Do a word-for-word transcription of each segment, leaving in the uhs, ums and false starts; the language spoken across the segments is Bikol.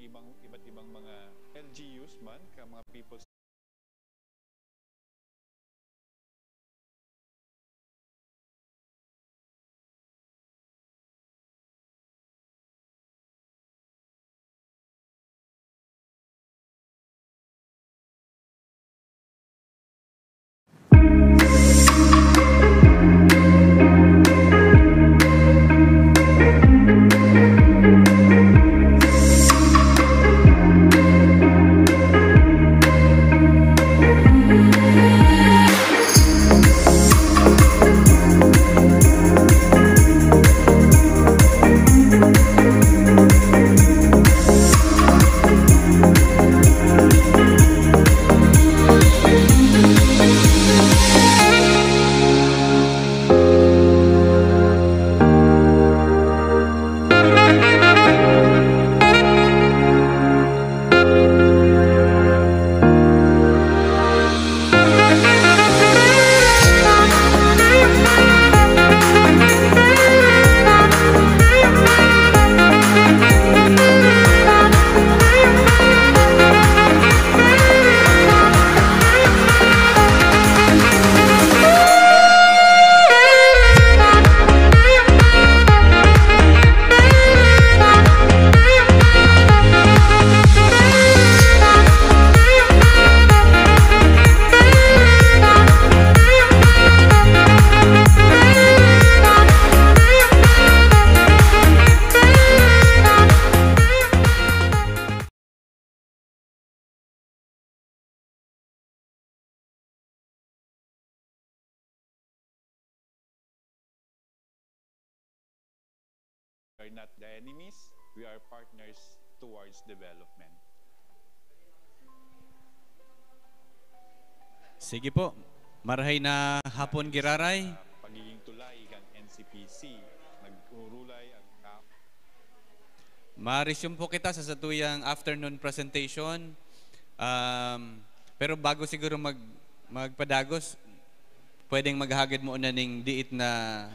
ibang, iba't ibang mga L G Us man, ka mga people's are not the enemies, we are partners towards development. Sige po. Marahay na hapon, Giraray. Pagiging tulay kan N C P C, nag-urulay ang ka- Ma-resume po kita sa satuyang afternoon presentation. Um, pero bago siguro mag, magpadagos, pwedeng maghagad mo na ning diit na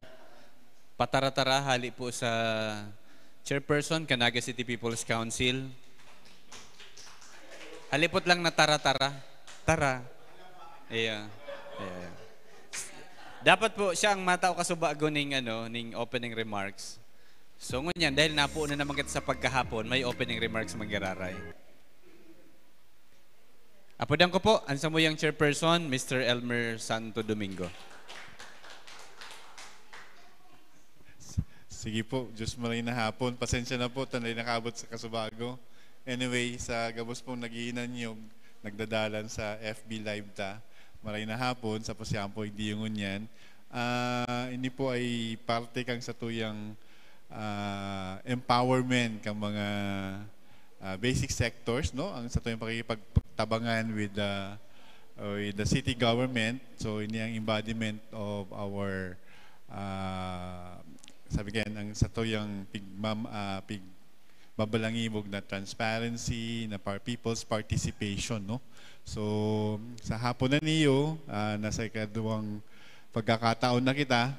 patara-tara hali po sa chairperson kan Naga City People's Council. Halipot lang na tara-tara. Tara. Iya. Iya, iya. Dapat po siya ang matao kasubago ning, ano, ning opening remarks. So, ngunyan, dahil napuo na naman kita sa pagkahapon, may opening remarks man giraray. Apodan ko po ang samuyang chairperson, Mister Elmer Santo Domingo. Sige po, Diyos maray na hapon. Pasensya na po, tanay nakaabot sa kasubago. Anyway, sa gabos pong naghihinanyog, nagdadalan sa F B Live ta. Maray na hapon, sa pasyahan po, hindi yung ngunyan. Ah, ini po ay parte kang satuyang, ah, empowerment kang mga, ah, basic sectors, no? Ang satuyang pakikipagtabangan with the, uh, with the city government. So, ini ang embodiment of our, ah, sabi ko yan, ang satuyang pigmam-, ah, pig-, babalangibog na transparency, na par-, people's participation, no? So, sa hapon na niyo, ah, nasa ikaduwang pagkakataon na kita,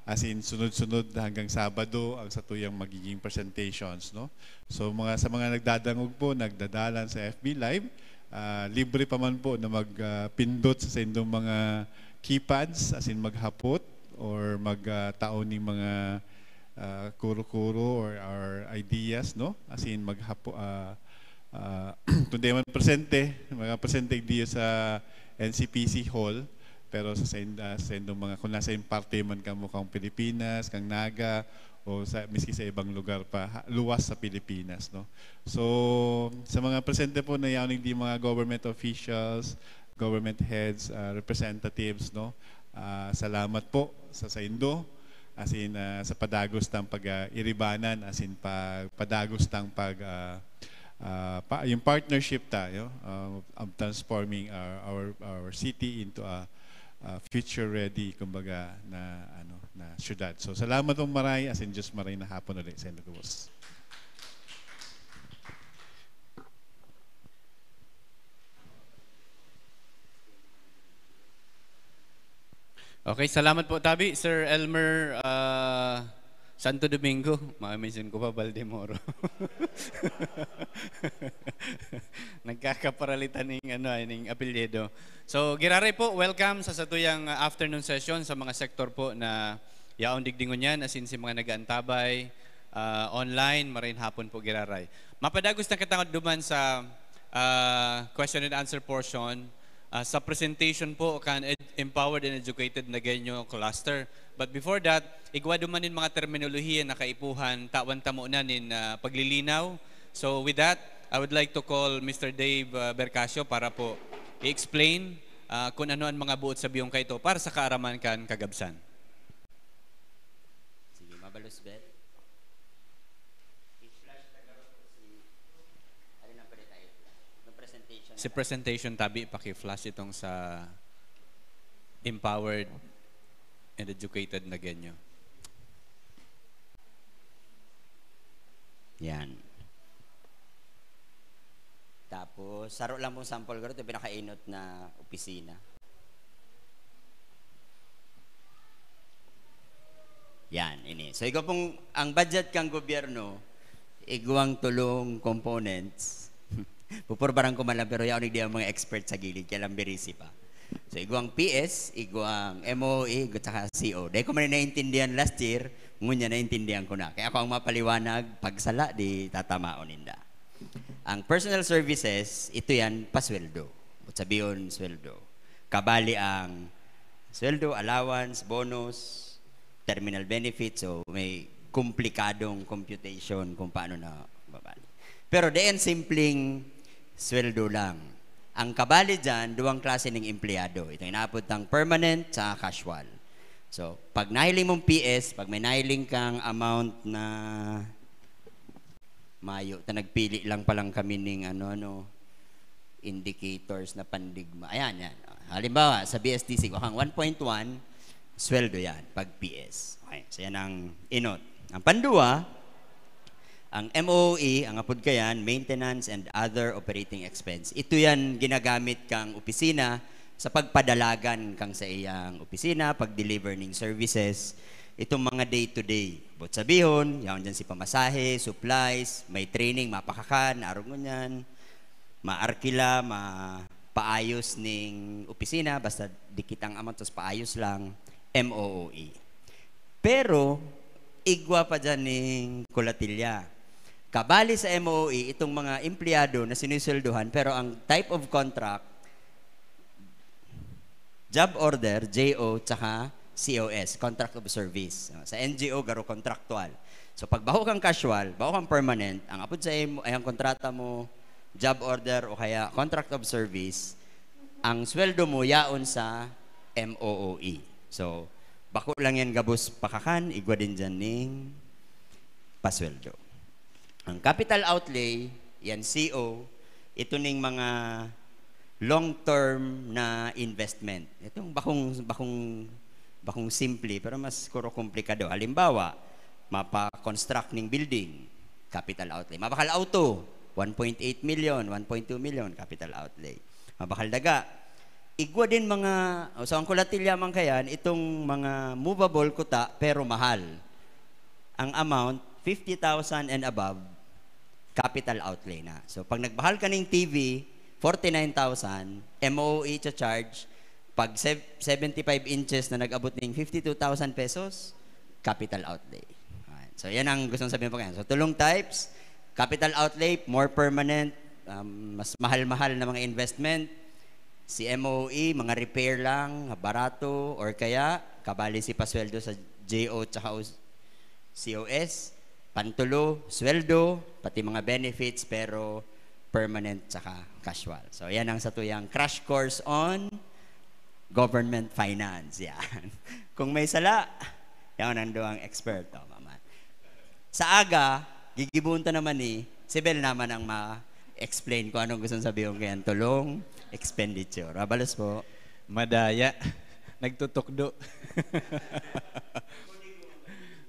as in, sunod-sunod hanggang Sabado ang satuyang magiging presentations, no? So, mga, sa mga nagdadangog po, nagdadalan sa F B Live, ah, libre pa man po na mag, ah, pindot sa saindong mga keypads, as in, maghapot or mag, ah, tao ning mga, ah, kuro-kuro or, or ideas, no? As in, maghapo-, ah, ah, kung di man presente, mga presente diyo sa N C P C Hall, pero sa sain-, ah, sa indong mga, kung nasa yung parte man kamo, kang Pilipinas, kang Naga, o sa, miski sa ibang lugar pa, ha, luwas sa Pilipinas, no? So, sa mga presente po na yaon, hindi mga government officials, government heads, ah, representatives, no? Ah, salamat po sa saindo, as in, ah, sa padagos tang pag, ah, iribanan, as in, pa-, padagos tang pag, ah, ah, pa-, yung partnership tayo, ah, of transforming our, our, our city into a, ah, future ready, kumbaga, na, ano, na syudad. So, salamat pong maray, as in, Diyos maray na hapon ulit sa inyo, boss. Okay, salamat po, tabi, Sir Elmer, ah, Santo Domingo. Ma-mention ko pa, Baldemoro. Kakaparalitan ning, ano, ay, ning apelyido. So, giraray po, welcome sa satuyang, ah, afternoon session sa mga sektor po na yaon digdi ngunyan, asin si mga nag-aantabay, ah, online, maray na hapon po, giraray. Mapadagos na kita duman sa, ah, question and answer portion, ah, sa presentation po kan ed-, Empowered and Educated Nagueño Cluster. But before that, igwa duman nin mga terminolohiya na kaipuhan, tawan ta muna nin, ah, paglilinaw. So with that, I would like to call Mister Dave, ah, Bercasio para po i-explain, ah, kung ano ang mga buot sabihon kaito para sa kaaraman kan kagabsan. Sige, mabalos, Bet. I-flash na garo po si, ano nang pwede tayo? Yung presentation Si na presentation tabi, paki-flash itong sa Empowered and Educated Nagueño. Yan. Tapos, saro lang pong sample garo, ito pinakainot na opisina. Yan, ini. So, igwa pong, ang budget kang gobyerno, igwang tulong components. Pupurbaran ko man lang, pero yaon digdi ang mga expert sa gilid, kaya lang birisi pa. So, igwang P S, igwang M O E, igwa tsaka C O. Dahil ko man naintindihan last year, ngunya naintindihan ko na. Kaya ako ang mapaliwanag, pagsala, di tatamaon ninda. Ang personal services, ito yan, pasweldo. Sabihon, sweldo. Kabali ang sweldo, allowance, bonus, terminal benefits, so may komplikadong computation kung paano na babali. Pero diyan simpleng sweldo lang. Ang kabali dyan, duwang klase ng empleyado. Itong inaapod tang permanent sa casual. So, pag nahiling mong P S, pag may nahiling kang amount na mayo, ta nagpili lang palang kami ning ano, ano, indicators na pandigma. Ayan, yan. Halimbawa, sa B S D C, kung one point one, sweldo yan, pag P S. Okay, so yan ang inot. Ang pandua, ang M O E, ang apod kayan, maintenance and other operating expense. Ito yan ginagamit kang opisina sa pagpadalagan kang sa iyang opisina, pag-deliver ning services, itong mga day-to-day. But sabihon, yaon dyan si pamasahe, supplies, may training, mapakakan, arog ngunyan, maarkila, mapaayos ning opisina, basta dikit ang amount, tapos paayos lang, M O O E. Pero, igwa pa dyan ning kulatilya. Kabali sa M O O E, itong mga empleyado na sinisweldohan, pero ang type of contract, job order, J O, tsaka C O S, contract of service. Sa N G O, garo contractual. So, pag baho kang casual, baho kang permanent, ang apod sa imo, ay ang kontrata mo, job order o kaya contract of service, ang sweldo mo yaon sa M O O E. So, bako lang yan gabos pakakan, igwa din dyan ning pasweldo. Ang capital outlay, yan C O, ito ning mga long-term na investment. Itong bakong, bakong, bakong simple, pero mas kuro komplikado. Halimbawa, mapa-construct ning building, capital outlay. Mabakal auto, one point eight million, one point two million, capital outlay. Mabakal daga. Igwa din mga, o, so ang kulatilya man kayan, itong mga movable kuta, pero mahal. Ang amount, fifty thousand and above, capital outlay na. So, pag nagbakal ka ning T V, forty-nine thousand, M O O E cha-charge, pag sev-, seventy-five inches na nag-abot ning fifty-two thousand pesos, capital outlay. Ayan. So, yan ang gustong sabihin po ngayon. So, tulong types, capital outlay, more permanent, um, mas mahal-mahal na mga investment, si M O O E, mga repair lang, barato, or kaya, kabali si pasweldo sa J O tsaka C O S, pantulo, sweldo, pati mga benefits, pero permanent tsaka casual. So, yan ang satuyang crash course on government finance. Yan. Kung may sala, yan ang duwang expert. O, mama. Sa aga, gigibuon ta naman ni si Bel naman ang ma-explain kung anong gustong sabihin ko yan. Tulong, expenditure. Mabalos po. Madaya. Nagtutukdo.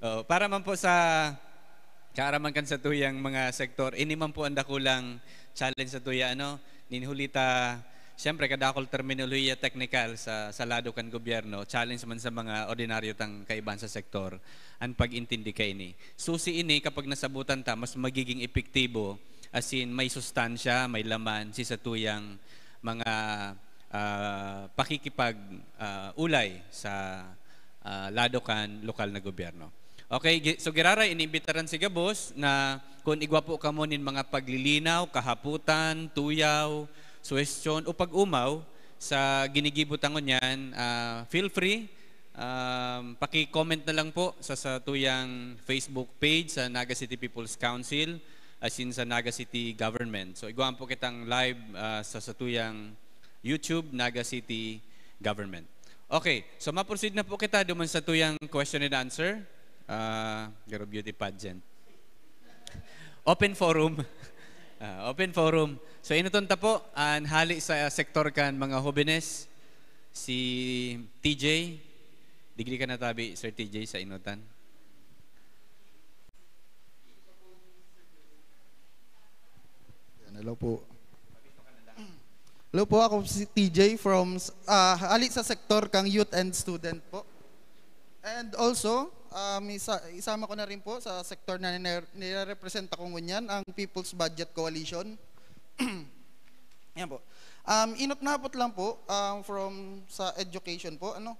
Oo, para man po sa kaaraman kan satuyang mga sektor, ini man po ang dakulang challenge satuya, ano? Nin huli ta, siyempre, kadakul terminolohiya teknikal sa, sa lado kan gobyerno, challenge man sa mga ordinaryo tang kaibahan sa sektor, ang pag-intindi kaini. Susi ini, kapag nasabutan ta, mas magiging epektibo asin may sustansya, may laman si satuyang mga, ah, pakikipag, ah, ulay sa, ah, lado kan lokal na gobyerno. Okay, gi-, so giraray, iniimbitaran si gabos na kun igwa po kamo nin mga paglilinaw, kahapotan, tuyaw, suhestyon o pag-umaw sa ginigibo ta ngunyan, ah, feel free, um, paki-comment na lang po sa satuyang Facebook page sa Naga City People's Council, asin sa Naga City Government. So, igwaan po kitang live, ah, sa satuyang YouTube, Naga City Government. Okay, so ma-proceed na po kita duman satuyang question and answer. Ah, garo beauty pageant. Open forum. Ah, open forum. So, inuton ta po, an hali sa sektor kan mga hobenes, si T J. Digdi ka natabi, Sir T J, sa inutan. Yan, hello po. Hello po, ako si T J from, ah, hali sa sektor kang youth and student po. And also, um, isa-, isama ko na rin po sa sektor na nire-, nirerepresenta ko ngunyan, ang People's Budget Coalition. Yan po. Um, inot na hapot lang po, um, from sa education po, ano,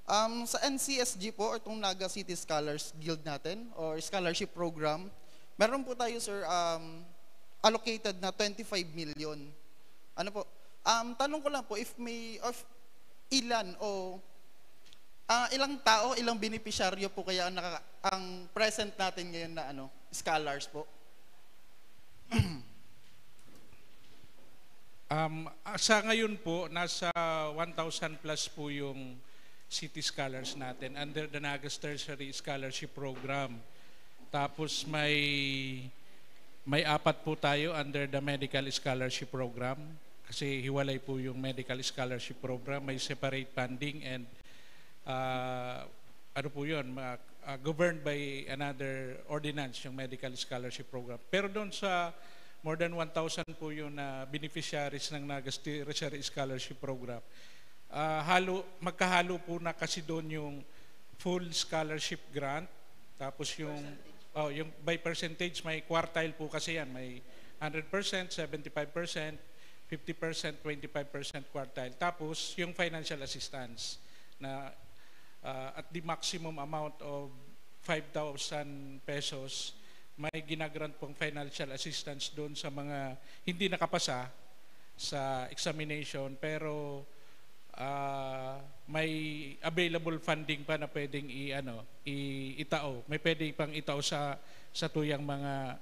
um, sa N C S G po, itong Naga City Scholars Guild natin, or scholarship program, meron po tayo, sir, um, allocated na twenty-five million. Ano po? Um, tanong ko lang po, if may, of ilan o, ah, ilang tao, ilang benepisyaryo po kaya ang naka-, ang present natin ngayon na, ano, scholars po? Um, ah, sa ngayon po, nasa one thousand plus po yung City Scholars natin under the Nagas Tertiary Scholarship Program. Tapos may, may apat po tayo under the Medical Scholarship Program. Kasi hiwalay po yung Medical Scholarship Program, may separate funding and, ah, ano po yun, ma-, ah, governed by another ordinance, yung Medical Scholarship Program. Pero doon sa more than one thousand po yung na beneficiaries ng Nagas Tertiary Scholarship Program. Ah, halo, magkahalo po na kasi doon yung full scholarship grant, tapos yung, oh, yung by percentage, may quartile po kasi yan, may hundred percent, seventy-five percent, fifty percent, twenty-five percent quartile. Tapos yung financial assistance na, ah, at the maximum amount of five thousand pesos, may ginagrant pong financial assistance doon sa mga hindi nakapasa sa examination, pero, ah, may available funding pa na pwedeng i-, ano, i-, itao. May pwede pang itao sa, sa tuyang mga,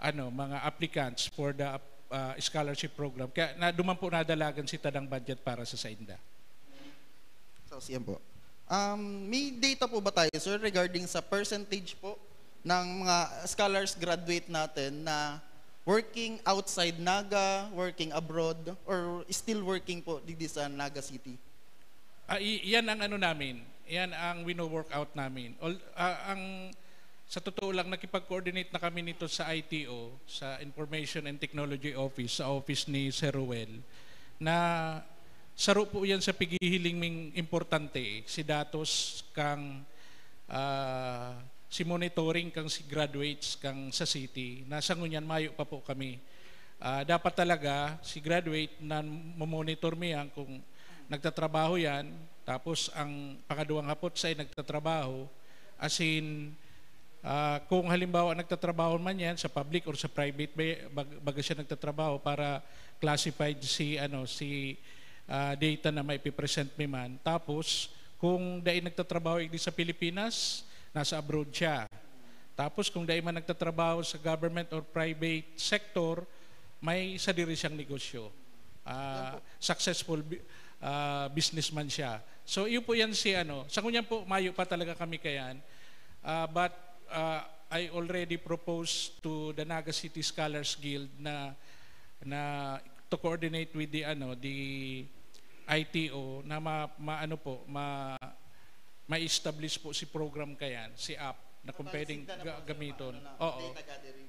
ano, mga applicants for the, ah, scholarship program. Kaya na, duman po nadalagan si tadang budget para sa sainda. So, siyan po. Um, may data po ba tayo, sir, regarding sa percentage po ng mga scholars graduate natin na working outside Naga, working abroad, or still working po digdi sa Naga City? Ah, i-, yan ang ano namin. Yan ang wino-work out namin. All, ah, ang, sa totoo lang, nakipag-coordinate na kami nito sa I T O, sa Information and Technology Office, sa office ni Sir Ruel, na saro po yan sa pighihiling ming importante, eh, si datos kang, ah, si monitoring kang si graduates kang sa city, na sa ngunyan mayo pa po kami. Ah, dapat talaga si graduate na mamonitor mi yan kung nagtatrabaho yan, tapos ang pangaduang hapot sa nagtatrabaho, as in, ah, kung halimbawa nagtatrabaho man yan sa public or sa private, may, bag-, baga siya nagtatrabaho para classified si, ano, si, ah, data na maipipresent mi man. Tapos, kung dai nagtatrabaho igdi sa Pilipinas, nasa abroad siya. Tapos, kung dai man nagtatrabaho sa government or private sector, may sadiri siyang negosyo. Ah, successful bi-, ah, businessman siya. So, yun po yan si ano. Sa ngunyan po, mayo pa talaga kami kayan. Ah, but, ah, I already proposed to the Naga City Scholars Guild na, na to coordinate with the, ano, the I T O na ma-, maano po, ma-, ma-establish po si program kayan, si app, na kung pwedeng ga-, gamiton. Oo.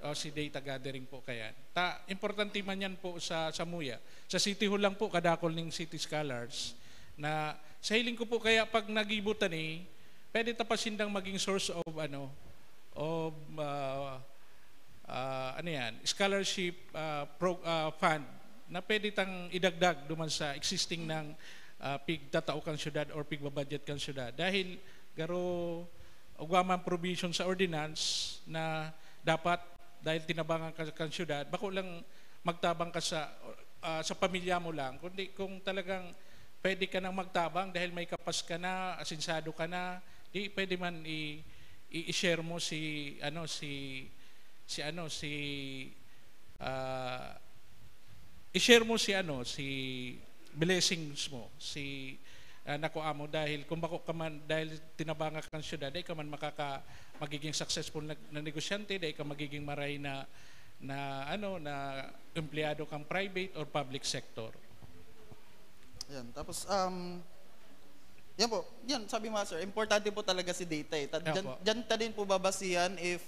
O, si data gathering po kayan. Ta, importante man yan po sa, sa muya. Sa City Hall lang po, kadakol ning City Scholars, na sa hiling ko po kaya pag nagibo ta ni, pwede ta pa sindang maging source of, ano, of, ah, ah, ano yan, scholarship, ah, pro-, ah, fund na pwede tang idagdag duman sa existing ng, ah, pigtatao kan syudad or pigbabudget kan syudad. Dahil garo ugwa man provision sa ordinance na dapat, dahil tinabangan ka kan syudad, bako lang magtabang ka sa, ah, sa pamilya mo lang, kundi kung talagang pwede ka nang magtabang dahil may kapas ka na, asinsado ka na, di pwede man i-, i-, i-share mo si, ano, si, si, ano, si, ah, i-share mo si, ano, si blessings mo, si, ah, nakuha mo dahil kung bako ka man, dahil tinabangan ka ng syudad, di ka man makaka-, magiging successful na, na negosyante, di ka magiging maray na, na, ano, na empleyado kang private or public sector. Yan. Tapos, um, yan po. Yan, sabi mo, sir, importante po talaga si data eh. Tad-, Yan dyan, po. dyan ta din po babasihan if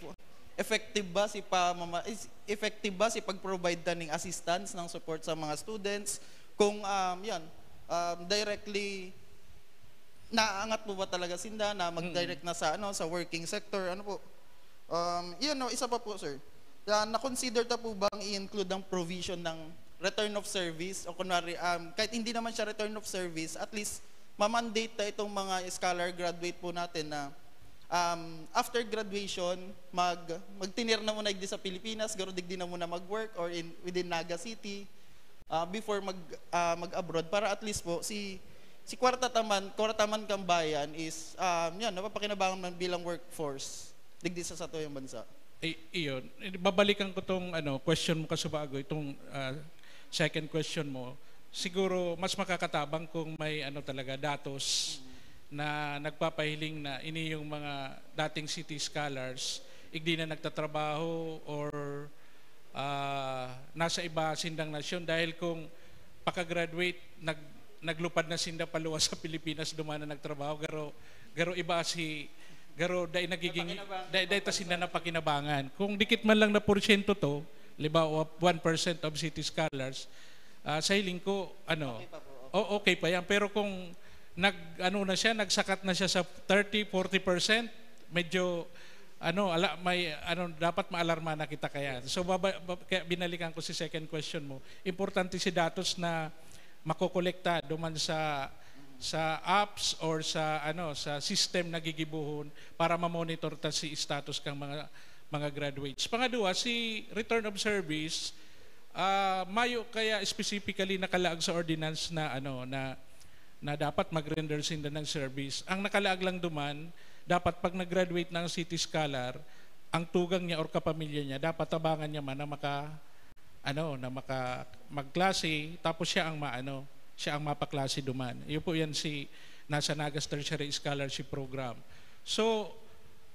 effective ba si pamama-, is effective ba si pag-provide ta ning assistance ng support sa mga students. Kung, um, yan, um, directly naangat po ba talaga sinda na mag-direct na sa, ano, sa working sector, ano po? Um, yun, no, isa pa po, sir. Na, na-consider ta po bang i-include ang provision ng return of service? O kunwari, um, kahit hindi naman siya return of service, at least ma-mandate ta itong mga scholar graduate po natin na, um, after graduation, mag, magtinir na muna digdi sa Pilipinas, garo digdi na muna mag-work or in, within Naga City, ah, before mag, ah, mag-abroad, para at least po si, si kwarta ta man, kwarta man kang bayan is, um, yan, napapakinabangan man bilang workforce digdi sa satuyang bansa. I-, iyon. Babalikan ko tong, ano, question mo kasubago, itong, ah, second question mo. Siguro mas makakatabang kung may, ano, talaga datos na nagpapahiling na ini yung mga dating city scholars, igdi na nagtatrabaho or, ah, nasa iba sindang nasyon, dahil kung pakagraduate, nag-, naglupad na sinda paluwas sa Pilipinas, duman na nagtrabaho, garo, garo iba si, garo dai nagiging, dai, dai ta sinda napakinabangan. Kung dikit man lang na porsyento to, halimbawa, one percent of city scholars, ah, sa hiling ko, ano, o, okay pa yan. Pero kung nag, ano na siya, nagsakat na siya sa thirty, forty percent, medyo, ano, ala, may, ano, dapat maalarma na kita kaya. So, baba, ba, kaya binalikan ko si second question mo. Importante si datos na makokolekta duman sa, sa apps or sa, ano, sa system na gigibohon para ma-monitor ta si status kang mga, mga graduates. Pangadua, si return of service, ah, mayo kaya specifically nakalaag sa ordinance na, ano, na, na dapat mag-render sinda ng service. Ang nakalaag lang duman, dapat pag nag-graduate na ang city scholar, ang tugang niya or kapamilya niya, dapat tabangan niya man na maka, ano, na maka, magklase, tapos siya ang maano, siya ang mapaklase duman. Iyo po yan si nasa Nagas Tertiary Scholarship Program. So,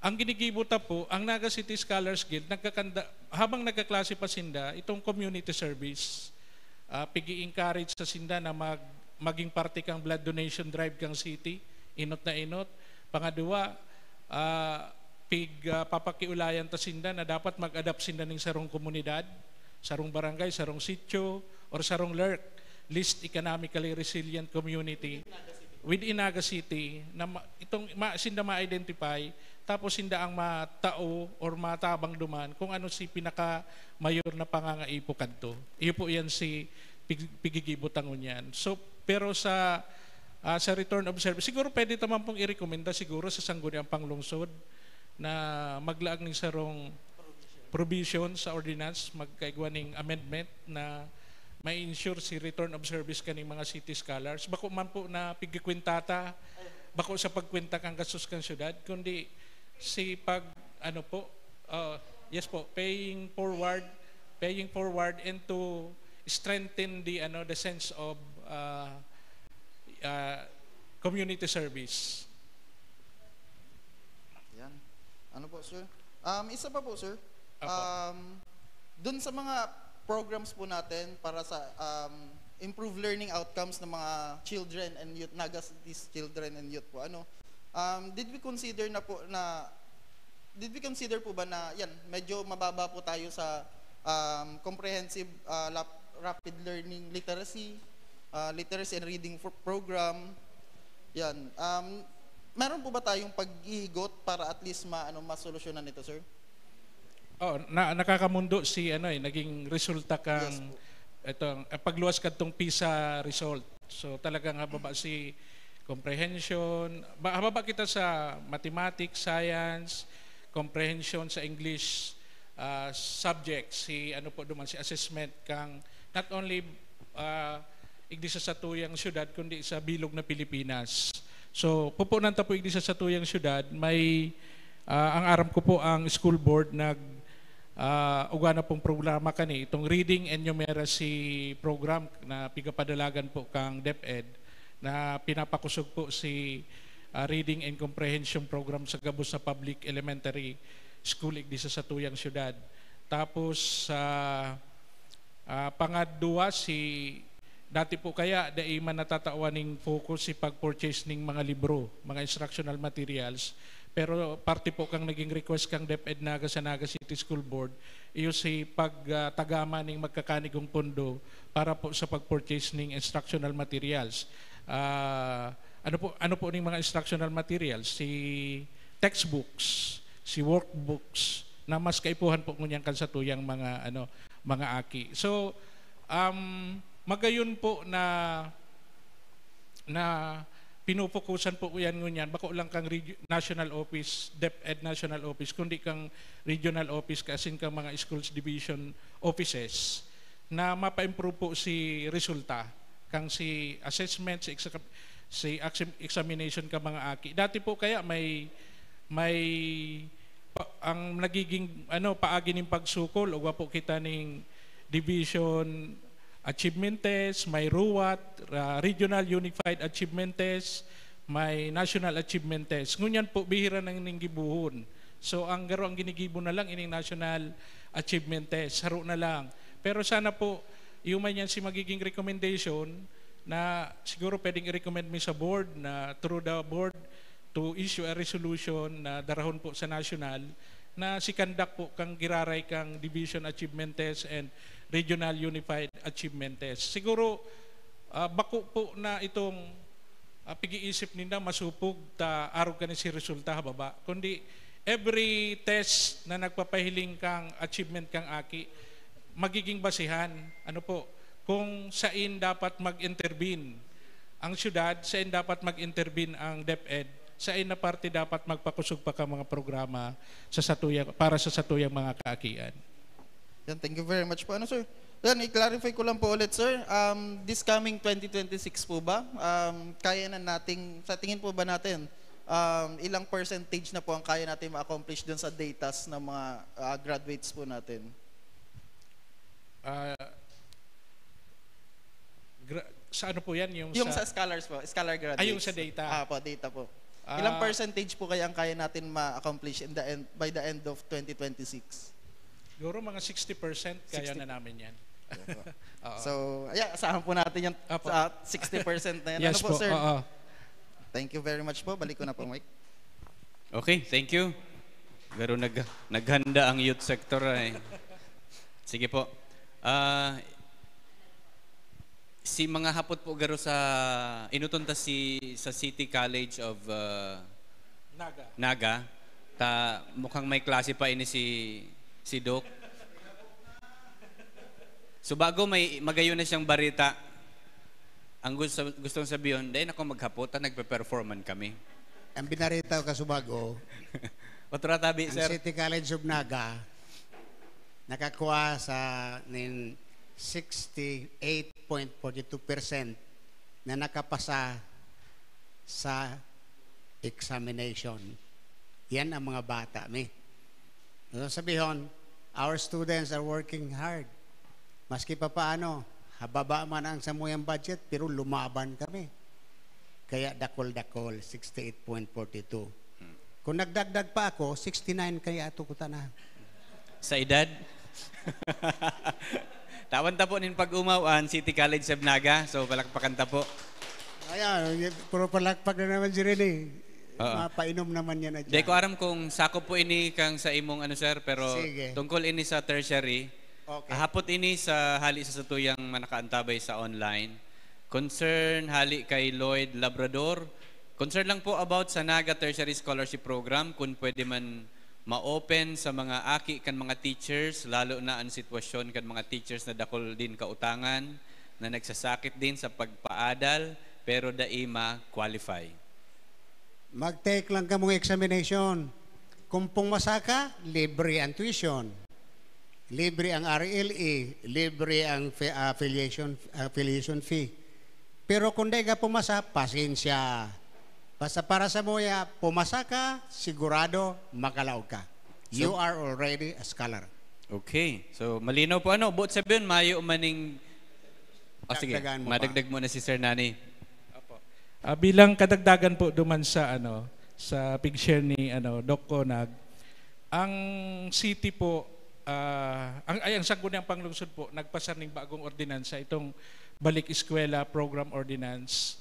ang ginigibo ta po, ang Naga City Scholars Guild, nagkakanda, habang nagkaklase pa sinda, itong community service, ah, pigi-encourage sa sinda na mag, maging parte kang blood donation drive kang city, inot na inot. Pangadwa, ah, pig, ah, papakiulayan ta sinda na dapat mag-adapt sinda ning sarong komunidad, sarong barangay, sarong sitio, or sarong LERC, least economically resilient community, within Naga City, na ma, itong ma, sinda ma-identify, tapos sinda ang matao or matabang duman kung ano si pinaka mayor na pangangaipo kadto. Iyo po yan si pig, pigigibo ta ngunyan. So, pero sa, ah, sa return of service, siguro pwede ta man pong irekomenda siguro sa Sangguniang Panglungsod na maglaag ning sarong provision sa ordinance, magkaigwa ning amendment na ma-ensure si return of service kaning mga city scholars. Bako man po na pigkikwintata, bako sa pagkwenta kang gastos kang syudad, kundi si pag, ano po, uh, yes po, paying forward, paying forward and to strengthen the, ano, the sense of, uh, uh, community service. Yan. Ano po, sir? Um, isa pa po, sir. Apo. Um, dun sa mga programs po natin para sa, um, improve learning outcomes ng mga children and youth, Naga City's children and youth po, ano, um, did we consider na po na, did we consider po ba na, yan, medyo mababa po tayo sa, um, comprehensive, uh, lap-, rapid learning literacy, uh, literacy and reading for program? Yan. Um, meron po ba tayong pag-ihigot para at least ma-, ano, masolusyonan ito, sir? Oh, na, nakakamundo si ano eh, naging resulta kang Yes po. Itong eh, pagluwas kadtong PISA result. So talagang hababa si comprehension, ba, hababa kita sa mathematics, science, comprehension sa English ah, subjects, si ano po duman si assessment kang not only ah, igdi sa satuyang syudad kundi sa bilog na Pilipinas. So pupunan ta po igdi sa satuyang syudad, may ah, ang aram ko po ang school board nag ah, ugwa na pong programa kani, itong Reading and Numeracy Program na pigapadalagan po kang DepEd na pinapakusog po si ah, Reading and Comprehension Program sa gabos na public elementary school igdi sa satuyang syudad. Tapos sa ah, pangadwa, si dati po kaya dai man natatawan ning focus si pag-purchase ning mga libro, mga instructional materials. Pero parte po kang naging request kang DepEd Naga sa Naga City School Board, iyo si pagtagama ning magkakanigong pondo para po sa pag-purchase ning instructional materials. Ah, ano po ano po ning mga instructional materials? Si textbooks, si workbooks na mas kaipuhan po ngunyan kan satuyang mga ano mga aki. So um, magayon po na na pinupukusan po yan ngunyan, bako lang kang reg- national office, DepEd national office, kundi kang regional office, kasin kang mga schools division offices na mapa-improve po si resulta kang si assessment, si, exam- si exam- examination ka mga aki. Dati po kaya may may pa, ang nagiging ano paagi ning pagsukol, ugwa po kita ning division achievement test, may ruwat, ah, regional unified achievement test, may national achievement test. Ngunyan po bihira nang ning gibuhon. So ang garo ang ginigibo na lang ining national achievement test, haro na lang. Pero sana po yung man yan si magiging recommendation na siguro pwedeng i-recommend mi sa board na through the board to issue a resolution na darahon po sa national na si conduct po kang giraray kang division achievement test and regional unified achievement test. Siguro ah, bako po na itong ah, pig-iisip ninda masupog ta arog kani si resulta ha baba, kundi every test na nagpapahiling kang achievement kang aki magiging basihan ano po kung sain dapat mag-intervene ang syudad, sain dapat mag-intervene ang DepEd, sain na parte dapat magpakusog pa ka mga programa sa satuya, para sa satuyang mga kaakian. Yan, thank you very much po. Ano, sir? Yan, i-clarify ko lang po ulit, sir. Um, this coming twenty twenty-six po ba, um, kaya na nating, sa tingin po ba natin, um, ilang percentage na po ang kaya natin ma-accomplish dun sa datas ng mga ah, graduates po natin? Ah, gra- sa ano po yan? Yung, Yung sa, sa scholars po, scholar graduates. Ah, yung sa data. Ah, po, data po. Ilang Ah. Percentage po kaya ang kaya natin ma-accomplish in the end, by the end of twenty twenty-six? Siguro mga sixty percent kaya Sixty. Na namin yan. Oo. So, yeah, asahan po natin yung Apo. Sa sixty percent na yan. Yes Ano po, sir? Oo. Thank you very much po. Balik ko na po, Mike. Okay, thank you. Pero nag, naghanda ang youth sector ay. Sige po. Ah, si mga hapot po garo sa inuton ta si sa City College of ah, Naga. Naga. Ta mukhang may klase pa ini si si Doc. So bago may magayon na siyang barita. Ang gusto gustong sabihin, dahil ako maghapot, ta nagpe-performan kami. Ang binarita ko kasubago, Otra tabi, ang sir. City College of Naga nakakuha sa nin sixty-eight point forty-two percent na nakapasa sa examination. Yan ang mga bata mi. So, sabihon, our students are working hard. Maski pa paano, hababa man ang samuyang budget, pero lumaban kami. Kaya dakol-dakol, sixty-eight point forty-two. Kung nagdagdag pa ako, sixty-nine kaya ito ko tana. Sa edad? Tawan ta po nin pag-umaw ang City College of Naga. So, palakpakan ta po. Ayan, puro palakpak na naman si Rene. Oo. Mapainom naman yan. Di ko aram kung sakop po ini kang sa imong ano, sir, pero Sige. Tungkol ini sa tertiary, Okay. Ahapot ini sa hali sa satuyang manakaantabay sa online. Concern hali kay Lloyd Labrador. Concern lang po about sa Naga Tertiary Scholarship Program, kung pwede man ma-open sa mga aki kan mga teachers, lalo na an sitwasyon kan mga teachers na dakul din kautangan, na nagsasakit din sa pagpaadal, pero dai ma-qualify. Mag-take lang kamong examination. Kung pumasa ka, libre ang tuition. Libre ang R L E, libre ang fi-, affiliation, affiliation fee. Pero kung dai ka pumasa, pasensya. Basta para sa muya, pumasa ka, sigurado, makalaog ka. You So- are already a scholar. Okay. So, malinaw po ano, buot sabihin, mayo maning... Oh, sige, Dagdagan mo pa. Madagdag mo na si Sir Nani. Opo. Ah, bilang kadagdagan po duman sa ano, sa pig-share ni ano Doc Conag, ang city po, ah, ang ay ang Sangguniang Panglungsod po nagpasar ning bagong ordinansa, itong Balik Eskwela Program Ordinance.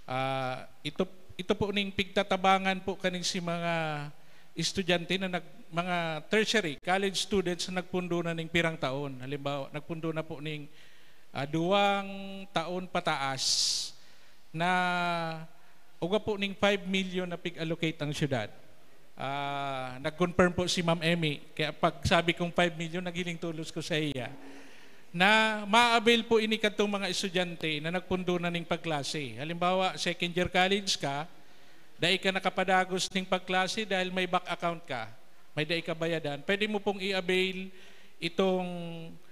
Ah, ito ito po ning pigtatabangan po kaning si mga estudyante na nag, mga tertiary college students na nagpundo na ning pirang taon. Halimbawa, nagpundo na po ning ah, duwang taon pataas na ugwa po ning five million na pig-allocate ang syudad. Ah, nag-confirm po si Ma'am Emmy, kaya pag sabi kong five million, naghiling tulos ko sa iya. Na ma-avail po ini kadtong mga estudyante na nagpundo na ning pagklase. Halimbawa, second year college ka, dai ka nakapadagos ning pagklase dahil may back account ka, may dai ka bayadan. Pwede mo pong i-avail itong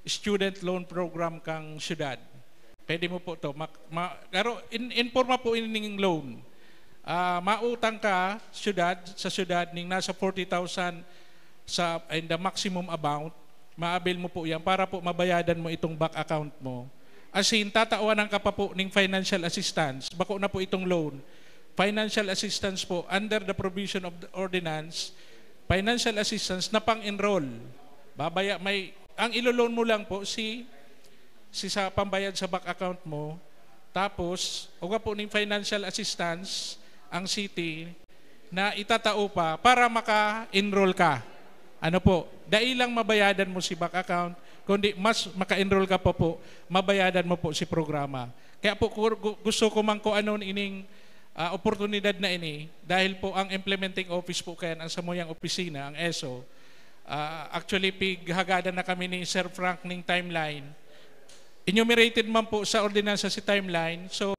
student loan program kang syudad. Pwede mo po to. Ma, ma, pero in, in forma po ining loan. Ah, mautang ka syudad, sa syudad ning nasa forty thousand sa, in the maximum amount, ma-avail mo po yan para po mabayadan mo itong back account mo. As in, tatawanan ka pa po ning financial assistance. Bako na po itong loan. Financial assistance po under the provision of the ordinance. Financial assistance na pang-enroll. Babaya, may, ang ilo-loan mo lang po si, si sa pambayad sa back account mo. Tapos, ugwa po ning financial assistance ang city na itatao pa para maka-enroll ka. Ano po, dai lang mabayadan mo si back account, kundi mas maka-enroll ka pa po, mabayadan mo po si programa. Kaya po, gu-, gu-, gusto ko man ko anon ining, ah, oportunidad na ini, dahil po ang implementing office po kayan, ang samuyang opisina, ang eso, ah, actually, pighagadan na kami ni Sir Frank ning timeline. Enumerated man po sa ordinansa si timeline, so,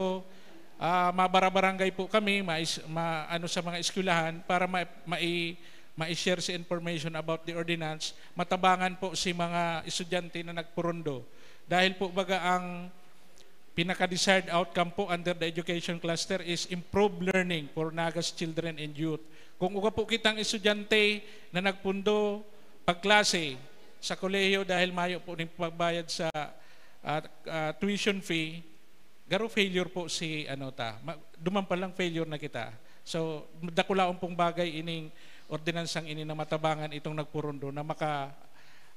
ah, mabarabarangay po kami, mais-, ma-, ano, sa mga eskwelahan para ma-, mai-, mai-share si information about the ordinance, matabangan po si mga estudyante na nagpurundo. Dahil po, baga, ang pinaka-desired outcome po under the education cluster is improved learning for Nagas children and youth. Kung ugwa po kitang estudyante na nagpundo pagklase sa kolehiyo dahil mayo po ning pagbayad sa, ah, ah, tuition fee, garo failure po si, ano, ta. Ma-, duman pa lang failure na kita. So, dakulaon pong bagay ining ordinansang ini na matabangan itong nagpurundo na maka-,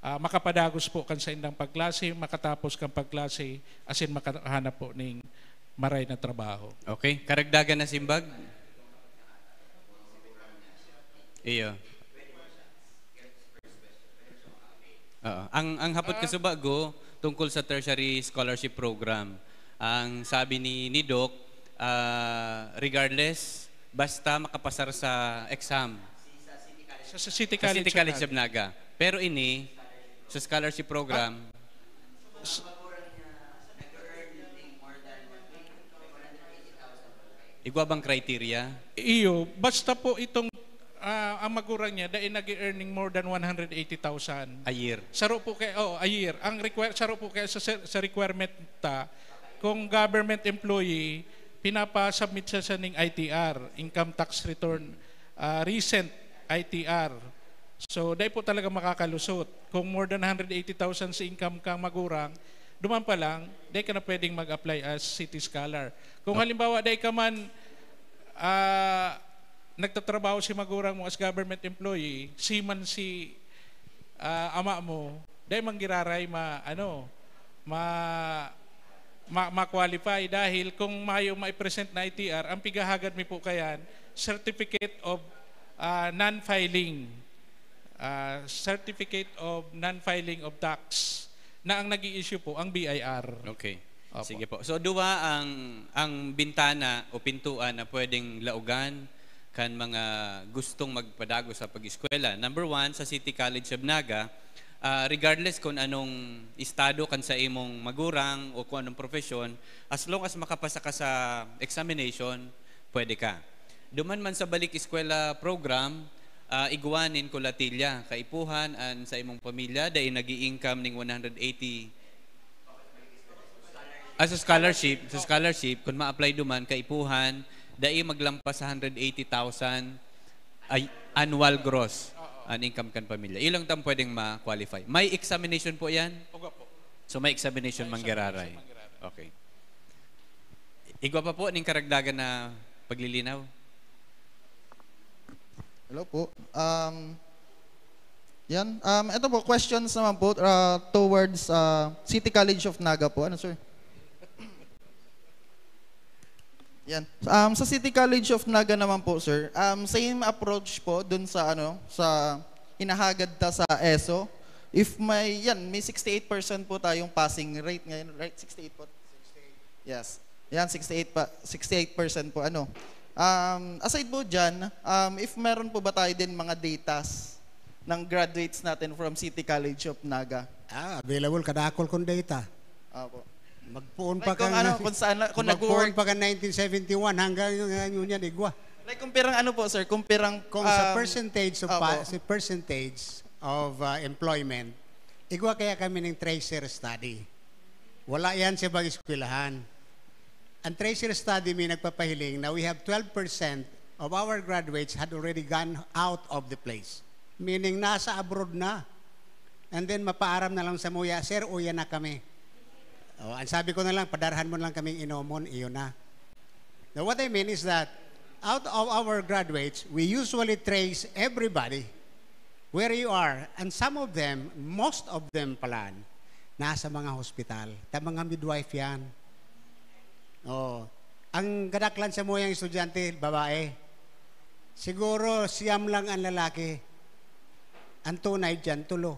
ah, makapadagos po kan saindang pagklase, makatapos kan pagklase, asin makahanap po ning maray na trabaho. Okay, karagdagan na simbag? Iyo. Oo. Ang, ang hapot Ah. kasubago tungkol sa tertiary scholarship program. Ang sabi ni, ni Doc, ah, regardless, basta makapasar sa exam. Sa, sa City Sa College, City College of of Naga. Pero ini, sa scholarship program, igwa bang criteria? Iyo, basta po itong, ah, ang magurang niya, dai nag-earning more than one hundred eighty thousand. A year. Saro po kay, oh, a year. Ang require, saro po kay sa, sa requirement ta, kung government employee, pinapa-submit siya sa ning I T R, income tax return, ah, recent I T R. So, dai po talaga makakalusot. Kung more than one hundred eighty thousand sa income kang magurang, duman pa lang, dai ka na pwedeng mag-apply as city scholar. Kung Oh. halimbawa, dai ka man, ah, nagtatrabaho si magurang mo as government employee, seaman si, ah, ama mo, dai man giraray ma, ano, ma, ma, ma-qualify dahil kung mayo mai-present na I T R, ang pighahagad mi po kayan, certificate of, ah, non-filing. Ah, certificate of non-filing of tax na ang nag-i-issue po ang B I R. Okay. Opo. Sige po. So, duwa ang, ang bintana o pintuan na pwedeng laogan. kan mga gustong magpadagos sa pag-eskwela. Number one, sa City College of Naga, ah, regardless kung anong estado kan sa imong magurang o kung anong profesyon, as long as makapasa ka sa examination, pwede ka. Duman man sa balik eskwela program, ah, igwa nin kulatilla, kaipuhan, an sa imong pamilya, dai nag-i-income ning one hundred eighty. Ah, sa scholarship, sa scholarship, kung ma-apply duman, kaipuhan, dai maglampas sa hundred eighty thousand ay annual gross an income kan pamilya. Ilang tam pwedeng ma-qualify. May examination po yan? Oga po. So may examination May examination manggiraray. Manggiraray. Okay. Igwa pa po ning karagdagan na paglilinaw? Hello po. Um, yan. Um, ito po, questions naman po uh, towards uh, City College of Naga po. Ano, sir? Yan. Um, sa City College of Naga naman po, sir, um, same approach po dun sa ano, sa hinahagad ta sa ESO. If may, yan, may sixty-eight percent po tayong passing rate ngayon, right? Sixty-eight po. Yes. Yan, sixty-eight pa, sixty-eight percent po. Ano? Um, aside po dyan, um, if meron po ba tayo din mga datas ng graduates natin from City College of Naga? Ah, available kadakol kong data. Opo. Magpoon Like pa kung kang ano, kung saan, kung magpoon nag-work. pa kang nineteen seventy-one hanggang ngayon yan, igwa. Like kumpirang ano po, sir? Kumpirang Kung sa um, percentage of opo. pa, sa percentage of uh, employment, igwa kaya kami ng tracer study. Wala yan sa ibang eskwelahan. Ang tracer study may nagpapahiling na we have twelve percent of our graduates had already gone out of the place. Meaning, nasa abroad na. And then, mapaaram na lang sa muya, "Sir, uya na kami." O, ang sabi ko na lang, "Padarhan mo na lang kaming inomon, iyo na." Now, what I mean is that out of our graduates, we usually trace everybody where you are. And some of them, most of them pala, nasa mga hospital. Ta mga midwife yan. Oh, ang kadaklan sa muyang estudyante, babae. Siguro siyam lang ang lalaki. Ang tunay dyan, tulo.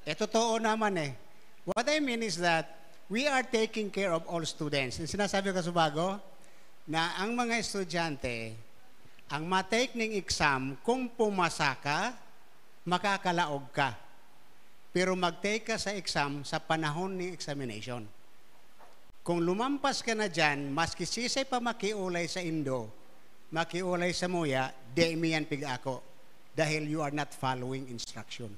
Eh, totoo naman eh. What I mean is that we are taking care of all students. Yung sinasabi ko sa bago, na ang mga estudyante, ang matake ng exam, kung pumasa ka, makakalaog ka. Pero mag-take ka sa exam sa panahon ng examination. Kung lumampas ka na dyan, maski sisay pa makiulay sa indo, makiulay sa muya, di mi yan pig-ako. Dahil you are not following instruction.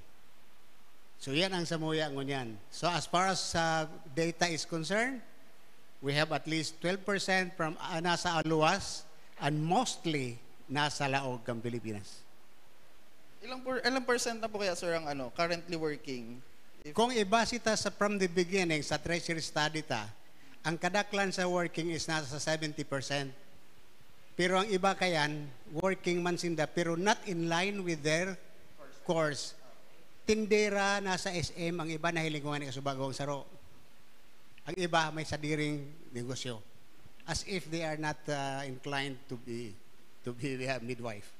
So yan ang sa muya ngunyan. So as far as uh, data is concerned, we have at least twelve percent from uh, nasa aluwas and mostly nasa laog kang Pilipinas. Ilang, per, ilang percent na po kaya, sir, ang ano, currently working? If, Kung ibase ta sa from the beginning sa treasury study ta, ang kadaklan sa working is nasa seventy percent. Pero ang iba kayan, working man sinda, pero not in line with their course. Tindera, nasa S M, ang iba nahiling ko nga ni Kasubagong Saro. Ang iba may sadiring negosyo. As if they are not uh, inclined to be to be a midwife.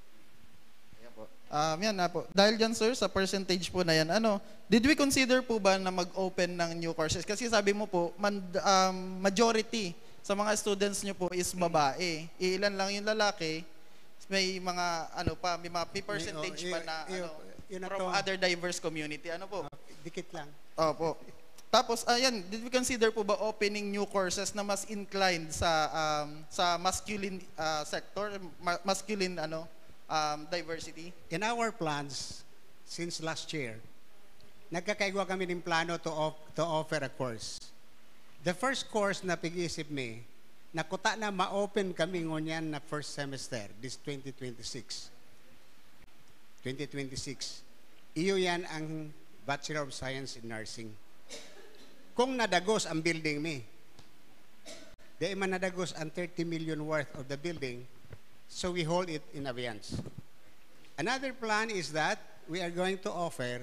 Um, yan na po. Dahil dyan, sir, sa percentage po na yan, ano, did we consider po ba na mag-open ng new courses? Kasi sabi mo po, man, um, majority sa mga students nyo po is babae. Iilan lang yung lalaki, may mga, ano pa, may, mga, may percentage May- pa oh, na, y- y- ano, yun na from to. Other diverse community. Ano po? Dikit lang. Opo. Tapos, ayan, did we consider po ba opening new courses na mas inclined sa um, sa masculine uh, sector, ma- masculine ano um, diversity? In our plans, since last year, nagkakaigwa kami ng plano to, op- to offer a course. The first course na pig-isip mi, nakuta na ma-open kami ngunyan na first semester, this twenty twenty-six. twenty twenty-six. Iyo yan ang Bachelor of Science in Nursing. Kung nadagos ang building mi, di man nadagos ang thirty million worth of the building, so we hold it in abeyance. Another plan is that we are going to offer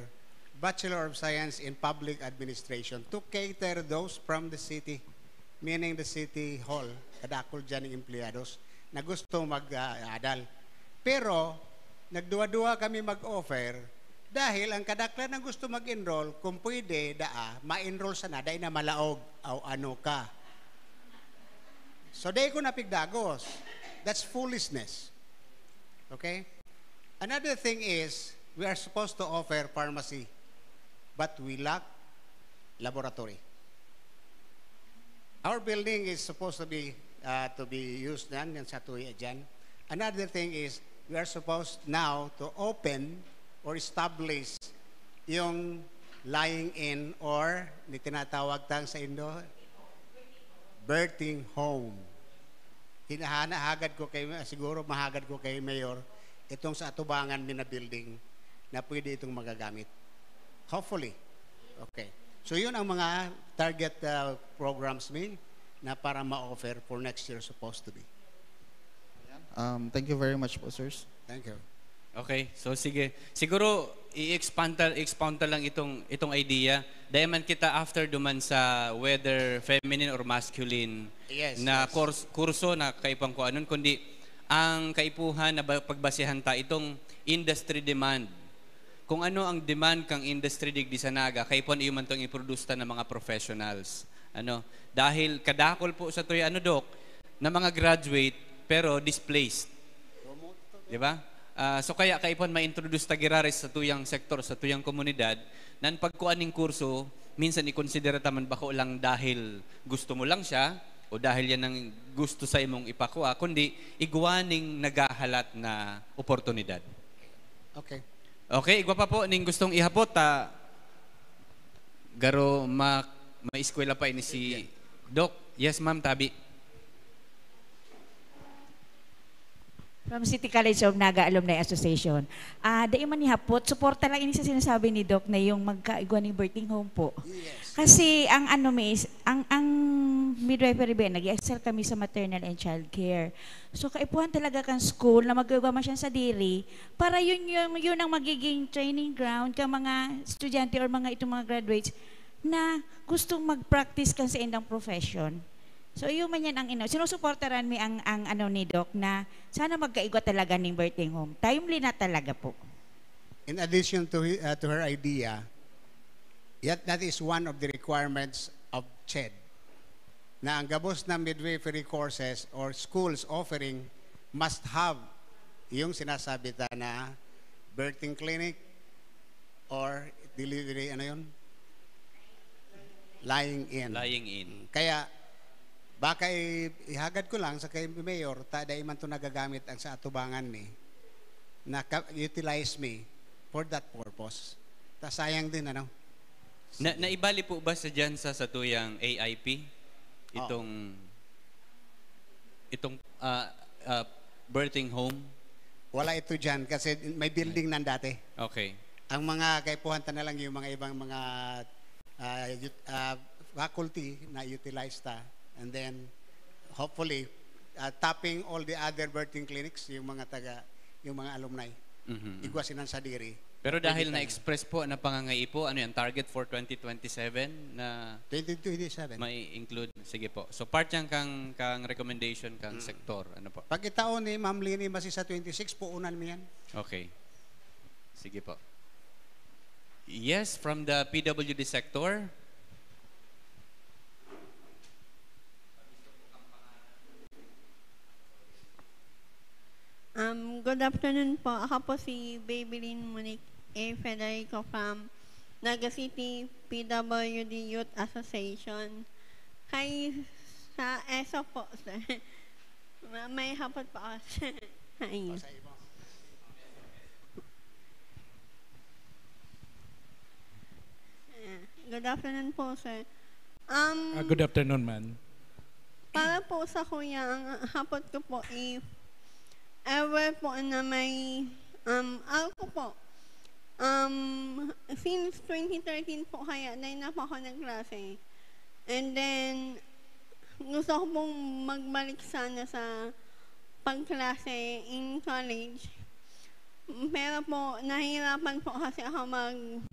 Bachelor of Science in Public Administration to cater those from the city, meaning the city hall, kadakol dyan ng empleyados na gusto mag-adal. Pero, nagduwa-duwa kami mag-offer dahil ang kadaklan na gusto mag-enroll, kung pwede, daa, ma-enroll sana, dai na malaog, aw ano ka. So, dai ko napigdagos. That's foolishness. Okay? Another thing is, we are supposed to offer pharmacy, but we lack laboratory. Our building is supposed to be uh, to be used yan, yan sa tuya dyan. Another thing is, we are supposed now to open or establish yung lying in or ni tinatawag tang sa Indo, birthing home. Hinahana-hagad ko kay, siguro mahagad ko kay Mayor, itong sa atubangan mi na building na pwede itong magagamit. Hopefully. Okay. So yun ang mga target uh, programs mi na para ma-offer for next year supposed to be. Um, thank you very much po, sirs. Thank you. Okay, so sige. Siguro i-expand ta, expand ta lang itong itong idea. Dahil man kita after duman sa whether feminine or masculine Yes, na yes. Kurs, kurso na kaipuhan ko anon, kundi ang kaipuhan na ba- pagbasihan ta itong industry demand. Kung ano ang demand kang industry digdi sa Naga, kaipuhan iyo man tong iproduce ta ng mga professionals. Ano? Dahil kadakol po sa tuya ano, Doc, na mga graduate pero displaced. Di ba? Ah, so kaya kaipuhan ma-introduce ta giraris sa tuyang sektor, sa tuyang komunidad, nan pagkuan ning kurso, minsan ikonsidera ta man bako lang dahil gusto mo lang siya o dahil yan ang gusto sa imong ipakua, kundi igwa ning nagahalat na oportunidad. Okay. Okay, igwa pa po ning gustong ihapot ta garo ma maeskwela pa ini si Doc. Yes, ma'am, tabi. From City College of Naga Alumni Association. Ah, dai man ihapot, suporta lang ini sa sinasabi ni Doc na yung magkaigwa ning birthing home po. Yes. Kasi ang ano, miss, ang ang midwifery ba, nag-excel kami sa maternal and child care. So kaipuhan talaga kan school na magkaigwa man siya sa diri para yun yung yun ang magiging training ground ka mga estudyante or mga itong mga graduates na gustong mag-practice kan sa indang profession. So, iyo man yan ang ino. Sinusuportaran mi ang, ang ano ni Doc na sana magkaigwa talaga ning birthing home. Timely na talaga po. In addition to hi- uh, to her idea, yet that is one of the requirements of CHED. Na ang gabos na midwifery courses or schools offering must have yung sinasabi ta na birthing clinic or delivery, ano yun? Lying in. Lying in. Kaya baka i- ihagad ko lang sa kay Mayor, ta dai man to nagagamit ang sa atubangan mi, na ka- utilize mi for that purpose. Ta sayang din, ano? Na, naibali po ba sa dyan sa satuyang A I P? Itong itong ah, ah, birthing home? Wala ito dyan kasi may building nan dati. Okay. Ang mga kaipuhan ta na lang yung mga ibang mga ah, yut- ah, faculty na utilize ta, and then hopefully ah, tapping all the other birthing clinics, yung mga taga yung mga alumni. Mhm. Igwa sinan sa diri. Pero dahil Pwede tayo. Na-express po na pangangaipo, ano yan, target for twenty twenty-seven na twenty twenty-seven. May include. Sige po. So part yan kang, kang recommendation kang sektor. Ano po? Pagkitaon ni Ma'am Lini, masi sa twenty-six, puunan mi yan. Okay. Sige po. Yes, from the P W D sector. Um, good afternoon po. Ako po si Babylin Monique A. Federico from Naga City P W D Youth Association. Kay sa ESO po, sir. Ma- May hapot po ako, sir. Ayun. Ah, Good afternoon po, sir. Um, Ah, good afternoon, man. Para po sa kuya, ang hapot ko po if ever po na may, um, ako po, um, since twenty thirteen po kaya, dahil na po ako nagklase. And then, gusto ko pong magbalik sana sa pagklase in college. Pero po, nahihirapan po kasi ako mag-enroll.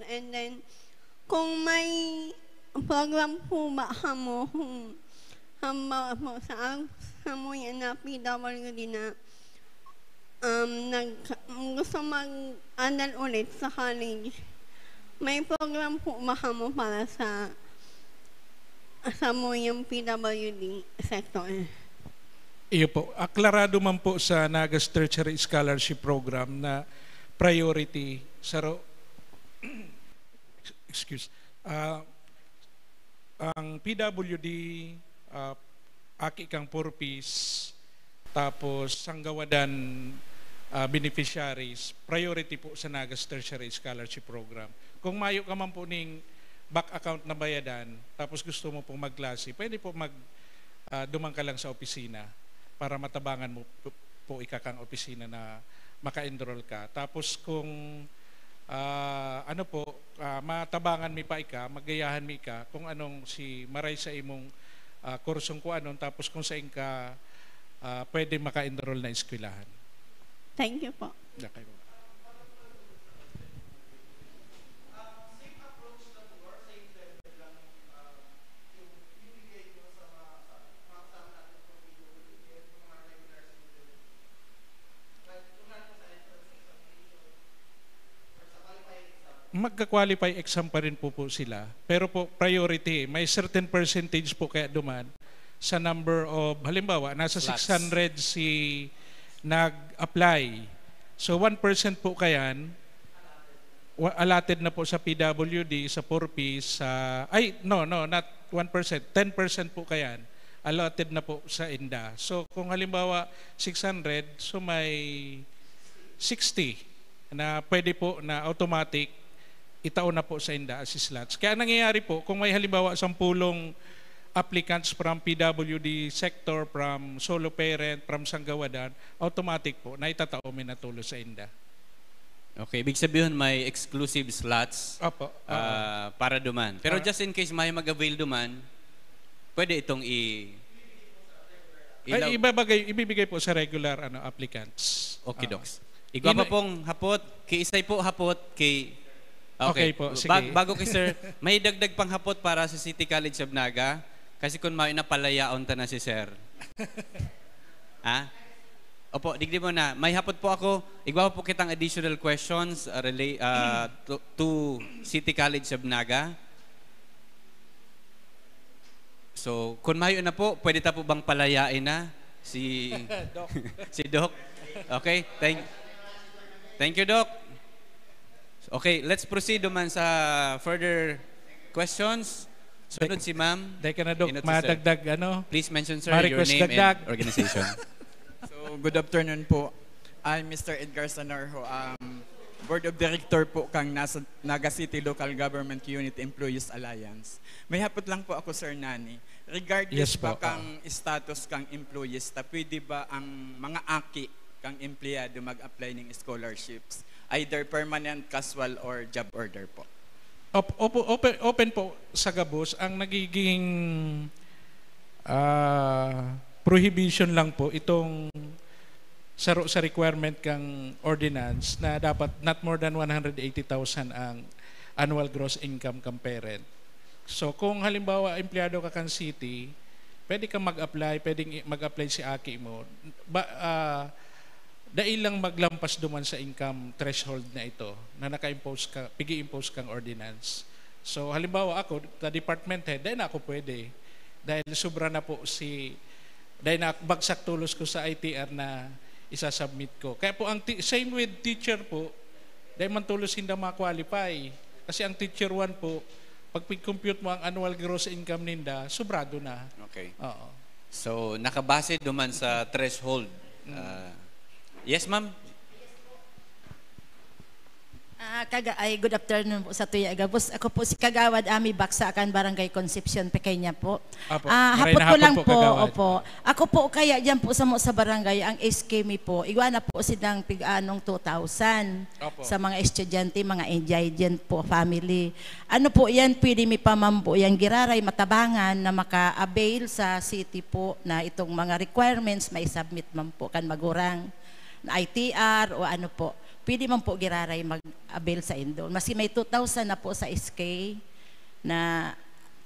And then, kung may program po ba kamo, kung halimbawa po sa ang samuya na P W D na um, nag, gusto mag-aral ulit sa college, may program po ba kamo para sa Sa mo yung P W D sector. Iyo po, aklarado man po sa Nagas Tertiary Scholarship Program na priority sa ro- excuse, ah, ang P W D, ah, aki kang Four Ps, tapos Sanggawadan, ah, beneficiaries, priority po sa Nagas Tertiary Scholarship Program. Kung mayo ka man po ning back account na bayadan, tapos gusto mo pong magklase, pwede po mag, ah, duman ka lang sa opisina para matabangan mo po, po ika kang opisina na maka-enroll ka. Tapos kung, ah, ano po, ah, matabangan mi pa ika, magayahan mi ika kung anong si maray sa imong, ah, kursong kung anon, tapos kung sain ka, ah, pwede maka-enroll na eskwelahan. Thank you po. Okay po. Magka-qualify exam pa rin po, po sila. Pero po, priority, may certain percentage po kaya duman sa number of, halimbawa, nasa Slots. six hundred si nag-apply. So, one percent po kayan, wa- allotted na po sa P W D, sa Four Ps, sa, ay, no, no, not one percent, ten percent po kayan, allotted na po sa inda. So, kung halimbawa, six hundred, so may sixty na pwede po na automatic itao na po sa inda as slots. Kaya nangyayari po, kung may halimbawa sampulong applicants from P W D sector, from solo parent, from Sanggawadan, automatic po na itatao mi na tulos sa inda. Okay, ibig sabihin may exclusive slots Opo. ah, para duman. Pero Ah. just in case may mag-avail duman, pwede itong i... Ay, ibabagay, ibibigay po sa regular ano applicants. Okay, Ah. Docs. Igwa pa Ino- pong hapot, kiisay po hapot, kay... Okay po, sige. Bag- bago kay Sir, may dagdag pang hapot para sa City College of Naga. Kasi kung may napalayaon ta na si Sir. Ha? Opo, digdi mo na. May hapot po ako. Igwa po kitang additional questions uh, rela- uh, to, to City College of Naga. So, kung mayo na po, pwede ta po bang palayain na si Doc. si Doc? Okay, thank Thank you, Doc. Okay, let's proceed duman sa further questions. Sunod si Ma'am. Dahil ka na, Doc, Inot si Sir. Madagdag, ano? Please mention, sir, May your request name dagdag. And organization. So, good afternoon po. I'm Mister Edgar Sanorjo, um, Board of Director po kang nasa Naga City Local Government Unit Employees Alliance. May hapot lang po ako, Sir Nani. Regardless Yes po, ba kang status kang employees, ta pwede ba ang mga aki kang empleyado mag-apply ning scholarships, either permanent, casual, or job order po? Op- opo- open, open po sa gabos. Ang nagiging ah, prohibition lang po itong saro sa requirement kang ordinance na dapat not more than one hundred eighty thousand ang annual gross income kang parent. So kung halimbawa empleyado ka kan city, pwede kang mag-apply, pwedeng i- mag-apply si aki mo. Ba, ah, dai lang maglampas duman sa income threshold na ito na naka-impose ka, pigi-impose kang ordinance. So halimbawa ako, the department head, dai na ako pwede. Dahil sobra na po si, dai na bagsak tulos ko sa I T R na isasubmit ko. Kaya po ang ti- same with teacher po, dai man tulos sinda ma-qualify. Kasi ang teacher one po, pag pig-compute mo ang annual gross income ninda, sobrado na. Okay. Oo. So, nakabase duman sa threshold. Ah, yes, ma'am? Ah, kaga ay, good afternoon po sa tuya gabos. Ako po si Kagawad Ami Baksa kan Barangay Concepcion, Pequeña po. Apo, Ah, maray hapot na ko hapon lang po, po, Kagawad. Opo. Ako po kaya diyan po sa mo sa barangay ang S K M po. Igwa na po silang pig-anong two thousand Opo. sa mga estudyante, mga indigent po family. Ano po yan, pwede mi pa man po yan giraray matabangan na maka-avail sa city po na itong mga requirements may submit man po kan magurang na I T R o ano po. Pwede man po giraray mag-avail sa Indo. Maski may two thousand na po sa S K na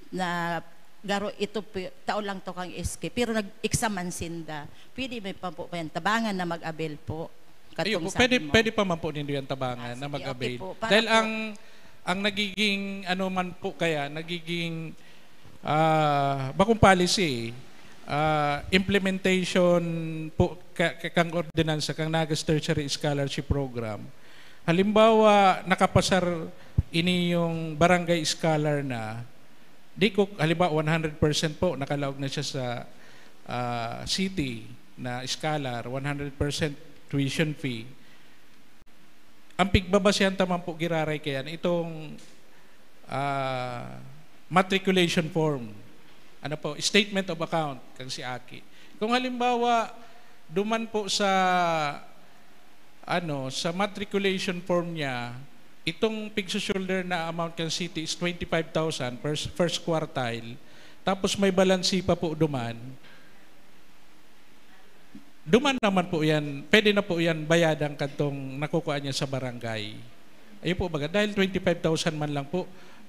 na garo ito pi- taon lang to kang S K pero nag-exam man sinda. Pwede may pa po pa yan tabangan na mag-avail po. Ayun Katong po, sabi pwede, mo. pwede pa man po nindo yan tabangan Ah, na sige, mag-avail. Okay po. Para Dahil po, ang ang nagiging ano man po kaya, nagiging Ah, bakong policy, ah, implementation po ka, ka, kang ordinansa, kang Nagas Tertiary Scholarship Program. Halimbawa, nakapasar ini yung barangay scholar na, di ko, halimbawa, one hundred percent po, nakalaog na siya sa, ah, city na scholar, one hundred percent tuition fee. Ang pigbabasehan ta man po giraray kayan, itong, ah, matriculation form. Ano po, statement of account, kang si Aki. Kung halimbawa, duman po sa, ano, sa matriculation form niya, itong pigsushoulder na amount kan city is twenty-five thousand, first, first quartile. Tapos may balanse pa po duman. Duman naman po yan, pwede na po yan bayadan kadtong nakukuha niya sa barangay. Ayun po, baga, dahil twenty-five thousand man lang po,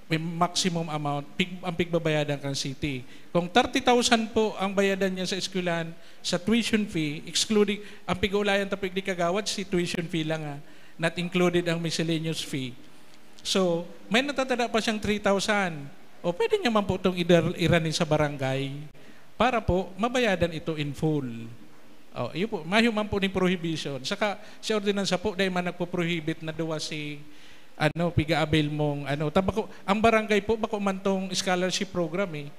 may maximum amount, pig, ang pigbabayadan kang city. Kung thirty thousand po ang bayadan niya sa eskwelahan, sa tuition fee, excluding, ang pig-uulayan ta po, di kagawad, si tuition fee lang, ha, not included ang miscellaneous fee. So, may natatada pa siyang three thousand. O pwede niya man po itong idar-, irani sa barangay para po mabayadan ito in full. O, iyo po, mayo man po ning prohibition. Saka, si ordinansa po, dahil man nagpo-prohibit na duwa si, ano, piga-avail mong, ano, tabako, ang barangay po, bako man tong scholarship program eh.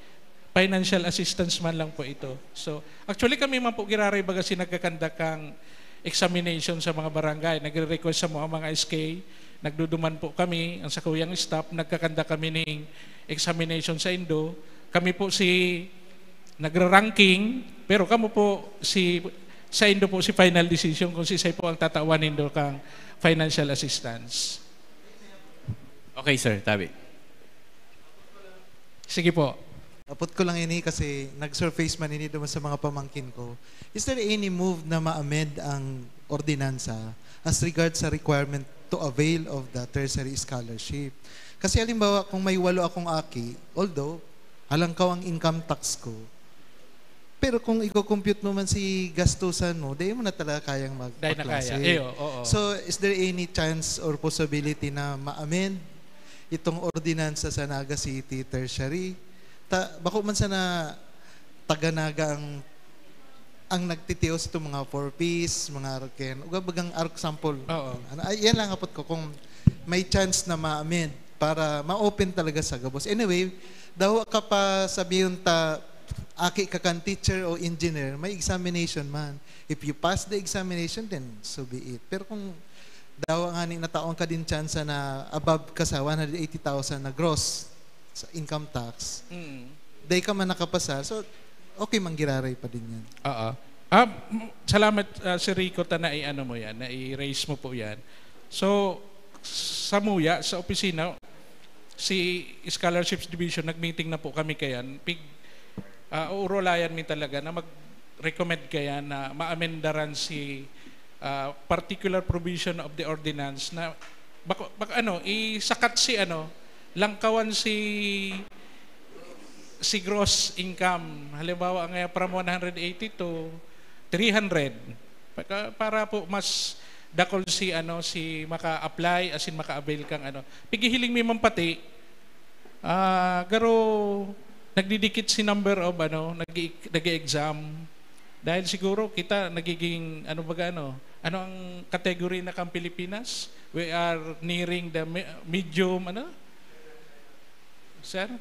Financial assistance man lang po ito. So, actually, kami man po giraray baga si nagkakandak kang examination sa mga barangay. Nagre-request sa mga, mga S K, nagduduman po kami, ang sakuyang staff, nagkakandak kami ning examination sa indo. Kami po si nagre-ranking, pero kamo po si sa indo po si final decision kung sisay po ang tatawan nindo kang financial assistance. Okay, sir. Tabi. Sige po. Apot ko lang ini kasi nag-surface man ini duman sa mga pamangkin ko. Is there any move na ma-amend ang ordinansa as regards sa requirement to avail of the tertiary scholarship? Kasi halimbawa, kung may walo akong aki, although halangkaw ang income tax ko, pero kung i-compute mo man si gastusan mo, di mo na talaga kayang Dahil na kaya. magpaklase. Eh, oo, oo. So, is there any chance or possibility na ma-amend itong ordinansa sa Naga City Tertiary? Ta, bako man sana taga-Naga ang ang nagtitios itong mga four Ps, mga arken. Uga bagang ark sample. Oo. Ano, ay, yan lang apot ko kung may chance na ma-amend para ma-open talaga sa gabos. Anyway, daw ka pa sabihin ta, aki ka kan teacher o engineer, may examination man. If you pass the examination, then so be it. Pero kung daw nga ni nataon ka din chance na above ka sa one hundred eighty thousand na gross sa income tax, Mm. day ka man nakapasa, so okay, manggiraray pa din yan. Oo. Ah, m- salamat, ah, Sir Rico, ta na i-ano mo yan, na i-raise mo po yan. So, sa muya, sa opisina, si Scholarships Division, nag-meeting na po kami kayan. Pig, ah, uurulayan mi talaga na mag-recommend kayan na maamendaran si ah, particular provision of the ordinance na bako, bako ano, isakat si ano, langkawan si si gross income. Halimbawa, nga from one hundred eighty to three hundred. Para, para po mas dakol si ano, si maka-apply, as in maka-avail kang ano. Pigihiling mi man pati, ah, garo nagdidikit si number of ano, nag nag-exam. Dahil siguro kita nagiging, ano baga, ano, ano ang category na kang Pilipinas? We are nearing the me- medium, ano? Sir?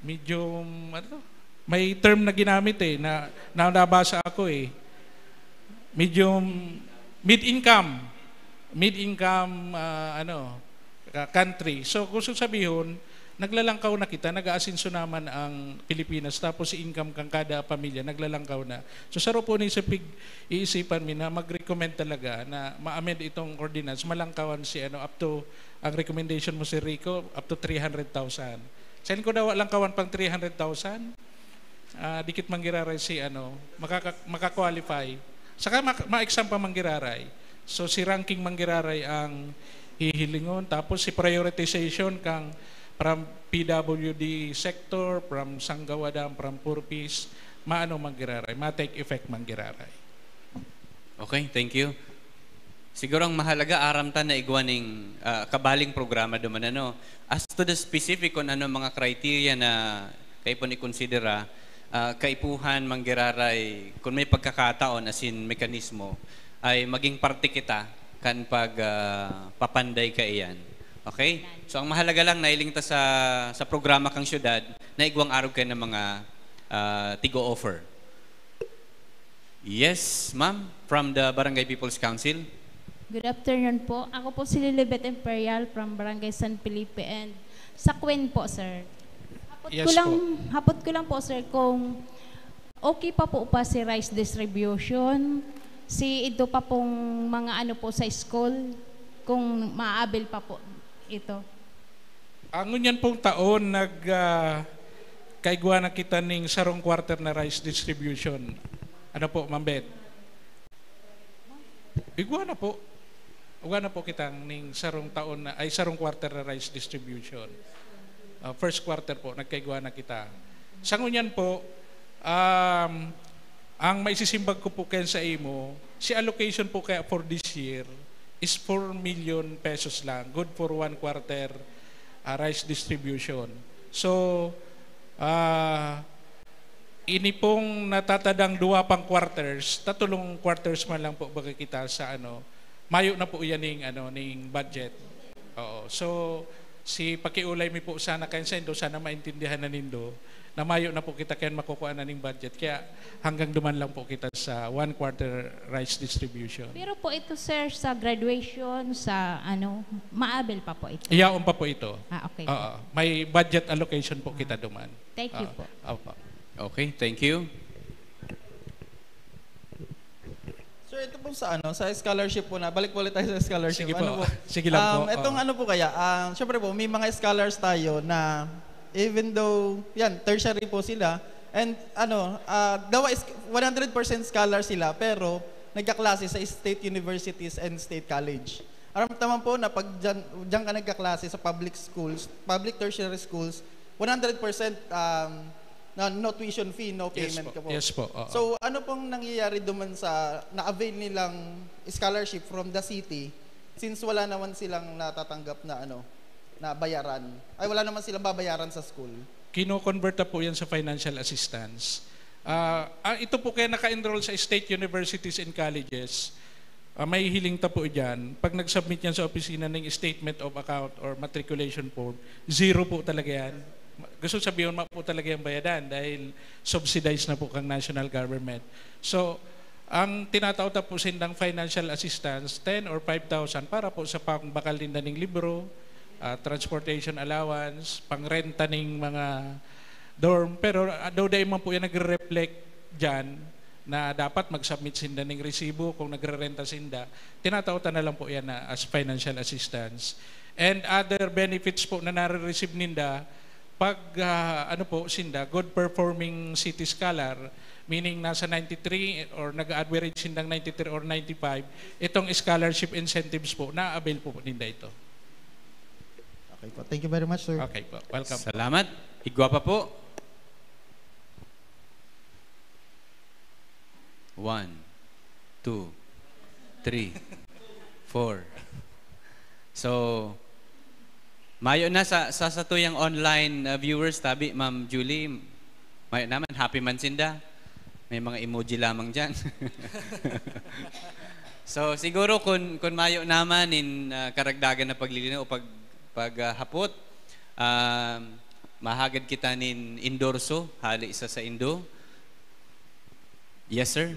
Medium, ano to? May term na ginamit eh, na, na nabasa ako eh. Medium, mid-income. Mid-income, ah, ano, ka- country. So, kung sabihon, naglalangkaw na kita, nag-aasenso naman ang Pilipinas, tapos si income kang kada pamilya, naglalangkaw na. So, saro po ni sa pig-iisipan mi na mag-recommend talaga na ma-amend itong ordinance, malangkawan si ano, up to, ang recommendation mo, Sir Rico, up to three hundred thousand. Sa ko daw langkawan pang three hundred thousand, ah, dikit manggiraray si ano, makaka- makakwalify. Saka mak- ma-exam pa manggiraray. So, si ranking manggiraray ang hihilingon. Tapos si prioritization kang from P W D sector, from Sanggawadan, from Purpis, maano manggiraray, ma-take effect manggiraray. Okay, thank you. Siguro ang mahalaga, aram ta na igwa ning ah, kabaling programa duman, ano. As to the specific kung ano mga criteria na Kaipuhan ikonsidera, ah, kaipuhan manggiraray, kun may pagkakataon, asin mekanismo, ay maging parte kita kan pag, ah, papanday kaiyan. Okay? So, ang mahalaga lang, nailing ta sa, sa programa kang syudad na igwang arog kayo ng mga, ah, tigo-offer. Yes, ma'am, from the Barangay People's Council. Good afternoon po. Ako po si Lilibet Imperial from Barangay San Felipe and sa Queen po, sir. Hapot Yes ko lang, po. Hapot ko lang po, sir, kung okay pa po pa si rice distribution, si ito pa pong mga ano po sa school, kung maabil pa po ito. Ang ngunyan pong taon, nag, ah, kaigwa na kita ning sarong quarter na rice distribution. Ano po, Ma'am Beth? Igwa na po. Igwa na po kitang ning sarong taon na, ay, sarong quarter na rice distribution. Ah, first quarter po, nagkaigwa na kita. Sa ngunyan po, um, ang maisisimbag ko po kayan sa imo, si allocation po kaya for this year is four million pesos lang, good for one quarter, ah, rice distribution. So, ah, ini pong natatadang duwa pang quarters, tatulong quarters man lang po baga kita sa ano, mayo na po yan ning, ano, ning budget. Oo. So, si pakiulay mi po sana kayan sa indo, sana maintindihan na nindo, na mayo na po kita kayan makukuha na ning budget. Kaya hanggang duman lang po kita sa one quarter rice distribution. Pero po ito, sir, sa graduation, sa ano, maabil pa po ito? Iyaon pa po ito. Ah, okay po. Oo. May budget allocation po kita duman. Thank you Ah, po. Opo. Okay, thank you. Sir, ito po sa ano, sa scholarship po na, balik po ulit tayo sa scholarship. Sige po. Ano po? Sige lang Um, po. Itong Oo. ano po kaya, ah, syempre po, may mga scholars tayo na even though, yan, tertiary po sila, and ano, ah, dawa is one hundred percent scholar sila, pero nagkaklase sa state universities and state college. Aram naman po na pag dyan, dyan ka nagkaklase sa public schools, public tertiary schools, one hundred percent, um, na no tuition fee, no Yes payment po. ka po. Yes po, oo. So, ano pong nangyayari duman sa na-avail nilang scholarship from the city, since wala naman silang natatanggap na ano, na bayaran? Ay, wala naman silang babayaran sa school. Kino-convert na po yan sa financial assistance. Ah, ah, ito po kaya naka-enroll sa state universities and colleges, ah, may hiling ta po dyan. Pag nag-submit yan sa opisina ng statement of account or matriculation form, zero po talaga yan. Gusto sabihin, ma po talaga yung bayadan dahil subsidized na po kang national government. So, ang tinatao ta po sindang financial assistance, ten or five thousand para po sa pangbakal ninda ning libro, ah, transportation allowance, pangrenta ning mga dorm. Pero, ah, daw dai man po yan nagre-reflect dyan na dapat mag-submit sinda ning resibo kung nagrerenta sinda. Tinatao ta na lang po yan na as financial assistance. And other benefits po na nare-receive ninda, pag, ah, ano po, sinda, good performing city scholar, meaning nasa ninety-three or nag-average sindang ninety-three or ninety-five, itong scholarship incentives po, na-avail po ninda ito. Okay po. Thank you very much, sir. Okay po. Welcome po. Salamat. Igwa pa po. One, two, three, four. So, mayo na sa, sa satuyang online, uh, viewers, tabi, Ma'am Julie, mayo naman, happy man sinda. May mga emoji lamang dyan. So, siguro kun, kun mayo naman nin, uh, karagdagan na paglilinaw o pag, pag, uh, hapot, um, mahagad kita nin endorso, hali sa saindo. Yes, sir.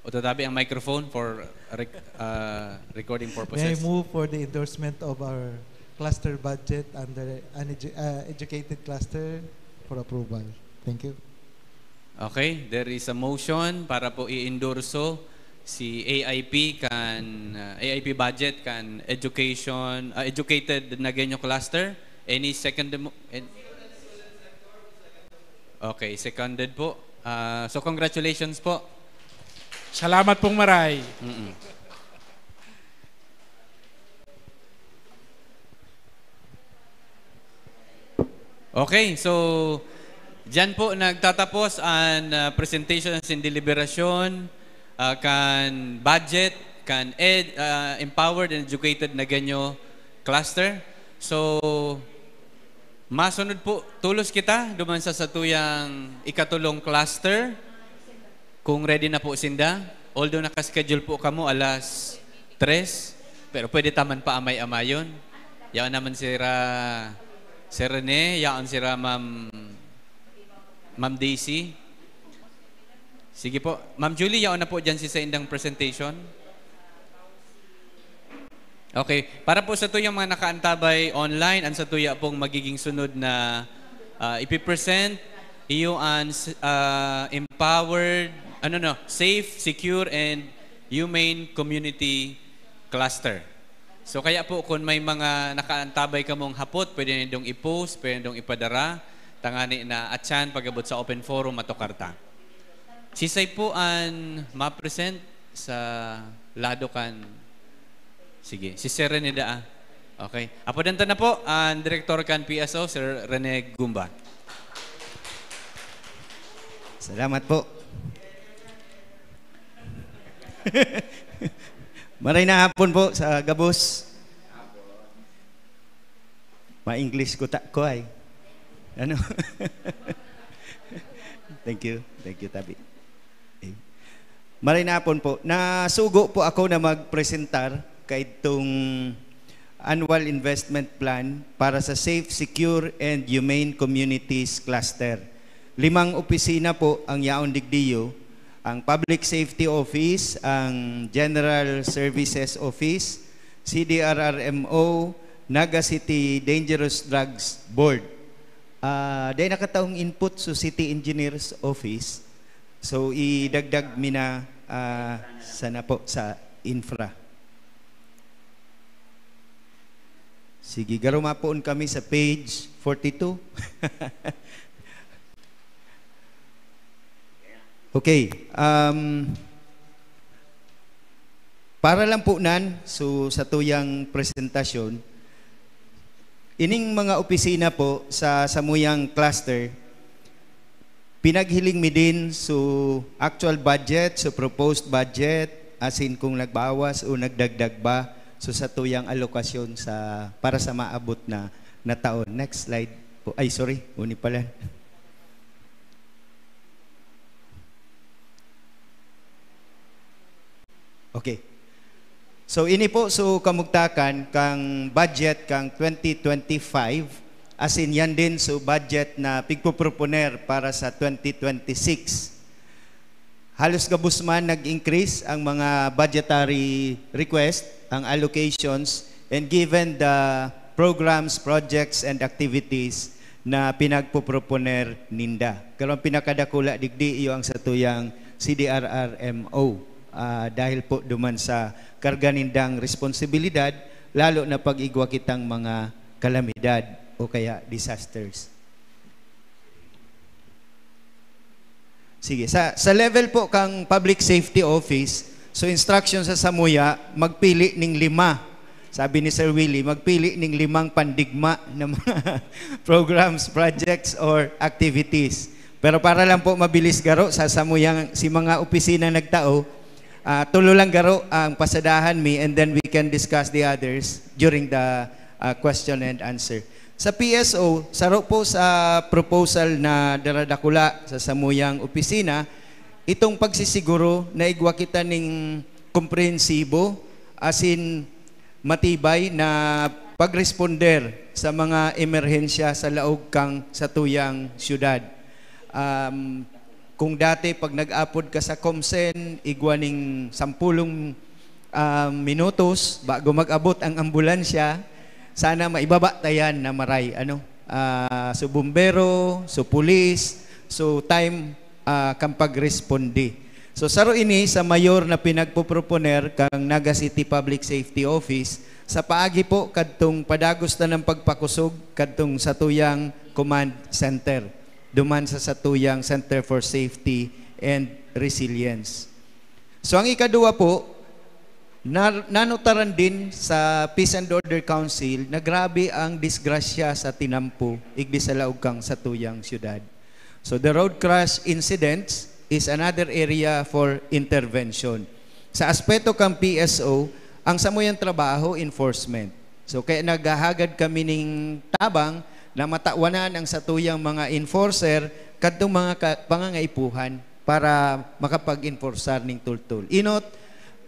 O tatabi ang microphone for rec-, uh, recording May I purposes. move for the endorsement of our cluster budget under unedu-, uh, educated cluster for approval? Thank you. Okay, there is a motion para po i-endorso si A I P kan, uh, A I P budget kan education, uh, educated Nagueño cluster. Any second mo-, en-, Okay, seconded po. Ah, so, congratulations po. Salamat pong maray. Mm-mm. Okay, so, diyan po nagtatapos ang, ah, presentation and deliberasyon, ah, kan budget, kan ed-, ah, empowered and educated Nagueño cluster. So, Masunod po, tulos kita duman sa satuyang ikatulong cluster. Kung ready na po sinda, although naka-schedule po kamo alas tres, pero pwede ta man paamay-amayon. Yaon naman sira Sir Rene, yaon sira Ma'am, Ma'am Daisy. Sige po. Ma'am Julie, yaon na po dyan si saindang presentation. Okay. Para po satuyang mga nakaantabay online, ang satuya pong magiging sunod na, ah, ipipresent, iyo an s-, ah, empowered, ano no, safe, secure, and humane community cluster. So, kaya po, kung may mga nakaantabay kamong hapot, pwede nindong i-post, pwede nindong ipadara, tangani na atyan pag-abot sa open forum, matukar ta. Sisay po an ma-present sa lado kan, sige, si Sir Rene daa. Okay. Apodan ta na po an direktor kan P S O, Sir Rene Gumba. Salamat po. Maray na hapon po sa gabos. Ma-English ko ta-, ko ay. Ano? Thank you. Thank you, Tabi. Eh. Maray na hapon po. Nasugo po ako na magpresentar kaitong annual investment plan para sa Safe, Secure, and Humane Communities Cluster. Limang opisina po ang yaon digdiyo, ang Public Safety Office, ang General Services Office, C D R R M O, Naga City Dangerous Drugs Board. Ah, dai nakataong input sa City Engineer's Office. So, idagdag mi na, ah, sana po sa infra. Sige, garo mapoon kami sa page forty-two. Okay, um, para lang po nan, so, satuyang presentasyon, ining mga opisina po sa samuyang cluster, pinaghiling mi din, so, actual budget, so, proposed budget, asin kung nagbawas o nagdagdag ba, so, satuyang alokasyon sa, para sa maabot na, na taon. Next slide po. Ay, sorry. Uni pala. Okay. So, ini po, so, kamugtakan kang budget kang twenty twenty-five, asin yan din, so, budget na pigpoproponer para sa twenty twenty-six. Halos gabos man nag-increase ang mga budgetary request, ang allocations, and given the programs, projects, and activities na pinagpoproponer ninda. Pero ang pinakadakula digdi, iyo ang satuyang C D R R M O. Ah, dahil po duman sa karga nindang responsibilidad, lalo na pag igwa kitang mga kalamidad o kaya disasters. Sige, sa, sa level po kang Public Safety Office, so instruction sa samuya, magpili ning lima. Sabi ni Sir Willie, magpili ning limang pandigma na mga programs, projects, or activities. Pero para lang po mabilis garo, sa samuyang, si mga opisina nagtao, ah, tulo lang garo ang pasadahan mi, and then we can discuss the others during the, ah, question and answer. Sa P S O, saro po sa proposal na daradakula sa samuyang opisina, itong pagsisiguro na igwa kita ning komprehensibo, asin matibay na pagresponder sa mga emerhensya sa laog kang satuyang syudad. Um, kung dati, pag nag-apod ka sa COMSEN, igwa ning sampulong, um, minutos bago mag-abot ang ambulansya, sana maibaba ta yan na maray, ano? Ah, so, bumbero, so, pulis, so, time, ah, kan pagresponde. So, saro ini sa mayor na pinagpoproponer kang Naga City Public Safety Office sa paagi po kadtong padagos na ng pagpakusog kadtong satuyang command center, duman sa satuyang Center for Safety and Resilience. So, ang ikaduwa po, nar-, nanutaran din sa Peace and Order Council na grabe ang disgrasya sa tinampo igdi sa laog kang satuyang syudad. So, the road crash incidents is another area for intervention. Sa aspeto kang P S O, ang samuyang trabaho, enforcement. So, kaya naghahagad kami ning tabang na matawanan ang satuyang mga enforcer kadtong mga ka-, pangangaipuhan para makapag-enforcear ning tultol. Inot,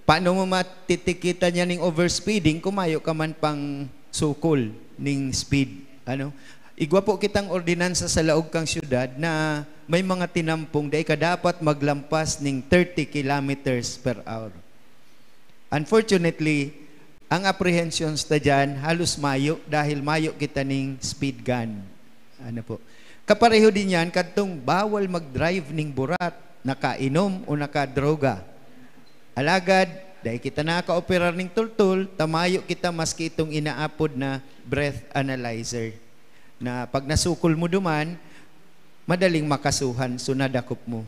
paano mo matitikitan niya ning overspeeding kung mayo ka man pang sukol ning speed? Ano? Igwa po kitang ordinansa sa laog kang syudad na may mga tinampong dai ka dapat maglampas ning thirty kilometers per hour. Unfortunately, ang apprehensions ta diyan halos mayo dahil mayo kita ning speed gun. Ano po? Kapareho din yan kadtong bawal mag-drive ning burat, nakainom o nakadroga. Alagad, dai kita nakakaoperar ning tultol, ta mayo kita maski itong inaapod na breath analyzer. Na pag nasukol mo duman, madaling makasuhan, so nadakop mo.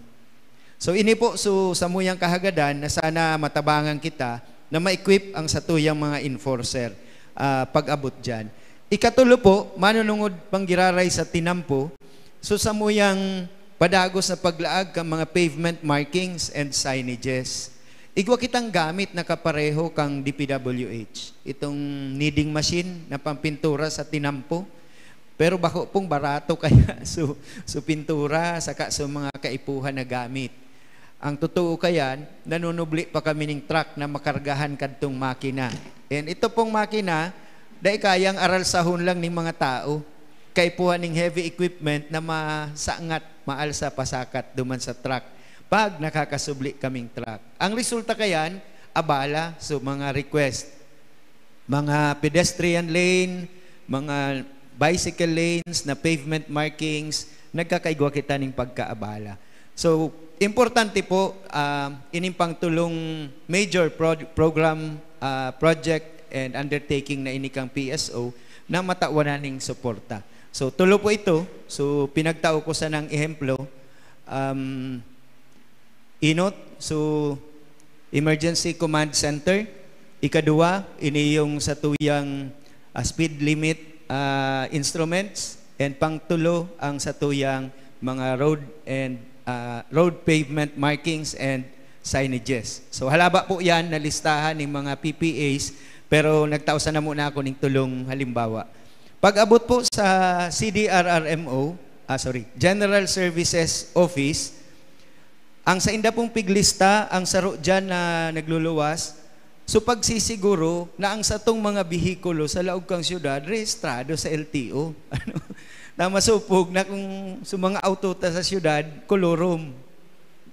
So ini po, so samuyang kahagadan na sana matabangan kita na ma-equip ang satuyang mga enforcer, ah, pag-abot diyan. Ikatulo po, manunungod panggiraray sa tinampo, so samuyang padagos na paglaag kan mga pavement markings and signages. Igwa kitang gamit na kapareho kang D P W H. Itong kneading machine na pampintura sa tinampo. Pero bako pong barato kaya so, so pintura saka so mga kaipuhan na gamit. Ang totoo kayan, nanunubli pa kami ning truck na makargahan kadtong makina. And ito pong makina, dai kayang aralsahon lang ning mga tao. Kaipuhan ning heavy equipment na masangat, maalsa, pasakat duman sa truck pag nakakasubli kaming truck. Ang resulta kayan, abala, so mga request, mga pedestrian lane, mga bicycle lanes na pavement markings, nagkakaigwa kita ning pagkaabala. So, importante po, ah, ining pangtulong major pro-, program, ah, project and undertaking na ini kang P S O na matawanan ning suporta. So, tulo po ito. So, pinagtao ko sanang ehemplo. Um, Inot, so, Emergency Command Center. Ikaduwa, ini yung satuyang, ah, speed limit, ah, instruments. And pangtulo, ang satuyang mga road and, ah, road pavement markings and signages. So, halaba po yan na listahan ng mga P P As, pero nagtao sana muna ako ng tulong halimbawa. Pag-abot po sa C D R R M O, ah, sorry, General Services Office, ang sainda pong piglista, ang saro diyan na nagluluwas, so pagsisiguro na ang satong mga behikulo sa laog kang syudad rehistrado sa L T O. Ano? Na masupog na kung sa mga auto ta sa syudad, kolorum.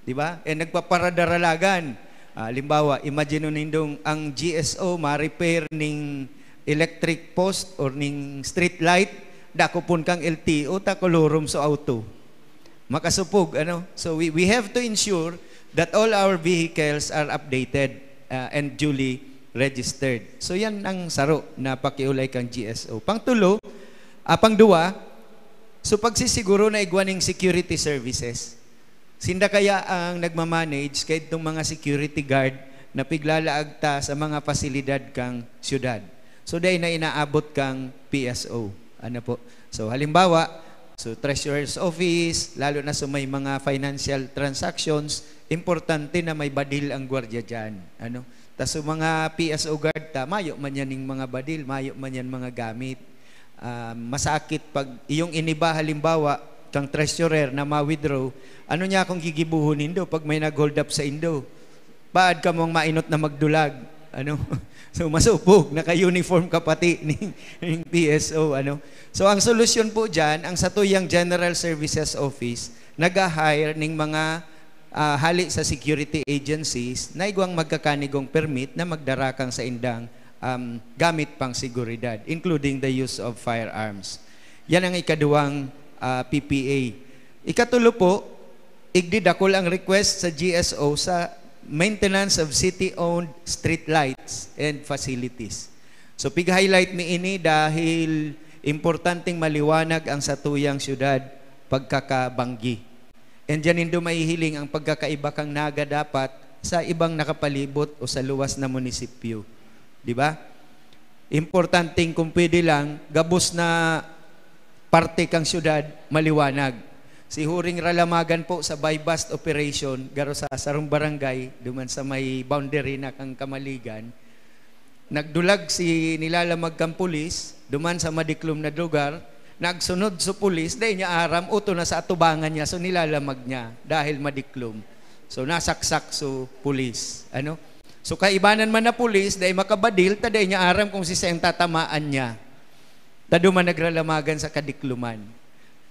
Di ba? Eh, nagpaparadaralagan. Ah, halimbawa, imagine nindong ang G S O ma-repair ning electric post or ning street light, dakopon kang L T O, ta kolorum so auto. Makasupog, ano? So, we, we have to ensure that all our vehicles are updated, ah, and duly registered. So, yan ang saro na pakiulay kang G S O. Pangtulo, ah, pangduwa, so pagsisiguro na igwa ning security services. Sinda kaya ang nagmamanage kaidtong mga security guard na piglalaag ta sa mga pasilidad kang syudad. So, dai na inaabot kang P S O. Ano po? So, halimbawa, so treasurer's office, lalo na sa may mga financial transactions, importante na may badil ang gwardiya diyan. Ano? Tas sa mga P S O guard ta, mayo man yan ning mga badil, mayo man yan mga gamit. Ah, masakit pag iyong iniba, halimbawa, kang treasurer na ma-withdraw, ano niya akong gigibuhon nindo pag may nag-hold up sa indo? Paad kamong mainot na magdulag, ano? So, masupog, naka-uniform ka pati ning, ning P S O, ano? So, ang solusyon po diyan, ang satuyang General Services Office, nag-hire ning mga, ah, hali sa security agencies na igwang magkakanigong permit na magdara kang saindang, um, gamit pang seguridad, including the use of firearms. Yan ang ikaduwang, ah, P P A. Ikatulo po, igdidakul ang request sa G S O sa maintenance of city-owned streetlights and facilities. So, pig-highlight mi ini dahil importanteng maliwanag ang satuyang syudad pagkakabanggi. And diyan nindo mahihiling ang pagkakaiba kang Naga dapat sa ibang nakapalibot o sa luwas na munisipyo. Di ba? Importanteng kung pwede lang, gabos na parte kang syudad, maliwanag. Si Huring Ralamagan po sa buy-bust operation, garo sa sarong barangay, duman sa may boundary na kang Kamaligan, nagdulag si nilalamag kang pulis, duman sa madiklom na lugar, Nagsunod so pulis, dai niya aram, uto na sa atubangan niya, so nilalamag niya dahil madiklom. So nasaksak so pulis, ano? So kaibanan man na pulis, dai makabadil, ta dai niya aram kung sisay ang tatamaan niya. Ta duman nagralamagan sa kadikloman.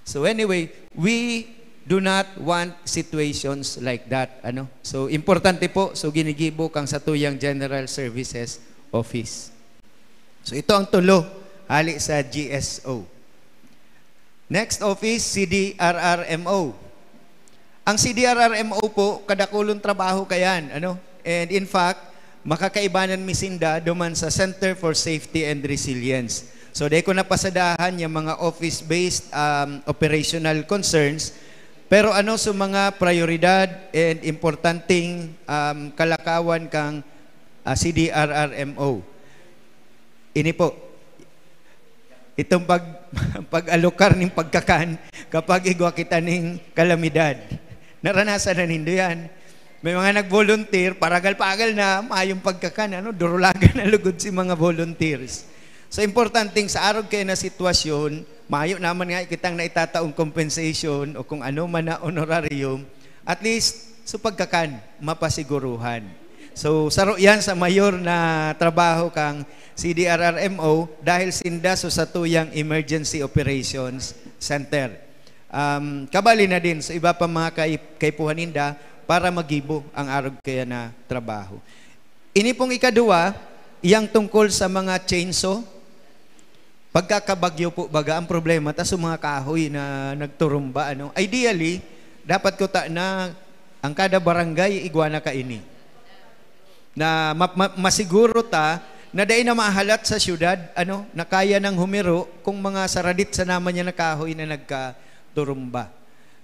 So anyway, we do not want situations like that, ano? So importante po, so ginigibo kang satuyang General Services Office. So ito ang tulo hali sa G S O. Next office, C D R R M O. Ang C D R R M O po, kadakulon trabaho kayan, ano? And in fact, makakaibanan mi sinda duman sa Center for Safety and Resilience. So, dai ko napasadahan yung mga office-based, um, operational concerns, pero ano sa mga prioridad and importanteng, um, kalakawan kang, ah, C D R R M O? Ini po, itong pag-, pag-alokar ning pagkakan kapag igwa kita ning kalamidad. Naranasan na nindo yan. May mga nag-volunteer, paragal-pagal na, mayong pagkakan, ano, durulagan na lugod si mga volunteers. So, importanteng sa arog kayo na sitwasyon, mayo naman nga kitang naitataong compensation o kung ano man na honorarium, at least, so pagkakan, mapasiguruhan. So, saro yan sa mayor na trabaho kang C D R R M O dahil sinda so satuyang Emergency Operations Center. Um, kabali na din sa iba pa mga kai-, kaipuhan ninda para magibo ang arog kaya na trabaho. Ini pong ikaduwa, yang tungkol sa mga chainsaw. Pagkakabagyo po, baga, ang problema, ta sa mga kahoy na nagturumba, ano? Ideally, dapat ko ta na ang kada barangay igwa na kaini. Na ma-, ma-, masiguro ta na dai na mahalat sa syudad, ano, na kaya nang humiro kung mga saradit sa naman niya na kahoy na nagkaturumba.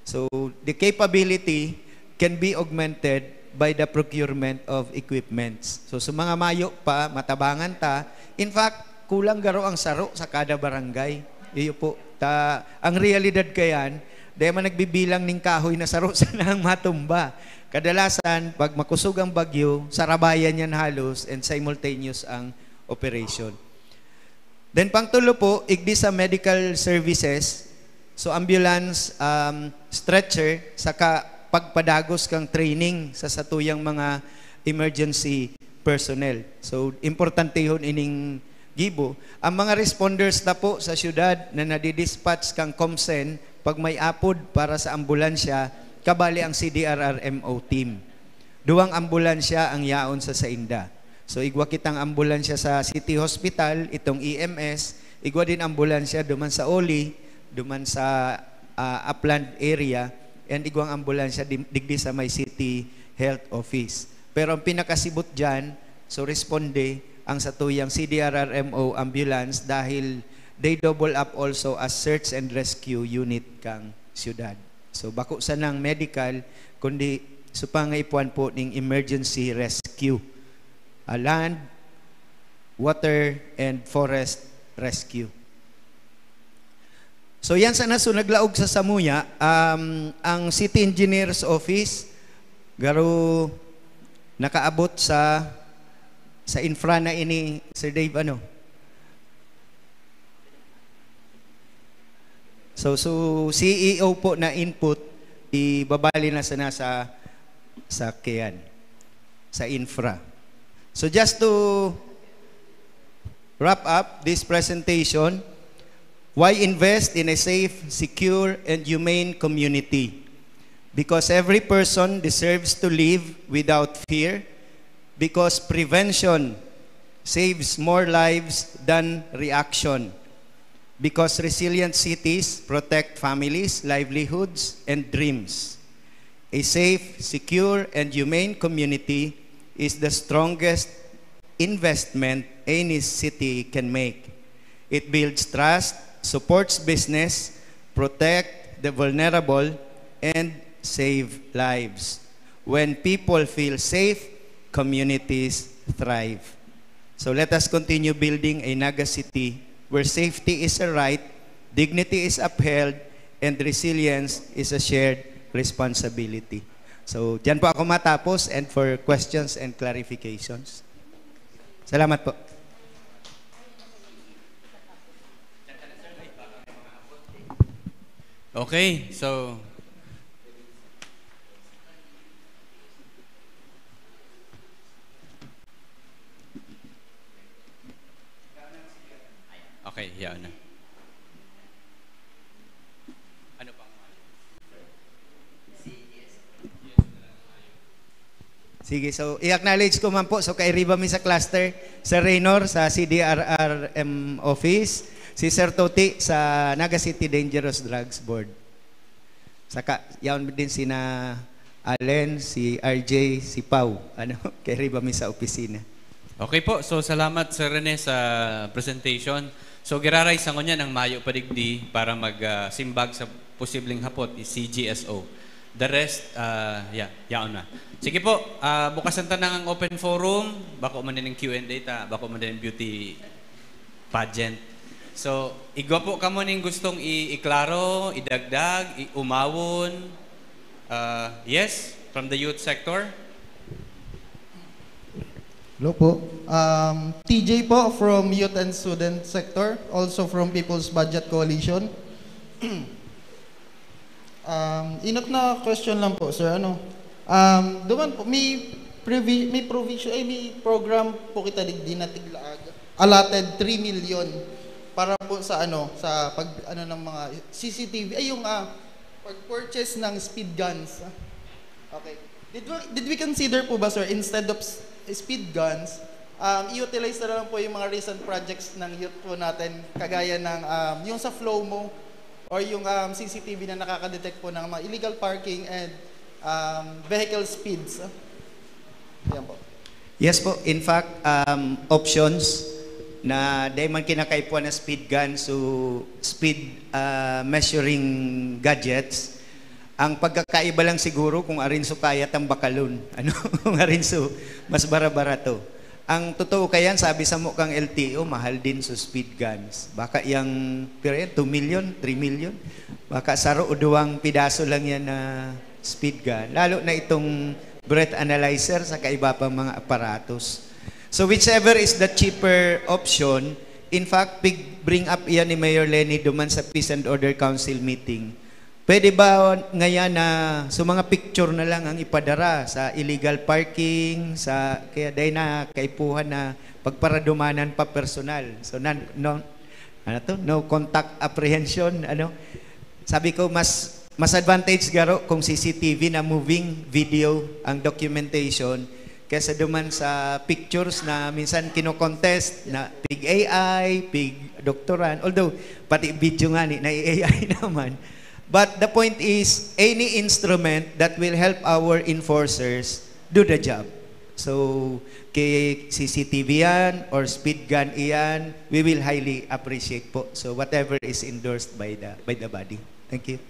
So, the capability can be augmented by the procurement of equipments. So, sa mga mayo pa, matabangan ta. In fact, kulang garo ang saro sa kada barangay. Iyo po. Ta, ang realidad kayan, dai man nagbibilang ning kahoy na saro sana ang matumba. Kadalasan, pag makusog ang bagyo, sarabayan yan halos and simultaneous ang operation. Then, pangtulo po, igdi sa medical services, so ambulance, um, stretcher, saka pagpadagos kang training sa satuyang mga emergency personnel. So, importantehon ining gibo. Ang mga responders na po sa syudad na nadidispatch kang COMCEN pag may apod para sa ambulansya, kabali ang C D R R M O team. Duwang ambulansya ang yaon sa sainda. So, igwa kitang ambulansya sa City Hospital, itong E M S, igwa din ambulansya duman sa Oli, duman sa, ah, Upland area, and igwang ambulansya di-, digdi sa may City Health Office. Pero ang pinakasibot dyan, so responde ang satuyang C D R R M O ambulance dahil they double up also as search and rescue unit kang syudad. So, bako sanang medical, kundi sa pangaipuan po ning emergency rescue. Ah, land, water, and forest rescue. So, yan sana. So, naglaog sa samuya, um, ang City Engineer's Office, garo nakaabot sa, sa infra na ini, Sir Dave, ano? So, so, C E O po na input, ibabali na sana sa, sa kiyan, sa infra. So, just to wrap up this presentation, why invest in a safe, secure, and humane community? Because every person deserves to live without fear, because prevention saves more lives than reaction, because resilient cities protect families, livelihoods, and dreams. A safe, secure, and humane community is the strongest investment any city can make. It builds trust, supports business, protect the vulnerable, and save lives. When people feel safe, communities thrive. So let us continue building a Naga City where safety is a right, dignity is upheld, and resilience is a shared responsibility. So, diyan po ako matapos, and for questions and clarifications. Salamat po. Okay, so Okay, yaon na. Ano pang Sige, so i-acknowledge ko man po, so kairiba mi sa cluster, Sir Raynor sa C D R R M office, si Sir Toti sa Naga City Dangerous Drugs Board. Saka, yaon din sina Allen, si R J, si Pau. Ano, kairiba mi sa opisina. Okay po. So, salamat, Sir Rene, sa presentation. So, giraray sa ngunyan ang mayo pa digdi para mag, ah, simbag sa posibleng hapot is C G S O. The rest, ah, yeah, yaon na. Sige po, ah, bukasan ta na ang open forum. Bako man din ang Q and A ta, bako man din ang beauty pageant. So, igwa po kamo ning gustong i-, iklaro, idagdag, i-, umawon. Ah, yes, from the youth sector. Hello po. Um, T J po from Youth and Student Sector, also from People's Budget Coalition. Um, inot na question lang po, sir. Ano? Um, duman po, may provi-, may provision, ay, may program po kita digdi na tiglaag. Allotted three million para po sa, ano, sa pag, ano, ng mga C C T V, ay, yung, ah, pag-purchase ng speed guns. Okay. Did we, did we consider po ba, sir, instead of s-, speed guns, um, i-utilize na lang po yung mga recent projects ng youth po natin, kagaya ng, um, yung sa Flomo or yung, um, C C T V na nakaka-detect po ng mga illegal parking and, um, vehicle speeds? Yan po. Yes po. In fact, um, options na dai man kinakaipuhan na speed gun, so speed, ah, measuring gadgets. Ang pagkakaiba lang siguro kung arin so kaya tambakalon, ano, kung arin so mas bara-barato. Ang totoo kayan, sabi samo kang L T O, mahal din so speed guns. Baka yang, pero yan, two million, three million. Baka saro o duwang pidaso lang yan na speed gun. Lalo na itong breath analyzer saka iba pang mga aparatos. So whichever is the cheaper option, in fact, pig-, bring up iyan ni Mayor Leni duman sa Peace and Order Council meeting. Pwede ba ngayan na, so, mga picture na lang ang ipadara sa illegal parking, sa, kaya dai na kaipuhan na pagparadumanan pa personal. So, nan-, no, ano to? No contact apprehension, ano? Sabi ko, mas, mas advantage garo kung C C T V na moving video ang documentation kaysa duman sa pictures na minsan kino-contest na pig A I, pig doktoran. Although, pati video nga ni, na A I naman. But the point is, any instrument that will help our enforcers do the job. So, kay C C T V yan or speed gun iyan, we will highly appreciate po. So, whatever is endorsed by the, by the body. Thank you.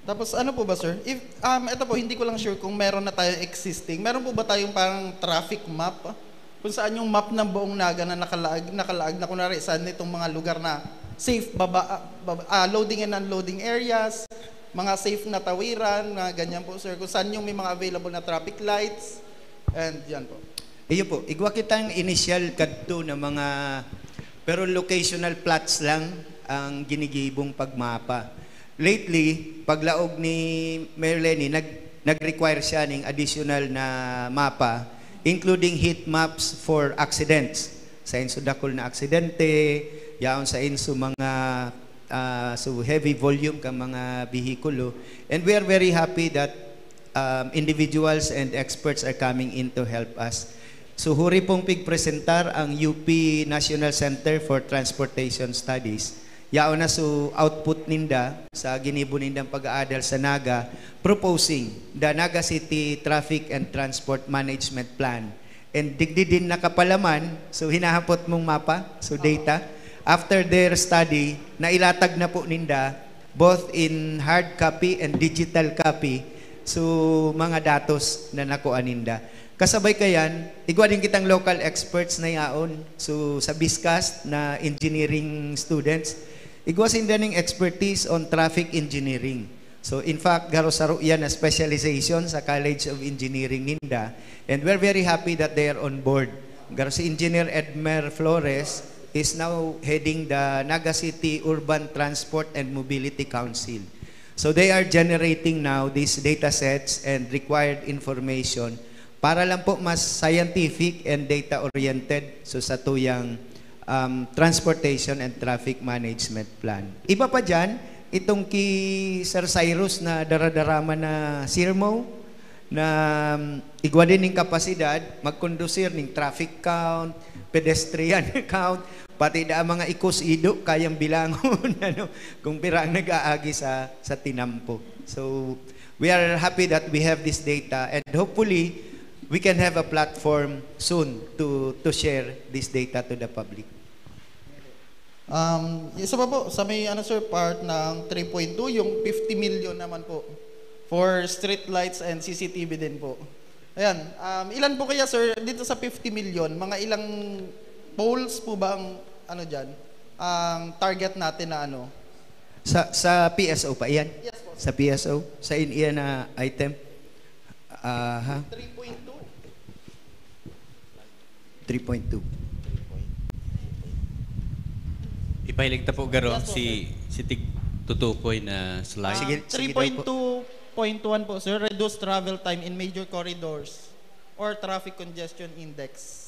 Tapos ano po ba, sir? If, um, ito po, hindi ko lang sure kung meron na tayong existing. Meron po ba tayong parang traffic map? Kung saan yung map ng buong Naga na nakalaag, nakalaag na, kunwari, saan itong mga lugar na safe, baba, ah, baba, ah, loading and unloading areas, mga safe na tawiran, mga ganyan po, sir. Kung saan yung may mga available na traffic lights, and yan po. Iyo po, igwa kitang initial kadto na mga, pero locational plots lang ang ginigibong pagmapa. Lately, paglaog ni Mayor Leni, nag-, nag-require siya ning additional na mapa, including heat maps for accidents. Sa inso dakul na aksidente, yaon sa inso mga, ah, so heavy volume ka mga behikulo. And we are very happy that, um, individuals and experts are coming in to help us. So, huri pong pigpresentar ang U P National Center for Transportation Studies. Yaon na so output ninda sa ginibo nindang pag-aadal sa Naga, proposing the Naga City Traffic and Transport Management Plan. And digdi din nakapalaman, so hinahapot mong mapa, so data. After their study, nailatag na po ninda, both in hard copy and digital copy, so mga datos na nakuha ninda. Kasabay kayan, igwa din kitang local experts na yaon. So sa BISCAST na engineering students, igwa sinda ning expertise on traffic engineering. So, in fact, garo saro yan na specialization sa College of Engineering ninda. And we're very happy that they are on board. Garo si Engineer Edmer Flores is now heading the Naga City Urban Transport and Mobility Council. So they are generating now these data sets and required information para lang po mas scientific and data-oriented, so sa tuyang, um, transportation and traffic management plan. Iba pa dyan, itong ki Sir Cyrus na daradaraman na sirmo, na, um, igwa din ning kapasidad, magkondusir ning traffic count, pedestrian count, pati da ang mga ikos ido, kayang bilangon, ano, kung pira ang nag-aagi sa, sa tinampo. So, we are happy that we have this data, and hopefully, we can have a platform soon to, to share this data to the public. Um, isa pa po, sa may, ano, sir, part ng three point two, yung fifty million naman po for street lights and C C T V din po. Ayan, um, ilan po kaya, sir, dito sa fifty million, mga ilang poles po ba ang, ano, dyan, ang target natin na, ano? Sa, sa P S O pa iyan? Yes po. Sa P S O? Sa in iyan na item? Aha. Three point two. Three point two. Ipahiling ta po, garo, Yes po, si, si tig tutukoy na slide. Sige, sige daw po. Three point two point one po, sir. Reduce travel time in major corridors or traffic congestion index.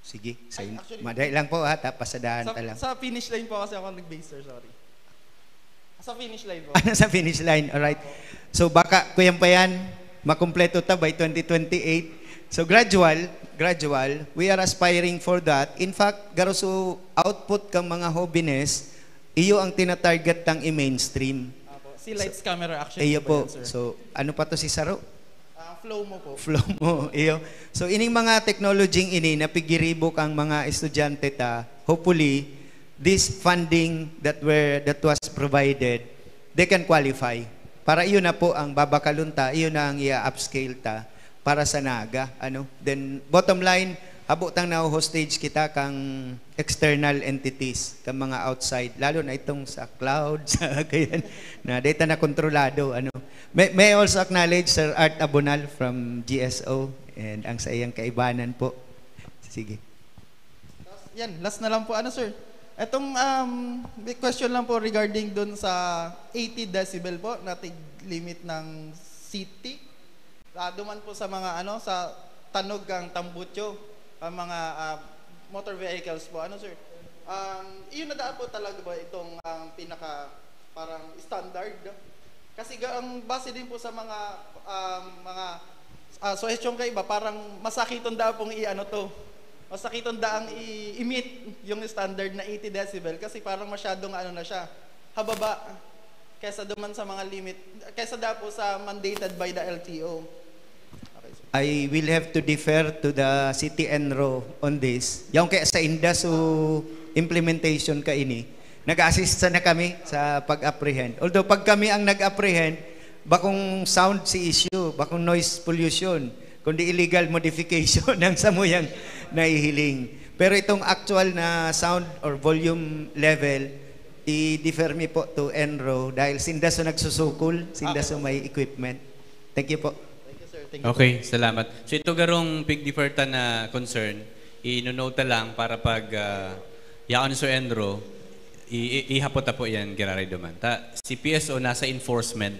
Sige, sa Ay, in- actually, madali lang po ha, ta pasadahan Sa, ta lang. sa finish line po kasi ako nag-base, sir. Sorry. Sa finish line po. Ano sa finish line? Alright. So baka kuyan pa yan, makumpleto ta by twenty twenty-eight. So gradual, gradual, we are aspiring for that. In fact, garo sa output kang mga hobenes, iyo ang tinatarget tang i-mainstream. Apo. Si lights camera action Iyo po ba po. yan, sir? So ano pa to si Saro? Ah, flow mo po. Flow mo, iyo. So ining mga technology ini na pigiribo kang mga estudyante ta, hopefully this funding that were that was provided, they can qualify. Para iyo na po ang babakalon ta, iyo na ang i-upscale ta para sa Naga, ano. Then bottom line, habo tang na hostage kita kang external entities, kang mga outside, lalo na itong sa cloud, sa kayan, na data na kontrolado, ano. May, may also acknowledge Sir Art Abonal from G S O and ang sa iyang kaibanan po. Sige. Yan, last na lang po. Ano, sir? Itong um, may question lang po regarding dun sa eighty decibel po na tig limit ng city. Ah, duman po sa mga ano, sa tanog ang tambutso, ang mga ah, motor vehicles po. Ano, sir? Um, yun na daan po talaga ba itong ang pinaka parang standard? Kasi ga, ang base din po sa mga um, mga ah, suhestyon kay iba, parang masakiton da pong i-ano to. Masakiton da ang i-emit yung standard na eighty decibel kasi parang masyadong ano na siya, hababa kaysa duman sa mga limit, kaysa da po sa mandated by the L T O. Okay, sir. I will have to defer to the City Enro on this. Yung kaya sa inda, so implementation ka ini, nag-assist sana kami sa pag-apprehend. Although pag kami ang nag-apprehend, bakong sound si issue, bakong noise pollution, kundi illegal modification ng samuyang nahihiling. Pero itong actual na sound or volume level, i-defer mi po to Enro dahil sinda so nagsusukol, sinda so may equipment. Thank you po. Thank you, sir. Thank you. Okay, salamat. So ito garong pigdiferta na concern, inuno ta lang para pag ah, yaon ni Sir Enro, i- i- ihapot ta po yan, giraray duman. Ta, si P S O nasa enforcement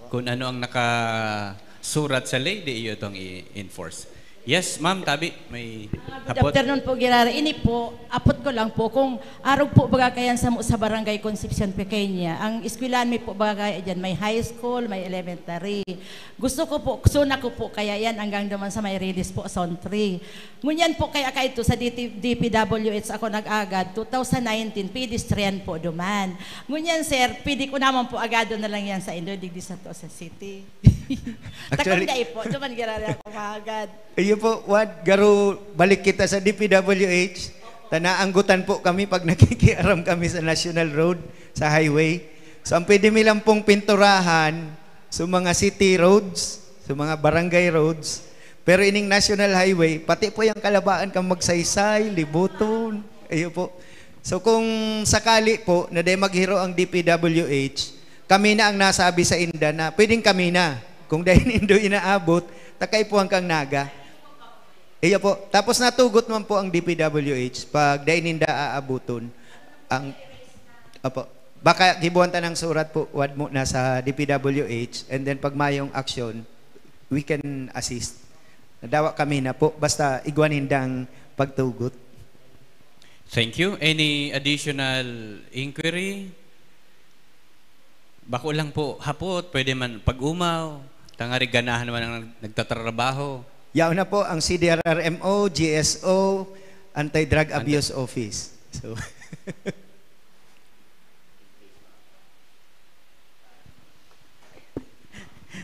kung ano ang nakasurat sa ley, di iyo itong i-enforce. Yes, ma'am, tabi, may Good hapot. afternoon po, Girara. Ini po, apot ko lang po kung arog po baga kayan sa, sa barangay Concepcion Pequeña. Ang eskwelahan mi po baga kaya dyan, may high school, may elementary. Gusto ko po, suna ko po kaya yan hanggang naman sa may release po, Zone three. Ngunyan po kaya kaito sa D T, D P W H ako nag-agad, two thousand nineteen, pedestrian po duman. Ngunyan, sir, pwede ko naman po agado na lang yan sa indo, digdi sa to sa city. Takong Actually- dai po, duman Girara ako maagad. Iyo po, Wad, garo, balik kita sa D P W H. Tanaanggutan po kami pag nakikiaram kami sa National Road, sa highway. So, ang pwede mi lang pong pinturahan sa mga city roads, sa mga barangay roads. Pero ining National Highway, pati po yung kalabaan kang Magsaysay, Libuton. Iyo po. So, kung sakali po na di maghiro ang D P W H, kami na ang nasabi sa inda na pwedeng kami na. Kung dahil nindo inaabot, takay po ang kang Naga. Iyo po. Tapos natugot man po ang D P W H pag dai ninda aabuton. Ang Opo. Baka gibuhan ta ng surat po, wad mo na sa D P W H, and then pag mayong action, we can assist. Dawa kami na po, basta igwa nindang pagtugot. Thank you. Any additional inquiry? Bako lang po hapot, pwede man pag-umaw, tangari ganahan naman ang nagtatrabaho. Yaon na po ang C D R R M O, G S O, Anti-Drug Anti- Abuse Office. So,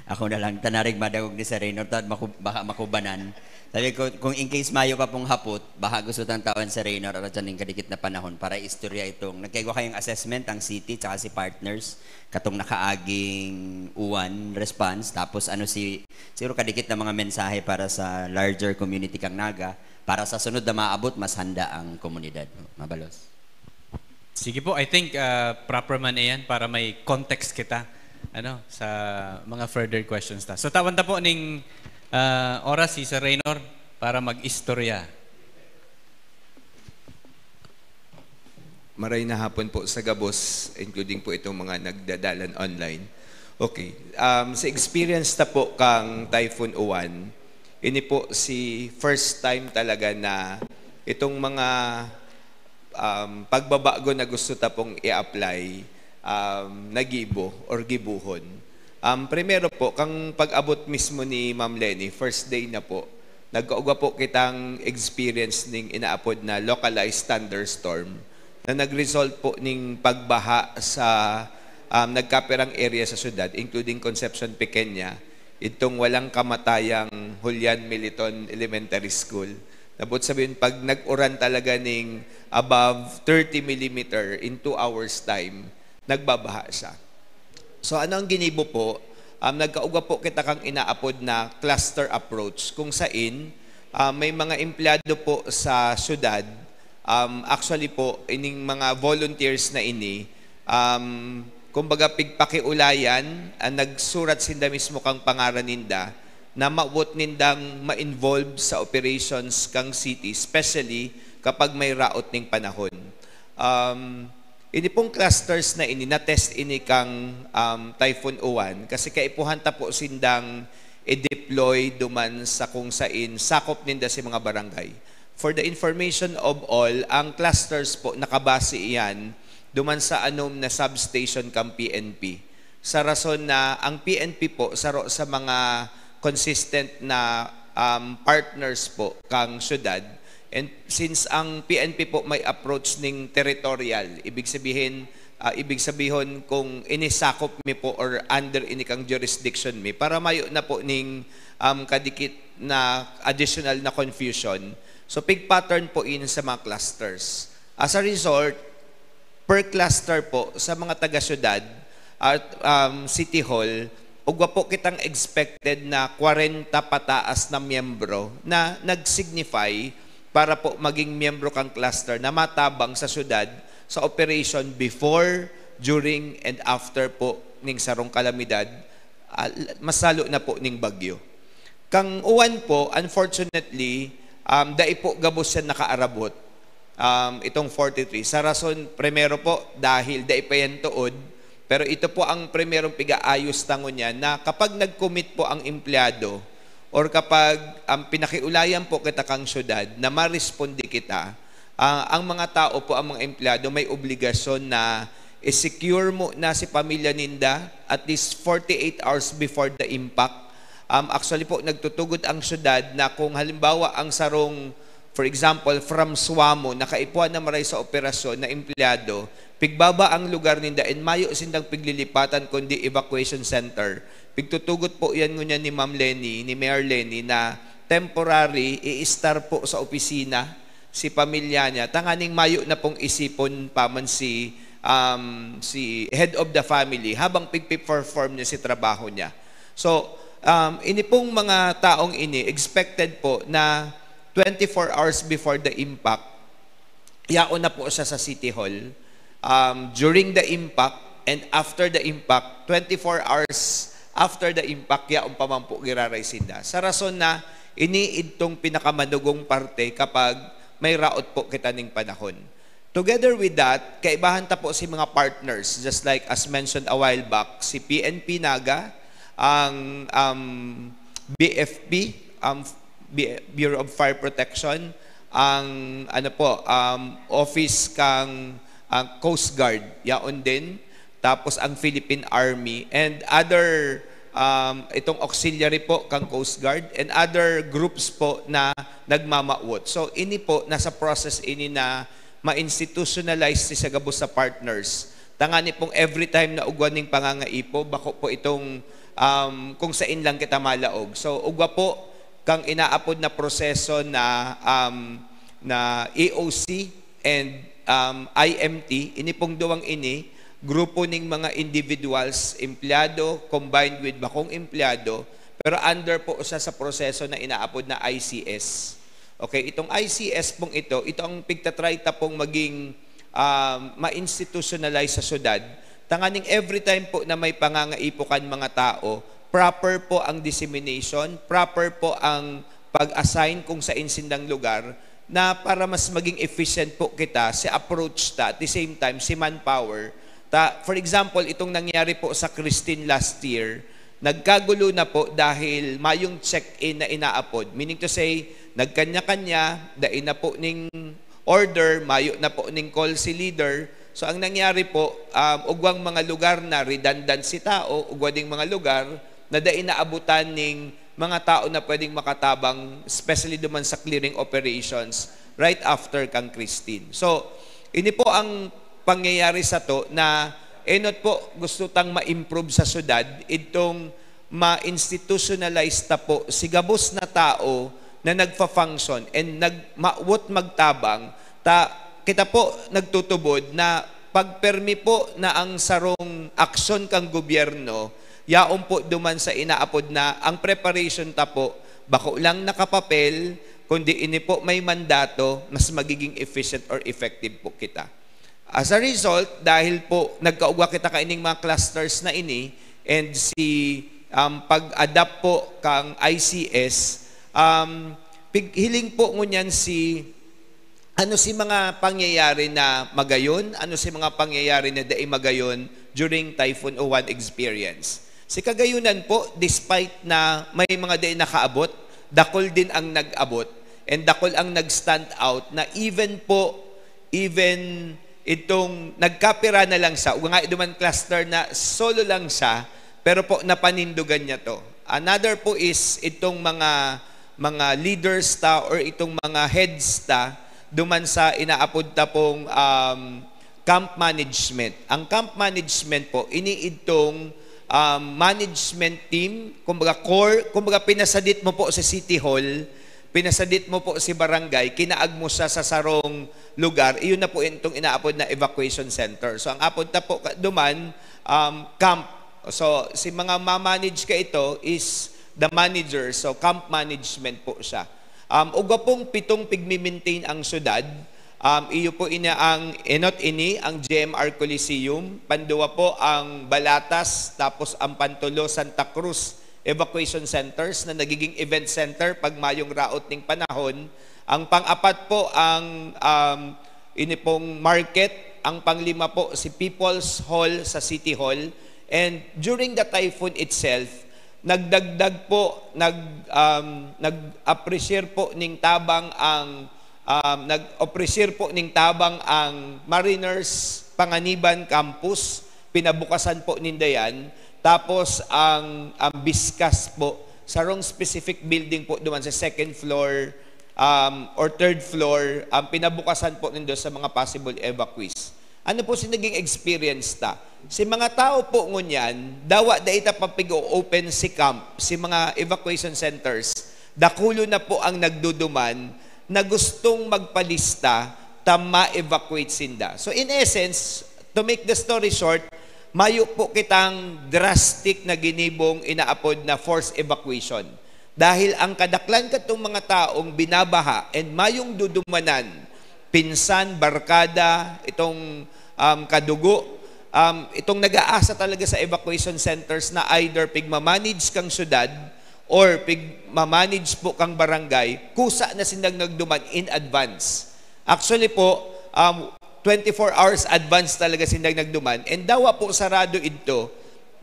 Ako na lang, tanarig madangog ni Sir Reynor, tad maku- baka makubanan. Sabi ko, kung in case mayo pa pong hapot, baka gusto tang tawan si Reynor at dyan yung kadikit na panahon para istorya itong, nagkaigwa kayong assessment, ang city, tsaka si partners, katong nakaaging uwan, response, tapos ano si, siguro kadikit na mga mensahe para sa larger community kang Naga, para sa sunod na maabot, mas handa ang komunidad. Mabalos. Sige po, I think uh, proper man iyan para may context kita ano sa mga further questions ta. So tawan ta po ning uh, oras si Sir Reynor para mag-istorya. Maray na hapon po sa gabos, including po itong mga nagdadalan online. Okay. Um, sa experience ta po kang Typhoon Uwan, ini po si first time talaga na itong mga um, pagbabago na gusto ta pong i-apply, um, nagibo or gibuhon. Um, primero po, kang pag-abot mismo ni Ma'am Leni, first day na po, nagkaugwa po kitang experience ning inaapod na localized thunderstorm na nag-result po ning pagbaha sa um, nagkapirang area sa syudad, including Concepcion Pequeña, itong walang kamatayang Julian Militon Elementary School. Nabot sabihin, pag nag-uran talaga ning above thirty millimeter in two hours time, nagbabaha siya. So ano ang ginibo po? Um, nagkaugwa po kita kang inaapod na cluster approach, kung sain uh, may mga empleyado po sa syudad, um, actually po, ining mga volunteers na ini, um, kumbaga pigpakiulayan, uh, nagsurat sinda mismo kang pangaran ninda, na mawot nindang ma-involve sa operations kang city, especially kapag may raot ning panahon. Um, ini pong clusters na ini, na-test ini kang um, Typhoon Uwan kasi kaipuhan ta po sindang i-deploy duman sa kung sain sakop ninda si mga barangay. For the information of all, ang clusters po nakabase iyan duman sa anom na substation kang P N P. Sa rason na ang P N P po saro sa mga consistent na um, partners po kang syudad. And since ang P N P po may approach ning territorial, ibig sabihin, uh, ibig sabihon kung inisakop mi po or under ini kang jurisdiction mi, para mayo na po ning um, kadikit na additional na confusion. So, pig pattern po in sa mga clusters. As a result, per cluster po sa mga taga-syudad at um, City Hall, ugwa po kitang expected na kwarenta pataas na miyembro na nag-signify para po maging miyembro kang cluster na matabang sa syudad sa operation before, during, and after po ning sarong kalamidad, ah, mas lalo na po ning bagyo. Kang uwan po, unfortunately, um, dai po gabos siya nakaarabot, um, itong forty-three. Sa rason, primero po, dahil dai pa yan tuod, pero ito po ang primerong pigaayos ta ngunyan na kapag nag-commit po ang empleyado or kapag ang pinakiulayan po kita kang syudad na maresponde kita, ah, ang mga tao po, ang mga empleyado may obligasyon na i-secure mo na si pamilya ninda at least forty-eight hours before the impact. Um, actually po, nagtutugod ang syudad na kung halimbawa ang sarong, for example, from Suamo, nakaipuhan na maray sa operasyon na empleyado, pigbaba ang lugar ninda and mayo sindang piglilipatan kundi evacuation center. Pigtutugot po yan ngunyan ni Ma'am Leni, ni Mayor Leni, na temporary, i-star po sa opisina si pamilya niya, tanganing mayo na pong isipon pa man si, um, si head of the family habang pigpiperform niya si trabaho niya. So, um, ini pong mga taong ini, expected po na twenty-four hours before the impact, yaon na po siya sa City Hall. Um, during the impact and after the impact, twenty-four hours after the impact, yaon pa man po giraray sinda. Sa rason na ini idtong pinakamanugong parte kapag may raot po kita ning panahon. Together with that, kaibahan ta po si mga partners, just like as mentioned a while back, si P N P Naga, ang, um, B F P, um, B-, Bureau of Fire Protection, ang, ano po, um, office kang, ang Coast Guard, yaon din, tapos ang Philippine Army, and other, um, itong auxiliary po kang Coast Guard, and other groups po na nagmamawot. So, ini po, nasa process ini na ma-institutionalize si sa gabos sa partners. Tangani pong every time na ugwa ning pangangaipo, bako po itong, um, kung sain lang kita malaog. So, ugwa po kang inaapod na proseso na, um, na E O C and, um, I M T, ini pong duwang ini, grupo ning mga individuals, empleyado, combined with bakong empleyado, pero under po siya sa proseso na inaapod na I C S. Okay, itong I C S pong ito, ito ang pigtatry ta pong maging, um, ma-institutionalize sa syudad. Tanganing every time po na may pangangaipo kan mga tao, proper po ang dissemination, proper po ang pag-assign kung sain sindang lugar, na para mas maging efficient po kita sa approach ta, at the same time, si manpower. Ta, for example, itong nangyari po sa Christine last year, nagkagulo na po dahil mayong check-in na inaapod. Meaning to say, nagkanya-kanya, dai na po ning order, mayo na po ning call si leader. So, ang nangyari po, um, ugwang mga lugar na redundant si tao, ugwa ding mga lugar na dai naabutan ning mga tao na pwedeng makatabang, especially duman sa clearing operations right after kang Christine. So, ini po ang pangyayari sato na enot po gusto tang ma-improve sa syudad, idtong ma-institutionalize ta po si gabos na tao na nagfa-function and nagmawot magtabang, ta kita po nagtutubod na pagpermi po na ang sarong aksyon kang gobyerno, yaon po duman sa inaapod na ang preparation ta po, bako lang nakapapel, kundi ini po may mandato, mas magiging efficient or effective po kita. As a result, dahil po nagkaugwa kita kaining mga clusters na ini, and si, um, pag-adapt po kang I C S, um, pig-, hiling po ngunyan si, ano si mga pangyayari na magayon, ano si mga pangyayari na dai magayon during Typhoon Uwan experience. Si kagayunan po, despite na may mga dai nakaabot, dakul din ang nag-abot, and dakul ang nag-stand out na even po, even itong nagkapira na lang siya, o nga duman cluster na solo lang siya, pero po napanindogan niya to. Another po is itong mga, mga leaders ta or itong mga heads ta duman sa inaapod ta pong, um, camp management. Ang camp management po, ini idtong, um, management team, kumbaga core, kumbaga pinasadit mo po sa City Hall, pinasadit mo po si barangay, kinaag mo siya sa sarong lugar, iyon na po itong inaapod na evacuation center. So, ang apod ta po ka-, duman, um, camp. So, si mga ma-manage ka ito is the manager. So, camp management po siya. Um, ugwa pong pitong pigmi-maintain ang syudad. Um, iyo po ini ang, enot ini, ang G M R Coliseum, panduwa po ang Balatas, tapos ang pantulo, Santa Cruz Evacuation Centers na nagiging event center pag mayong raot ning panahon. Ang pang-apat po ang, um, ini pong market, ang panglima po si People's Hall sa City Hall. And during the typhoon itself, nagdagdag po, nag, um, nag-appreciate po ning tabang ang, um, nag-appreciate po ning tabang ang Mariners Panganiban Campus, pinabukasan po ninda yan. Tapos ang, ang Biskas po, sarong specific building po duman sa second floor, um, or third floor, ang pinabukasan po nindo sa mga possible evacuees. Ano po si naging experience ta? Si mga tao po ngunyan, dawa dai ta pa pig-o-open si camp, si mga evacuation centers, dakulo na po ang nagduduman na gustong magpalista ta ma-evacuate sinda. So in essence, to make the story short, mayo po kitang drastic na ginibong inaapod na forced evacuation. Dahil ang kadaklan katong mga taong binabaha and mayong dudumanan, pinsan, barkada, itong, um, kadugo, um, itong nag-aasa talaga sa evacuation centers na either pigmamanage kang syudad or pigmamanage po kang barangay, kusa na sindang nagduman in advance. Actually po, um, twenty-four hours advance talaga sinda nagduman. And dawa po sarado idto,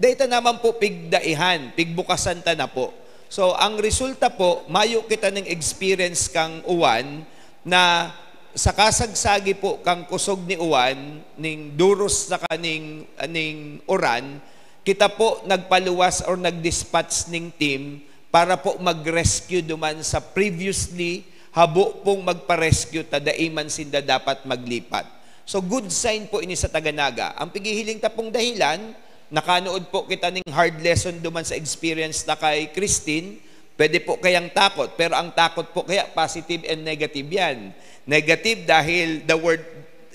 dai ta naman po pigdaihan, pigbukasan ta na po. So, ang resulta po, mayo kita ning experience kang uwan na sa kasagsagi po kang kusog ni uwan, ning duros sa kaning, ning uran, kita po nagpaluwas or nag-dispatch ning team para po mag-rescue duman sa previously habo pong magpa-rescue ta dai man sinda dapat maglipat. So, good sign po ini sa taga Naga. Ang pighihiling ta pong dahilan, nakanood po kita ning hard lesson duman sa experience ta kay Christine, pwede po kayang takot, pero ang takot po kaya positive and negative yan. Negative dahil the word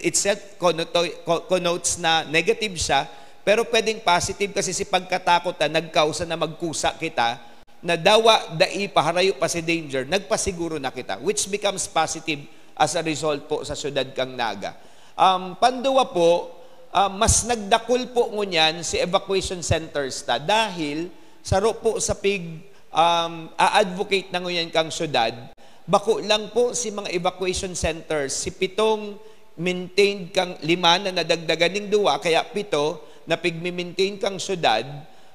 itself connoto- co- connotes na negative siya, pero pwedeng positive kasi si pagkatakot na nagkausa na magkusa kita, na dawa dai pa, harayo pa si danger, nagpasiguro na kita, which becomes positive as a result po sa syudad kang Naga. Um, panduwa po, ah, mas nagdakul po ngunyan si evacuation centers ta dahil saro po sa pig, um, a-advocate na ngunyan kang syudad, bako lang po si mga evacuation centers, si pitong maintained kang lima na nadagdagan ning duwa, kaya pito na pigmi-maintain kang syudad,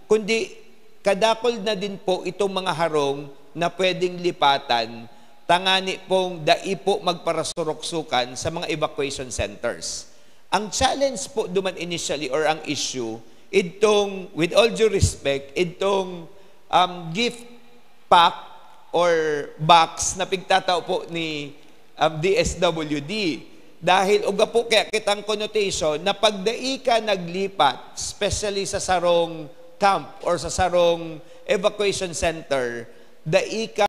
kundi kadakul na din po itong mga harong na pwedeng lipatan, tangani pong dai po magparasurok-sukan sa mga evacuation centers. Ang challenge po duman initially or ang issue, idtong, with all due respect, idtong, um, gift pack or box na pigtatao po ni, um, D S W D. Dahil uga po kaya kitang connotation na pag dai ka naglipat, especially sa sarong camp or sa sarong evacuation center, dai ka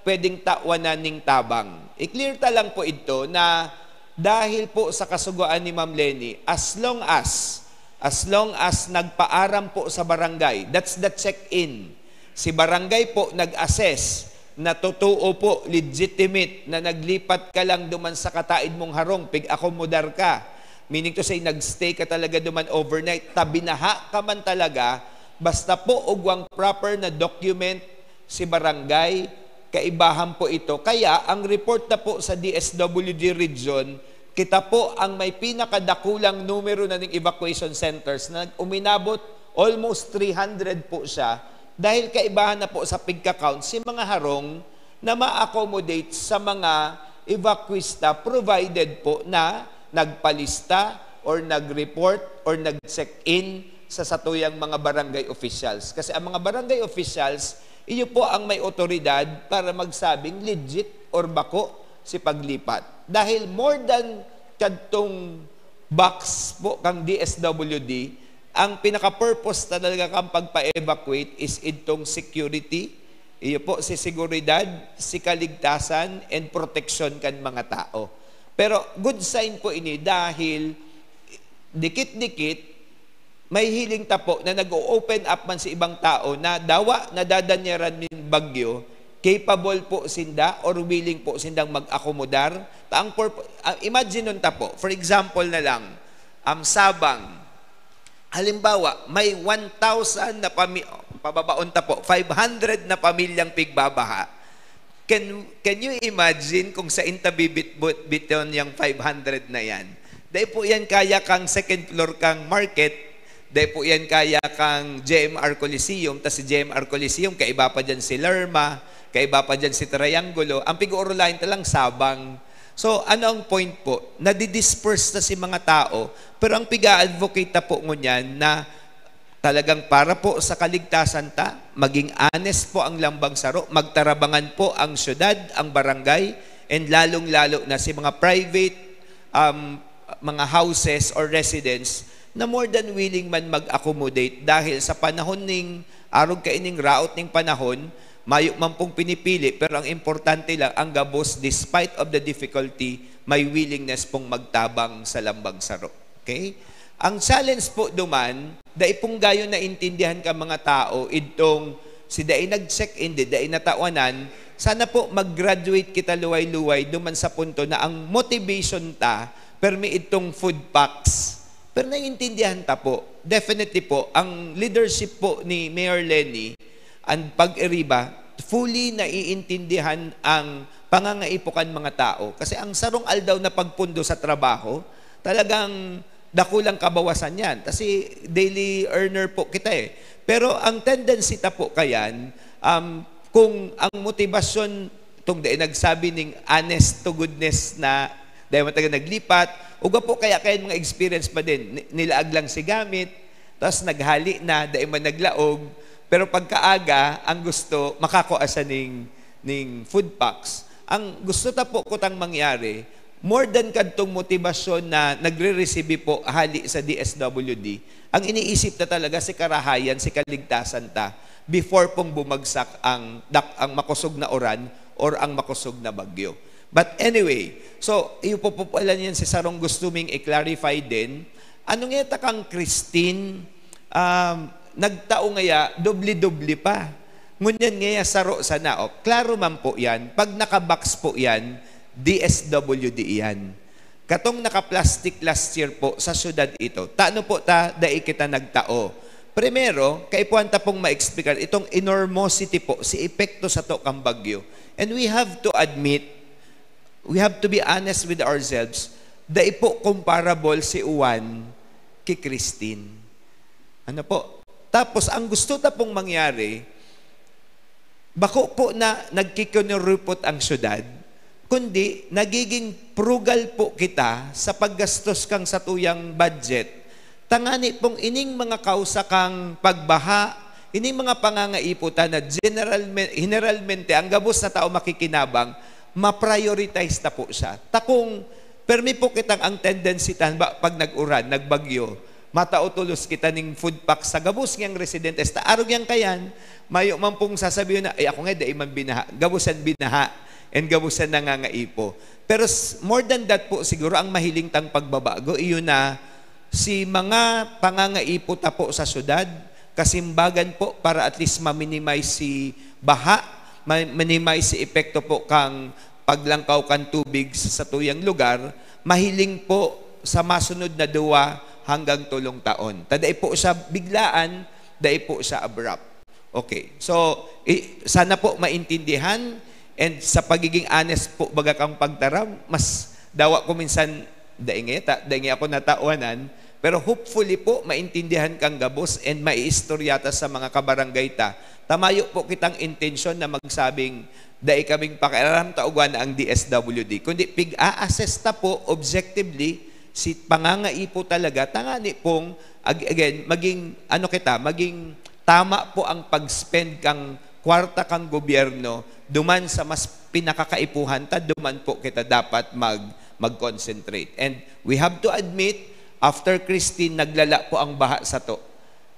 pwedeng tawanan ning tabang. I-clear ta lang po idto na dahil po sa kasugoan ni Ma'am Leni, as long as, as long as nagpaaram po sa barangay, that's the check-in. Si barangay po nag-assess na totoo po, legitimate, na naglipat ka lang duman sa kataid mong harong, pig-akomodar ka. Meaning to say, nag-stay ka talaga duman overnight, ta binaha ka man talaga, basta po ugwang proper na document si barangay, kaibahan po ito. Kaya ang report na po sa D S W D region, kita po ang may pinakadakulang numero na ning evacuation centers na uminabot almost three hundred po siya, dahil kaibahan na po sa pigka-count si mga harong na ma-accommodate sa mga evacuista, provided po na nagpalista or nag-report or nag-check-in sa satuyang mga barangay officials. Kasi ang mga barangay officials, iyo po ang may otoridad para magsabing legit or bako si paglipat. Dahil more than kadtong box po kang D S W D, ang pinaka-purpose talaga kang pagpa-evacuate is idtong security, iyo po, si seguridad, si kaligtasan, and proteksyon kan mga tao. Pero good sign po ini dahil dikit-dikit, may hiling ta po na nag-o-open up man sa ibang tao na dawa nadadanyaran nin bagyo, capable po sinda or willing po sindang mag-akomodar. Ta ang purpo-, ah, imagine nun ta po, for example na lang, ang Sabang, halimbawa, may one thousand na pami-, pababaon ta po, five hundred na pamilyang pigbabaha. Can, can you imagine kung sain ta bibitbit-, biton yang five hundred na yan? Dai po yan kaya kang second floor kang market, dai po yan kaya kang J M R Coliseum, tas si J M R Coliseum, kaiba pa dyan si Lerma, kaiba pa dyan si Triangulo, ang pig-uurulayan ta lang Sabang. So, ano ang point po? Nadidisperse na si mga tao, pero ang piga-advocate ta po ngunyan na talagang para po sa kaligtasan ta, maging honest po ang lambang saro, magtarabangan po ang syudad, ang barangay, and lalong-lalo na si mga private, um, mga houses or residence na more than willing man mag-accommodate dahil sa panahon ning arog kaining raot ning panahon, mayo man pong pinipili, pero ang importante lang, ang gabos, despite of the difficulty, may willingness pong magtabang sa lambang saro. Okay? Ang challenge po duman, dai pong gayo naintindihan ka mga tao, idtong si dai nag-check-in, di dai natawanan, sana po mag-graduate kita luway-luway duman sa punto na ang motivation ta, permi idtong food packs. Pero naiintindihan ta po, definitely po, ang leadership po ni Mayor Leni, ang pag-iriba, fully naiintindihan ang pangangaipo kan mga tao. Kasi ang sarong aldaw na pagpundo sa trabaho, talagang dakulang kabawasan yan. Kasi daily earner po kita eh. Pero ang tendency ta po kayan, um, kung ang motibasyon, itong dai nagsabi ning honest to goodness na dai man talaga naglipat, uga po kaya kayan mga experience pa din, ni- nilaag lang si gamit, tapos naghali na, dai man naglaog, pero pagkaaga, ang gusto, makakua sa ning, ning food packs. Ang gusto ta po kutang mangyari, more than kadtong motibasyon na nagre-receive po hali sa D S W D, ang iniisip ta talaga si karahayan, si kaligtasan ta, before pong bumagsak ang, dak- ang makusog na uran or ang makusog na bagyo. But anyway, so, iyo po po pala niyan si sarong gusto ming i-clarify din. Ano nga ta kang Christine, um, nagtao ngaya, doble-doble pa. Ngunyan ngaya, saro sana. O, klaro man po yan. Pag nakabox po yan, D S W D yan. Katong naka-plastic last year po sa syudad ito. Tano po ta, dai kita nagtao. Primero, kaipuhan ta pong ma-explicar itong enormosity po, si epekto sa to kang bagyo. And we have to admit, we have to be honest with ourselves, dai po comparable si Juan ki Christine. Ano po? Tapos, ang gusto ta pong mangyari, bako po na nagkikinurupot ang syudad, kundi nagiging frugal po kita sa paggastos kang satuyang budget, tangani pong ining mga kausa kang pagbaha, ining mga pangangaipo ta na generalme-, generalmente ang gabos na tao makikinabang, ma-prioritize ta po siya. Takong permi po kitang ang tendency ta, ba, pag nag-uran, nagbagyo, matao tolos kita ning food pack sa gabos niyang residentes ta. Arog yan kayan, mayo man pong sasabihon na, "Ay, ako nga, dai man binaha." Gabos yan binaha, and gabos yan nangangaipo. Pero s-, more than that po, siguro ang mahiling tang pagbabago, iyon na si mga pangangaipo ta po sa syudad, kasimbagan po para at least ma-minimize si baha, ma-, minimize si epekto po kang paglangkaw kan tubig sa satuyang lugar, mahiling po sa masunod na duwa hanggang tolong taon. Ta dai po siya biglaan, dai po siya abrupt. Okay. So, i-, sana po maintindihan, and sa pagiging honest po, baga kang pagtaram, mas dawa ko minsan, dai ngeta, dai nga ako natawanan, pero hopefully po, maintindihan kang gabos and maiistorya ta sa mga kabarangay ta. Ta mayo po kitang intensyon na magsabing, dai kaming pakialam ta ugwa na ang D S W D. Kundi pig-a-assess ta po objectively si pangangaipo talaga, tangani pong, ag-, again, maging, ano kita, maging tama po ang pag-spend kang kwarta kang gobyerno duman sa mas pinakakaipuhan ta, duman po kita dapat mag-, mag-concentrate. And we have to admit, after Christine, naglala po ang baha sato.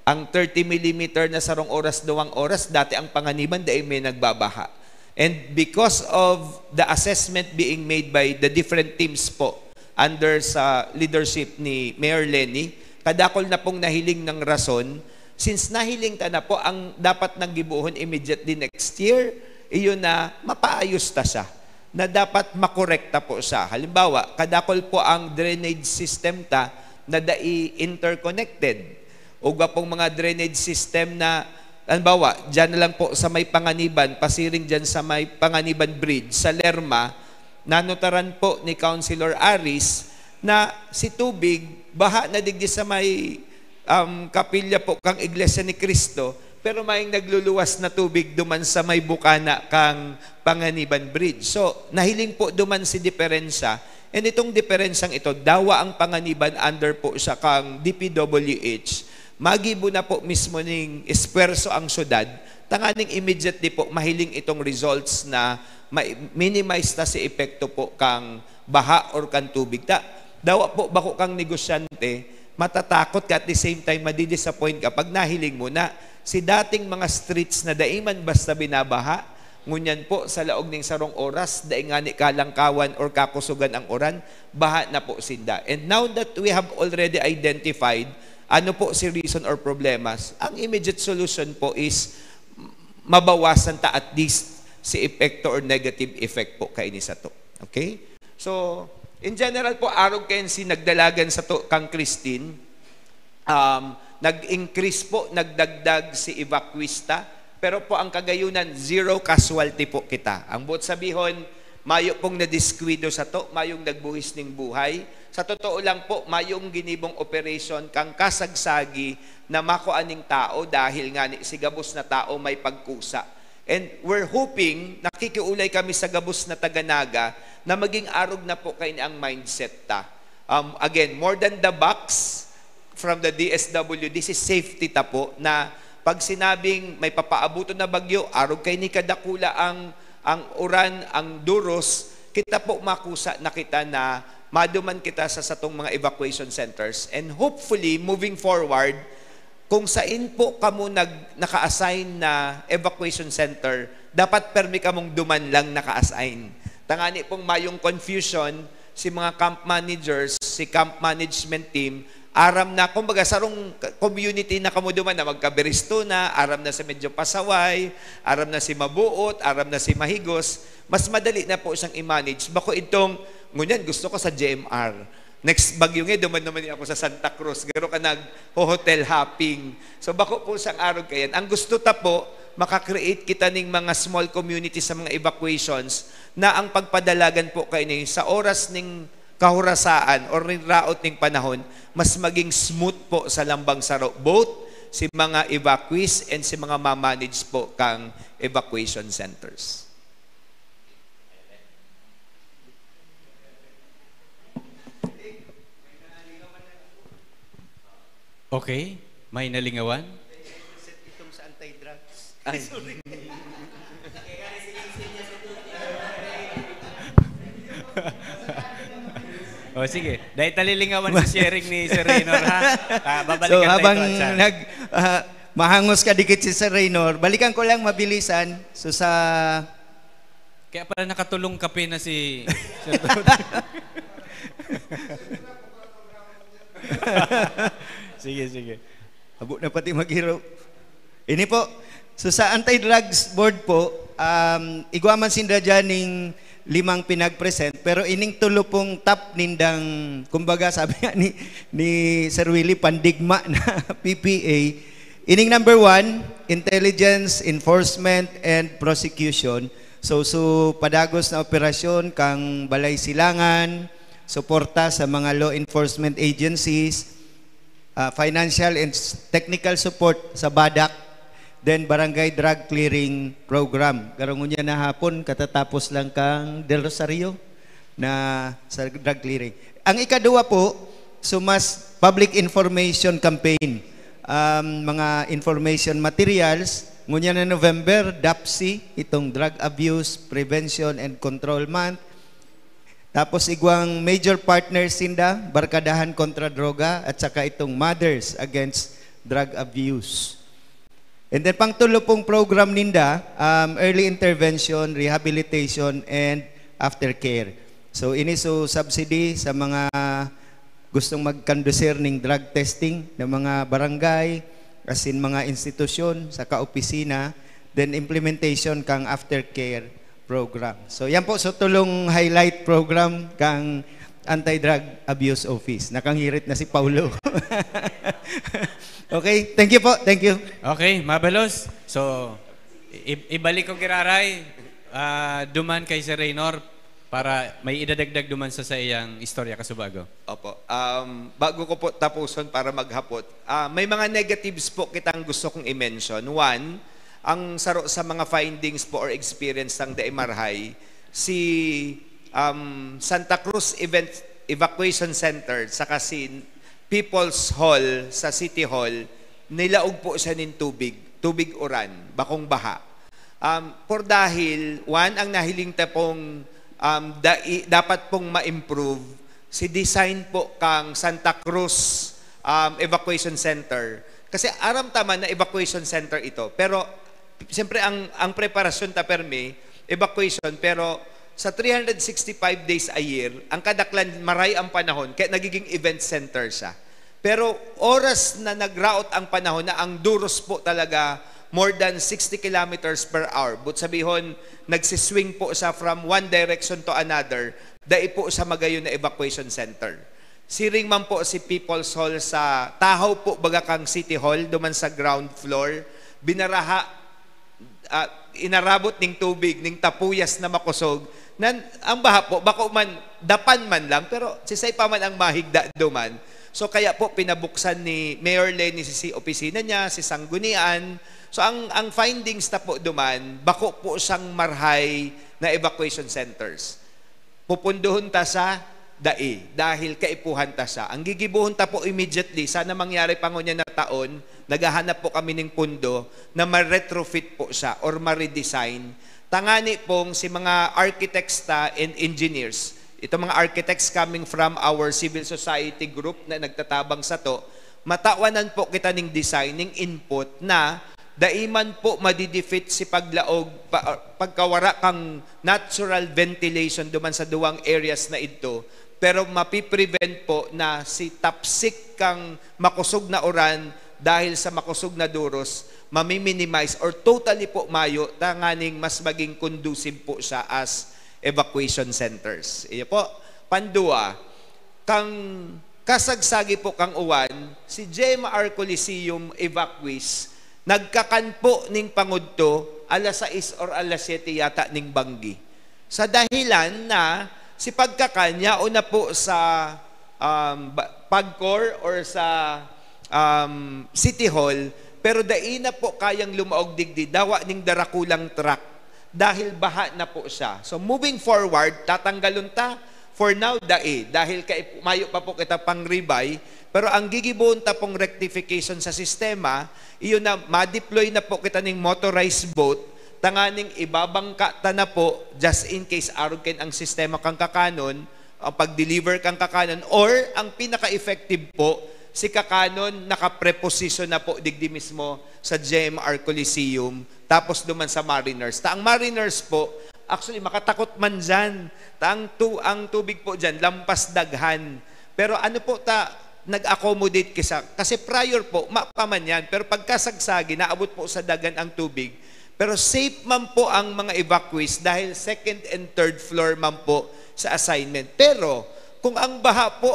Ang thirty millimeter na sarong oras, duwang oras, dati ang Panganiban, dai may nagbabaha. And because of the assessment being made by the different teams po under sa leadership ni Mayor Leni, kadakol na pong nahiling ng rason. Since nahiling ta na po, ang dapat nang gibohon immediately next year, iyon na mapaayos ta siya, na dapat makorekta po siya. Halimbawa, kadakol po ang drainage system ta na dai interconnected. O gwa pong mga drainage system na, halimbawa, dyan na lang po sa may Panganiban, pasiring dyan sa may Panganiban Bridge, sa Lerma, nanotaran po ni Councilor Aris na si tubig, baha na digdi sa may, um, kapilya po kang Iglesia ni Cristo, pero mayong nagluluwas na tubig duman sa may bukana kang Panganiban Bridge. So, nahiling po duman si diferensya. And itong diferensyang ito, dawa ang Panganiban under po siya kang D P W H. Magibo na po mismo ning esfuerso ang syudad, tanganing immediately po mahiling itong results na ma-, minimize ta si epekto po kang baha or kan tubig. Ta, dawa po bako kang negosyante, matatakot ka, at the same time, madi-disappoint ka pag nahiling mo na si dating mga streets na dai man basta binabaha, ngunyan po, sa laog ning sarong oras, dai ngani kalangkawan or kakusugan ang uran, baha na po sinda. And now that we have already identified ano po si reason or problemas, ang immediate solution po is mabawasan ta at least si epekto or negative effect po kaini sato. Okay? So, in general po, arog kayan si nagdalagan sato kang Christine, um, nag-increase po, nagdagdag si evacuees ta, pero po ang kagayunan, zero casualty po kita. Ang buot sabihon, mayo pong nadiskuwido sato, mayong nagbuhis ning buhay, Sa totoo lang po, mayong ginibong operation kang kasagsagi na makua ning tao dahil ngani si gabos na tao may pagkusa. And we're hoping, nakikiulay kami sa gabos na taga-Naga na maging arog na po kaini ang mindset ta. Um, again, more than the box from the D S W, this is safety ta po, na pag sinabing may papaabuton na bagyo, arog kaini kadakula ang, ang uran, ang duros, kita po makusa na kita na maduman kita sa satong mga evacuation centers. And hopefully, moving forward, kung sain po kamo nag-, naka-assign na evacuation center, dapat permi kamong duman lang naka-assign. Tangani pong mayong confusion, si mga camp managers, si camp management team, aram na, kumbaga, sarong community na kamo duman na magkabiristo na, aram na si medyo pasaway, aram na si mabuot, aram na si mahigos, mas madali na po siyang i-manage. Bako itong, ngunyan, gusto ko sa G M R. Next bagyo nga, duman naman ako sa Santa Cruz. Garo ka nag-hotel hopping. So, bako po sang arog kayan. Ang gusto ta po, maka-create kita ning mga small community sa mga evacuations na ang pagpadalagan po kaini sa oras ning kahorasaan or ning raot ning panahon, mas maging smooth po sa lambang saro. Both si mga evacuees and si mga ma-manage po kang evacuation centers. Okay, may nalingawan? Itong sa anti-drugs. Ay. Sorry. O sige, dahil talilingawan sa sharing ni Sir Raynor, ha? Ah, babalikan So tayo habang ito, Atsan. nag ah, mahangos ka dikit si Sir Raynor, balikan ko lang mabilisan. So sa Kaya pala nakatulong kape na si Sir Toto. Sige, sige. Habo na pati maghirop. Ini po, so sa Anti-Drugs Board po, um, igwa man sinda dyan ning limang pinag-present, pero ining tulo pong top nindang, kumbaga sabi nga ni, ni Sir Willie, pandigma na P P A, ining number one, intelligence, enforcement, and prosecution. So, so padagos na operasyon kang Balay Silangan, suporta sa mga law enforcement agencies, ah, financial and s- technical support sa BADAC, then Barangay Drug Clearing Program. Garo ngunyan na hapon, katatapos lang kang Del Rosario na sa drug clearing. Ang ikaduwa po, so mas public information campaign. Um, mga information materials, ngunyan na November, DAPCI, itong Drug Abuse Prevention and Control Month. Tapos igwang major partners sinda, Barkadahan Kontra Droga at saka itong Mothers Against Drug Abuse. And then pangtulo pong program ninda, um, early intervention, rehabilitation, and aftercare. So ini so subsidy sa mga gustong magkondusir ning drug testing ng mga barangay, asin mga institusyon, saka opisina, then implementation kang aftercare program. So yan po, so tulong highlight program kang Anti-Drug Abuse Office. Nakanghirit na si Paulo. Okay, thank you po. Thank you. Okay, mabalos. So, i- ibalik ko giraray, ah, duman kay Sir Raynor para may idadagdag duman sa saiyang istorya kasubago. Opo. Um, bago ko po tapuson para maghapot, ah, may mga negatives po kitang gusto kong i-mention. One, ang saro sa mga findings po or experience ng dai marahay, si um, Santa Cruz Event Evacuation Center saka si People's Hall sa City Hall, nilaog po siya nin tubig, tubig uran, bakong baha. Um, por dahil, one, ang nahiling ta pong um, dai, dapat pong ma-improve si design po kang Santa Cruz um, Evacuation Center. Kasi aram ta man na evacuation center ito, pero siyempre ang, ang preparasyon ta permi, evacuation, pero sa three hundred sixty-five days a year, ang kadaklan maray ang panahon, kaya nagiging event center siya. Pero oras na nagraot ang panahon na ang duros po talaga more than sixty kilometers per hour, but sabihon, nagsiswing po siya from one direction to another, dai po sa magayon na evacuation center. Siring man po si People's Hall sa tahaw po baga kang City Hall, duman sa ground floor, binaraha, ah, inarabot ning tubig, ning tapuyas na makosog, Nan, ang baha po, bako man, dapan man lang, pero sisay pa man ang mahigda duman. So, kaya po, pinabuksan ni Mayor Leni si, si opisina niya, si Sanggunian. So, ang, ang findings na po duman, bako po siyang marhay na evacuation centers. Pupundohon ta sa dai, dahil kaipuhan ta siya. Ang gigibohon ta po immediately, sana mangyari pa ngunyan na taon, naghahanap po kami ning pundo na ma-retrofit po siya or ma-redesign. Tangani pong si mga architects ta and engineers, itong mga architects coming from our civil society group na nagtatabang sato, matawanan po kita ning design, ning input na dai man po madidefeat si paglaog, pa-, pagkawara kang natural ventilation duman sa duwang areas na idto, pero mapiprevent po na si tapsik kang makusog na uran dahil sa makusog na duros, mami-minimize or totally po mayo, tanganing mas maging conducive po siya as evacuation centers. Iyo po. Pandua, kang kasagsagi po kang uwan, si J M R Coliseum evacuees, nagkakan po ning pangudto, alas sais or alas siyete yata ning banggi. Sa dahilan na si pagkakan, yaon na po sa, um, ba-, Pagcor or sa, um, City Hall, pero dai na po kayang lumaog digdi, dawa ning darakulang truck dahil baha na po siya. So, moving forward, tatanggalon ta. For now, dai. Dahil kay, mayo pa po kita pang-rebay, pero ang gigibohon ta pong rectification sa sistema, iyon na ma-deploy na po kita ning motorized boat, tanganing ibabangka ta na po, just in case arog kayan ang sistema kang kakanon, ang pag-deliver kang kakanon, or ang pinaka-effective po, si kakanon nakapreposisyon na po digdi mismo sa J M R Coliseum, tapos duman sa Mariners. Ta ang Mariners po, actually, makatakot man dyan. Ta ang, tu- ang tubig po dyan, lampas daghan. Pero ano po ta, nag-accommodate kisa? Kasi prior po, ma pa man yan. Pero pagkasagsagi, naabot po sa daghan ang tubig. Pero safe man po ang mga evacuees dahil second and third floor man po sa assignment. Pero kung ang baha po,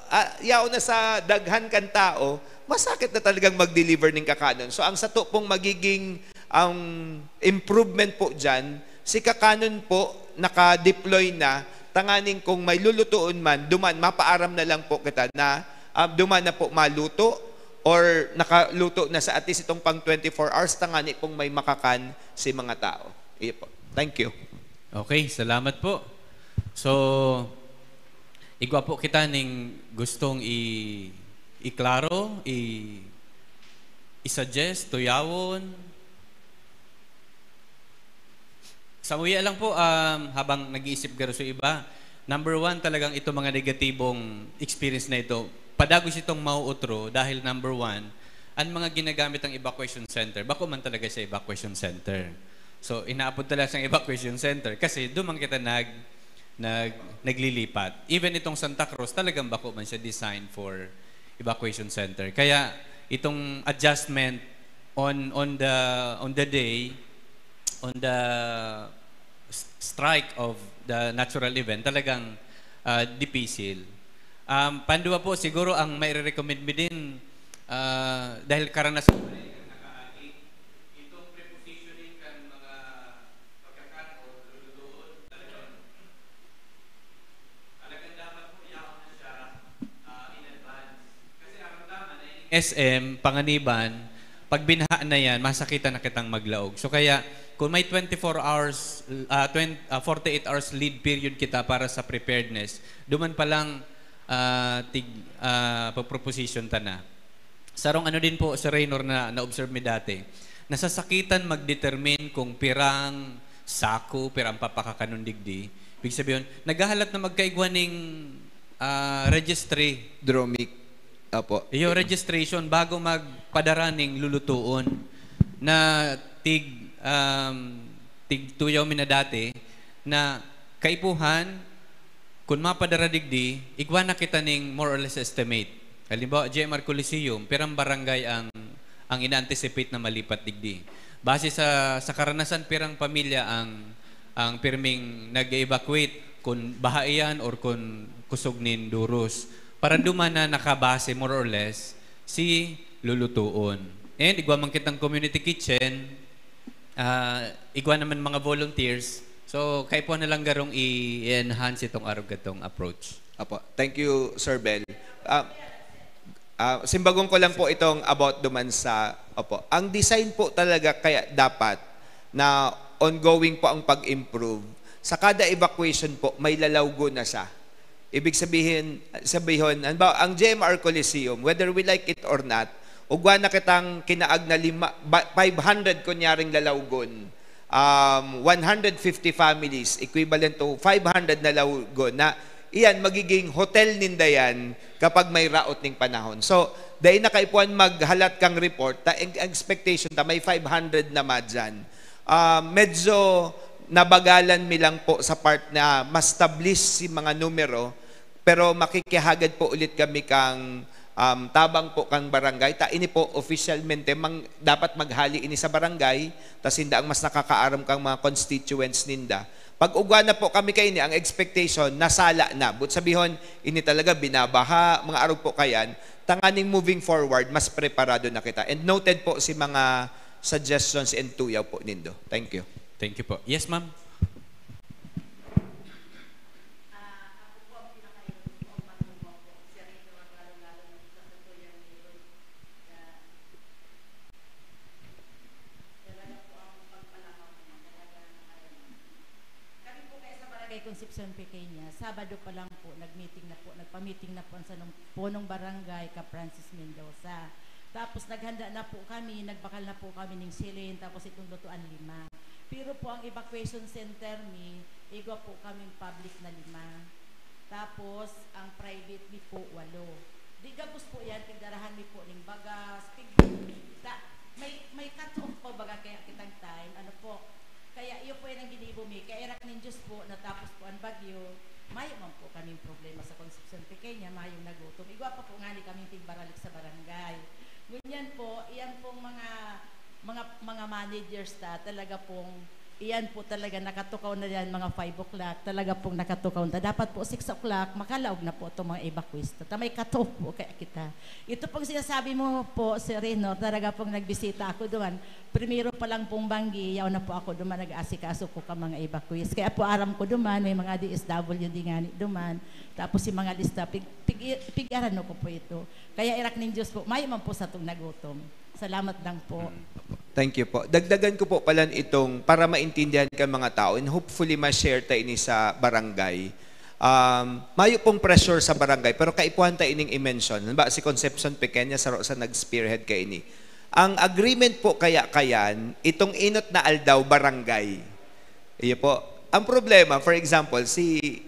ah, yaon na sa daghan kan tao, masakit na talagang mag-deliver ning kakanon. So, ang sato pong magiging, ang improvement po dyan, si kakanon po, naka-deploy na, tanganing kung may lulutuon man, duman, mapaaram na lang po kita na, ah, duman na po maluto or nakaluto na sa at least itong pang twenty-four hours, tangani pong may makakan si mga tao. Iyo po. Thank you. Okay, salamat po. So, igwa po kita ning gustong i-, iklaro, i-, i-suggest, tuyawon. Sa uya lang po, um, habang nag-iisip garo sa iba, number one, talagang itong mga negatibong experience na ito, padagos itong mauutro dahil, number one, ang mga ginagamit ang evacuation center, bako man talaga sa evacuation center. So, inaapod talaga siyang evacuation center kasi duman kita nag-, nag-, naglilipat. Even itong Santa Cruz, talagang bako man siya design for evacuation center. Kaya itong adjustment on, on the, on the day, on the s-, strike of the natural event, talagang, ah, dipisil. Um, pandua po, siguro ang maire-recommend mi din, ah, dahil karanasan ko na yung nakaagi, itong prepositioning kan mga pagkakan o lulutuon, talagang, talagang dapat po yaon na siya, ah, in advance. Kasi ang tama na yung S M, Panganiban, pag binaha na yan, masakitan na kitang maglaog. So kaya, kung may twenty-four hours, ah, twenty, ah, forty-eight hours lead period kita para sa preparedness, duman pa lang, ah, tig-, ah, pag-proposition ta na. Sarong ano din po, Sir Raynor, na na-observe mi dati, nasasakitan mag-determine kung pirang sako, pirang papakakanon digdi. Ibig sabihin, naghahalat na magkaigwa ning, ah, registry. DROMIC. Apo. Iyo, registration bago magpadara ning lulutuon na tig, um, tig tuyaw mi na dati na kaipuhan, kun mapadara digdi, igwa na kita ning more or less estimate. Halimbawa, J M R Coliseum, pirang barangay ang, ang ina-anticipate na malipat digdi. Base sa, sa karanasan, pirang pamilya ang, ang pirming nag-evacuate, kun baha iyan or kun kusog nin duros. Para duman na nakabase, more or less, si lulutuon. And igwa man kitang community kitchen, ah, igwa naman mga volunteers, So, kaipuhan na lang garong i-enhance itong arog katong approach. Apo. Thank you, Sir Bel. Ah, ah, simbagon ko lang po itong about duman sa, opo. Ang design po talaga kaya dapat na ongoing po ang pag-improve. Sa kada evacuation po, may lalawgon na siya. Ibig sabihin, sabihon, halimbawa, ang G M R Coliseum, whether we like it or not, ugwa na kitang kinaag na lima, ba- five hundred kunyaring lalawgon, um, one hundred fifty families, equivalent to five hundred na lawgon na iyan magiging hotel ninda yan kapag may raot ning panahon. So, dai na kaipuhan maghalat kang report, ta ang expectation ta may five hundred na madyan. Ah, medyo nabagalan mi lang po sa part na ma-establish si mga numero, pero makikihagad po ulit kami kang, um, tabang po kang barangay. Ta ini po, opisyalmente, mang, dapat maghali ini sa barangay, ta sinda ang mas nakakaaram kang mga constituents ninda. Pag ugwa na po kami kaini, ang expectation, nasala na. But sabihon, ini talaga binabaha, mga arog po kayan, tanganing moving forward, mas preparado na kita. And noted po si mga suggestions and tuyaw po nindo. Thank you. Thank you po. Yes, ma'am. Kami po kaya sa Barangay Concepcion Pequeña, Sabado pa lang po, nag-meeting na po, nagpa-meeting na po ang sanong punong barangay ka Francis Mendoza. Tapos naghanda na po kami, nagbakal na po kami ning silin, tapos itong lutuan lima. Pero po ang evacuation center mi, igwa po kaming public na lima. Tapos ang private mi po, walo. Di gabos po yan, pigdarahan mi po ning bagas, pig, ta, may, may cut-off po baga kaya kitang time, ano po. Kaya iyo po yan ang ginibo mi. Kaya irak nin Diyos po, natapos po ang bagyo, mayo man po kaming problema sa Concepcion Pequeña, mayong nagutom. Igwa pa po ngani kaming tigbaralik sa barangay. Ngunyan po, iyan pong mga, mga, mga managers ta, talaga pong, iyan po talaga nakatukaw na yan, mga five o'clock, talaga pong nakatukaw na. Dapat po six o'clock, makalaog na po itong mga evacuees. Ta may cut-off po kaya kita. Ito pong sinasabi mo po, Sir Renor, talaga pong nagbisita ako doon. Primero pa lang pong banggi, yaon na po ako duman, nag-aasikaso ko ka mga evacuees. Kaya po aram ko duman, may mga D S W D ngani duman. Tapos si mga lista, pig, pig, pig-arano ko po ito. Kaya irak nin Diyos po, mayo man po satong nagutom. Salamat lang po. Thank you po. Dagdagan ko po pala itong para maintindihan ka mga tao and hopefully ma-share ta ini sa barangay. Um, mayo pong pressure sa barangay, pero kaipuhan ta ining i-mention. Halimbawa, si Concepcion Pequeña, saro sa nag-spearhead kaini. Ang agreement po kaya kayan, itong inot na aldaw, barangay. Iyo po. Ang problema, for example, si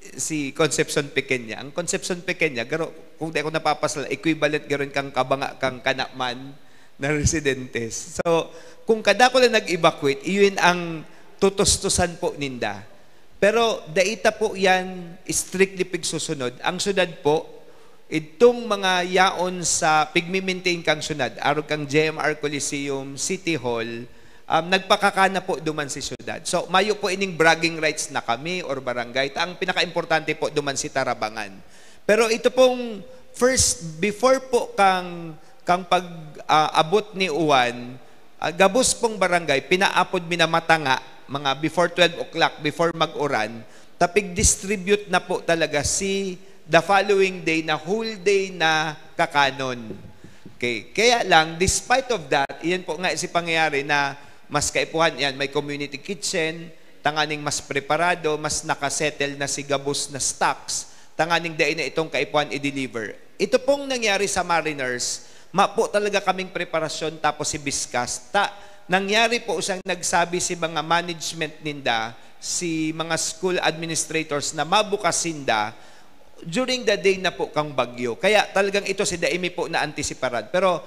si Concepcion Pequeña. Ang Concepcion Pequeña, garo, kung di ako napapasala, equivalent garo kang Kabanga, kang Canaman na residentes. So, kung kadako lang nag-evacuate, iyon ang tutustusan po ninda. Pero dai ta po yan strictly pigsusunod. Ang syudad po, idtong mga yaon sa pigmi-maintain kang syudad, arog kang G M R Coliseum, City Hall, um, nagpakakana po duman si syudad. So, mayo po ining bragging rights na kami or barangay. Ta ang pinakaimportante po duman si Tarabangan. Pero ito pong first, before po kang, kang pag, ah, abot ni Uwan, ah, gabos pong barangay, pinaapod mi na matanga, mga before twelve o'clock, before mag-uran, tapig-distribute na po talaga si the following day na whole day na kakanon. Okay. Kaya lang, despite of that, iyan po nga si pangyayari na mas kaipuhan yan, may community kitchen, tanganing mas preparado, mas nakasettle na si gabos na stocks, tanganing dai na itong kaipuhan i-deliver. Ito pong nangyari sa Mariners, mapo talaga kaming preparasyon tapos si Biscas. Ta, nangyari po siyang nagsabi si mga management ninda, si mga school administrators na mabukas sinda, during the day na po kang bagyo. Kaya talagang ito si daimi po na antisiparan. Pero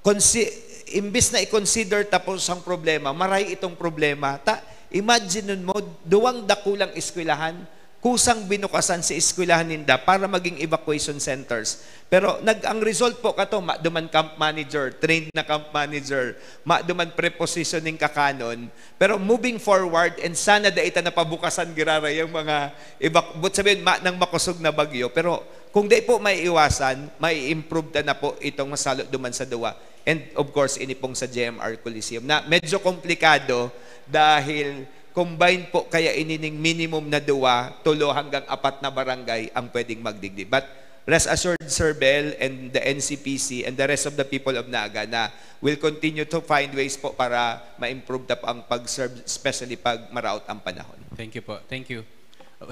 konsi, imbis na i-consider tapos ang problema, maray itong problema. Ta, imagine nun mo, duwang dakulang eskwelahan, kusang binukasan si eskwelahan ninda para maging evacuation centers. Pero nag, ang result po kato, maduman camp manager, trained na camp manager, maduman prepositioning kakanon. Pero moving forward, and sana dai ta napabukasan giraray ang mga evac-, but sabihin, ma, nang makosog na bagyo. Pero kung di po maiiwasan, mai-improve ta na po itong masalo duman sa duwa. And of course, ini pong sa G M R Coliseum na medyo komplikado dahil combined po kaya ini ning minimum na duwa, tulo hanggang apat na barangay ang pwedeng magdigdi. But rest assured, Sir Bel, and the N C P C and the rest of the people of Naga na will continue to find ways po para ma-improve ta po ang pag-serve, especially pag maraot ang panahon. Thank you po. Thank you.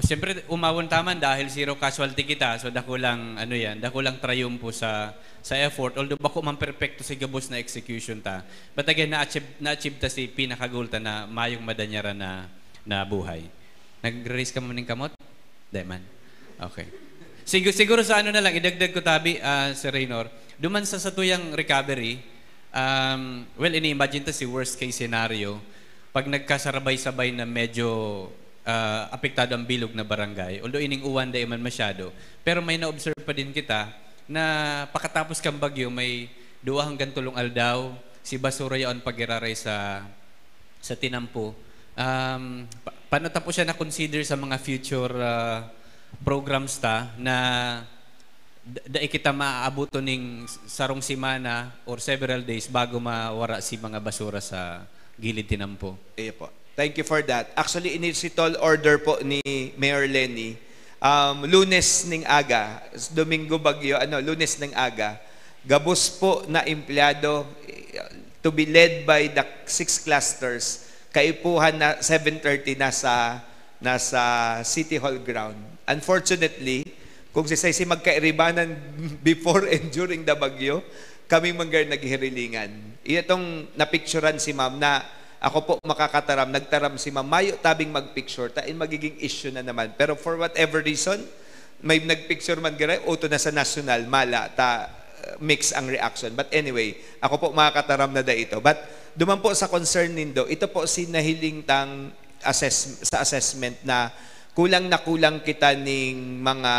Siyempre, umawon taman dahil zero casualty kita. So, dakulang, ano yan, dakulang triumpo sa sa effort. Although bako man perpekto si gabos na execution ta. But again, na-achieve, na-achieve ta si pinaka-goal ta na mayong madanyaran na, na buhay. Nag-raise ka mo ning kamot? Di man. Okay. Siguro, siguro sa ano na lang, idagdag ko tabi, ah, Sir Raynor, duman sa satuyang recovery, um, well, ini-imagine ta si worst case scenario, pag nagkasarabay-sabay na medyo ah, apektado ang bilog na barangay. Although ining uwan dai man masyado, pero may na-observe pa din kita na pakatapos kan bagyo, may duwa hanggang tolong aldaw, si basura yaon pag-iraray sa, sa tinampo. Um, pa, paano ta po siya na-consider sa mga future ah, programs ta na da- dai kita maaabuton ning sarong semana or several days bago mawara si mga basura sa gilid tinampo? Iyo po. Thank you for that. Actually, ini si tall order po ni Mayor Leni. Um, Lunes ning aga, Domingo bagyo, ano, Lunes ning aga, gabos po na empleyado, eh, to be led by the six clusters, kaipuhan na seven thirty na sa, na sa City Hall ground. Unfortunately, kung si Saisi magkairibanan before and during the bagyo, kami manggar naghirilingan. Iya tong napicturan si ma'am na ako po makakataram, nagtaram si ma'am, mayo tabing magpicture, ta in magiging issue na naman. Pero for whatever reason, may nagpicture man garay, uto na sa nasyonal, mala, ta uh, mix ang reaction. But anyway, ako po makakataram na da ito. But duman po sa concern nindo, ito po si nahiling tang assess, sa assessment na kulang na kulang kita ning mga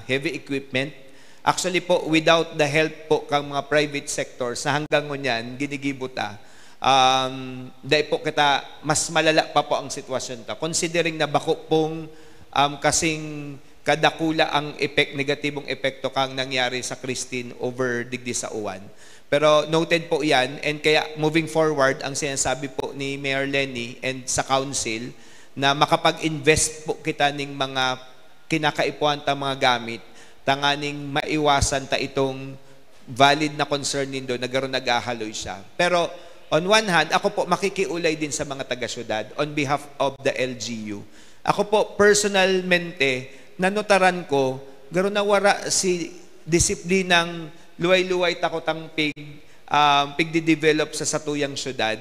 heavy equipment. Actually po, without the help po kang mga private sectors na hanggang ngunyan, ginigibo ta, um, dai po kita, mas malala pa po ang sitwasyon ta. Considering na bako pong um, kasing kadakula ang epek-, negatibong epekto kang nangyari sa Christine over digdi sa uwan. Pero noted po yan, and kaya moving forward, ang sinasabi po ni Mayor Leni and sa council na makapag-invest po kita ning mga kinakaipuhan ta mga gamit tanganing maiwasan ta itong valid na concern nindo na garo naghahaloy siya. Pero on one hand, ako po makikiulay din sa mga taga-syudad on behalf of the L G U. Ako po personalmente, nanotaran ko, garo nawara si disiplinang luway-luway takot ang pig, um, pigdidevelop sa satuyang syudad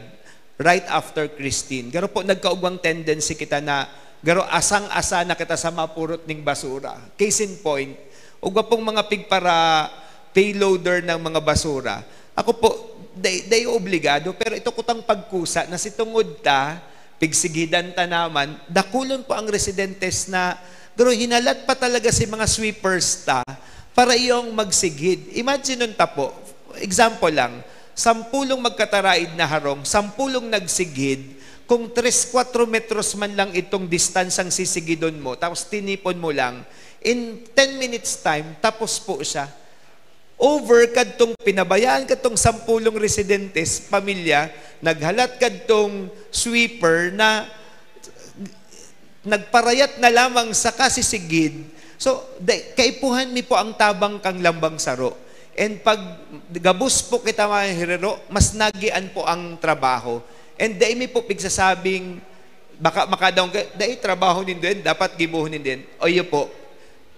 right after Christine. Garo po nagkaugwang tendency kita na garo asang-asa na kita sa mapurot ning basura. Case in point, ugwa pong mga pigpara payloader ng mga basura. Ako po, day, day obligado, pero ito kutang pagkusa na si tungod ta, pigsigidan ta naman, dakulon po ang residentes na, pero hinalat pa talaga si mga sweepers ta para iyong magsigid. Imagine nun ta po, example lang, sampulong magkataraid na harong, sampulong nagsigid, kung tres, kwatro metros man lang itong distansang sisigidon mo, tapos tinipon mo lang, in ten minutes time, tapos po siya. Over kadtong pinabayaan kadtong sampulong residentes, pamilya, naghalat kadtong sweeper na nagparayat na lamang sa kasisigid. So, day, kaipuhan mi po ang tabang kang lambang saro. And pag gabos po kita mga hirero, mas nagian po ang trabaho. And dai mi po pigsasabing, baka makadaong, dai trabaho nindo yan, dapat gibohon nindo yan. O iyo po,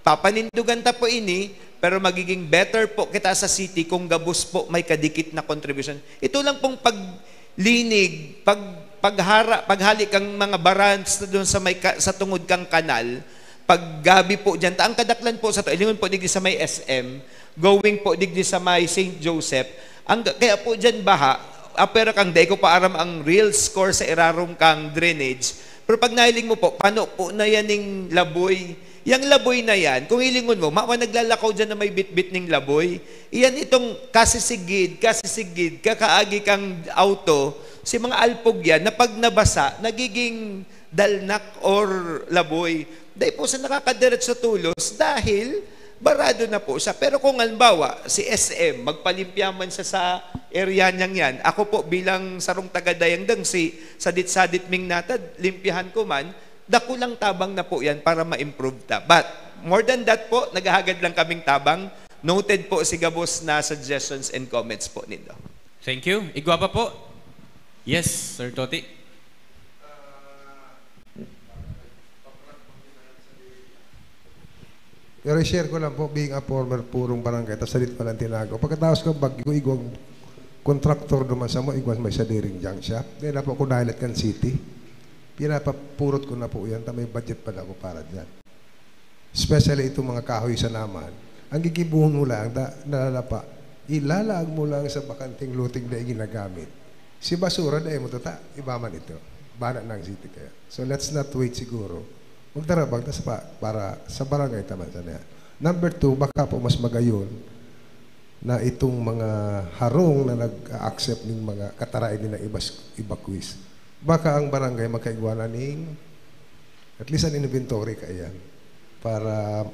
papanindugan ta po ini, pero magiging better po kita sa city kung gabos po may kadikit na contribution. Ito lang pong paglinig, pag, paghara, paghali kang mga barans doon sa may ka, sa tungod kang kanal, pag gabi po dyan, ta, ang kadaklan po sa to, ilingon po digdi sa may S M, going po digdi sa may Saint Joseph, ang, kaya po dyan baha, apera kang dai ko pa aram ang real score sa irarom kang drainage, pero pag nahiling mo po, pano po na yan ning laboy. Yang laboy na yan, kung hilingon mo, mawa naglalakaw dyan na may bitbit ning laboy. Iyan itong kasisigid, kasisigid, kakaagi kang auto, si mga alpog yan na pag nabasa, nagiging dalnak or laboy. Dahil po sa nakakadiretso tulos, dahil barado na po siya. Pero kung halimbawa, si S M, magpalimpya man siya sa area niyang yan, ako po bilang sarong taga-Dayangdang, si sadit-sadit ming natad, limpyahan ko man, dakulang tabang na po yan para ma-improve ta. But more than that po, naghahagad lang kaming tabang. Noted po si gabos na suggestions and comments po nindo. Thank you. Igwa pa po. Yes, Sir Toti. Pero i-share ko lang po, being a former purong barangay, tas salit pa lang tinago. Pagkatapos ko, bagyo, igwang kontraktor duman sa mo, igwang may sadiring junk shop. Dahil na po ako nahilat kan city. Pinapapurot ko na po yan, ta may budget pala ako para dyan. Especially itong mga kahoy sa naman. Ang gigibuhon mo lang, da, nalalapa, ilalaag mo lang sa bakanting luting na ginagamit. Si basura, dahil mo tata, iba man ito. Bana ng city kaya. So let's not wait siguro. Magdarabang tas pa, para sa barangay taman sa niya. Number two, baka po mas magayon na itong mga harong na nag-accept ng mga katarain nila ibas, evacuees. Baka ang barangay magkaigwa na ning at least an inventory kaiyan para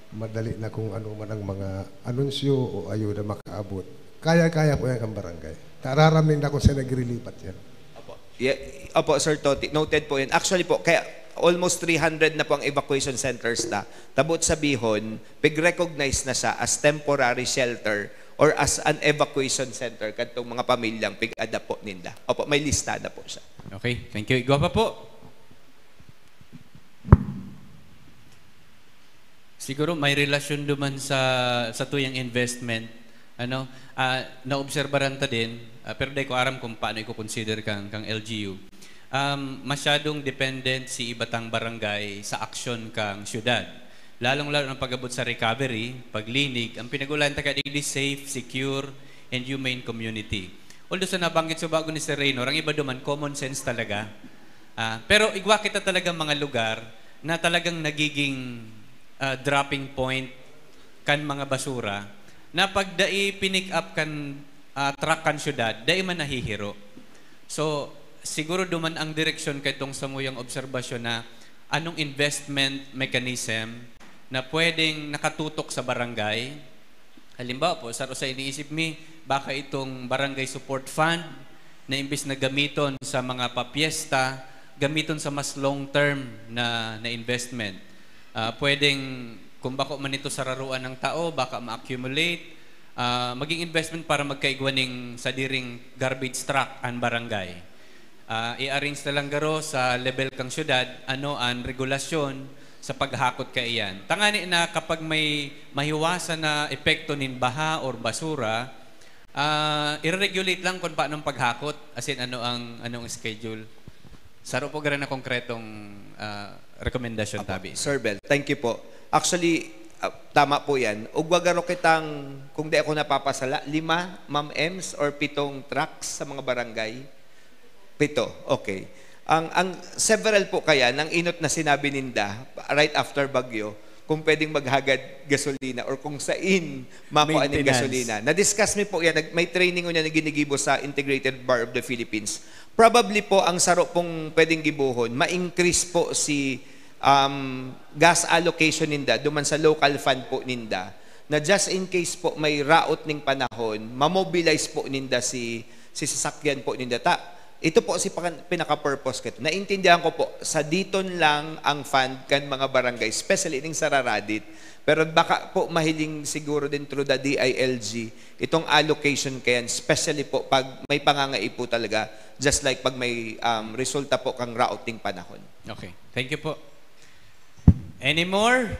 madali na kung ano man ang mga anunsyo o ayuda makaabot. Kaya-kaya po yan ang barangay. Tararaming na kung saan nagrilipat yan. Opo. Yeah, opo, Sir Toti. Noted po yun. Actually po, kaya almost three hundred na po ang evacuation centers na. Tabot sabihon, pig-recognize na siya as temporary shelter or as an evacuation center kadtong mga pamilyang pig-adapt po ninda. Opo, may lista na po siya. Okay, thank you. Igwa pa po. Siguro may relasyon duman sa sa tuyang investment, ano, ah, naobserbaran ta din, ah, pero dai ko aram kung paano iko-consider kang kang L G U. Um, masyadong dependent si ibatang barangay sa aksyon kang syudad. Lalong-lalo ang pag-abot sa recovery, paglinig, ang pinag-ulayan ta kaya digdi safe, secure, and humane community. Although sa nabanggit sa bago ni Sir Reynor, ang iba duman, common sense talaga. Ah, pero igwa kita talaga mga lugar na talagang nagiging ah, dropping point kan mga basura na pag dai pinick up kan ah, truck kan syudad, dai man nahihiro. So, siguro duman ang direksyon kaitong samuyang obserbasyon na anong investment mechanism na pwedeng nakatutok sa barangay. Halimbawa po, saro sa iniisip mi, baka itong barangay support fund na imbis na gamiton sa mga papyesta, gamiton sa mas long term na, na investment. Ah, pwedeng, kung bako man ito sararuan ng tao, baka ma-accumulate, ah, maging investment para magkaigwa ning sadiring garbage truck an barangay. Ah, i-arrange na lang garo sa level kang syudad, ano an regulasyon sa paghakot kaiyan. Tangani na kapag may mahiwasan na epekto nin baha or basura, ah, i-regulate lang kung paano ang paghakot, as in ano ang, anong schedule. Saro po gara na konkretong ah, rekomendasyon, Apo, tabi. Sir Bel, thank you po. Actually, ah, tama po yan. Ugwa garo kitang, kung di ako napapasala, lima, Ma'am Ems, or pitong trucks sa mga barangay? Pito, okay. Ang, ang several po kaya, nang inot na sinabi ninda, right after Bagyo, kung pwedeng maghagad gasolina or kung sain makuha ning Maintenance. Gasolina. Na-discuss mi po yan, nag-, may training ngunyan na ginigibo sa Integrated Bar of the Philippines. Probably po, ang saro pong pwedeng gibohon, ma-increase po si, um, gas allocation ninda, duman sa local fund po ninda, na just in case po may raot ning panahon, ma-mobilize po ninda si, si sasakyan po ninda. Ta, ito po si pakan-, pinaka-purpose ko. Naintindihan ko po, sa diton lang ang fund kan mga barangay, especially ning sa Raradit. Pero baka po mahiling siguro din through the D I L G, itong allocation kayan, especially po pag may pangangaipo talaga, just like pag may, um, resulta po kang raot ning panahon. Okay. Thank you po. Any more?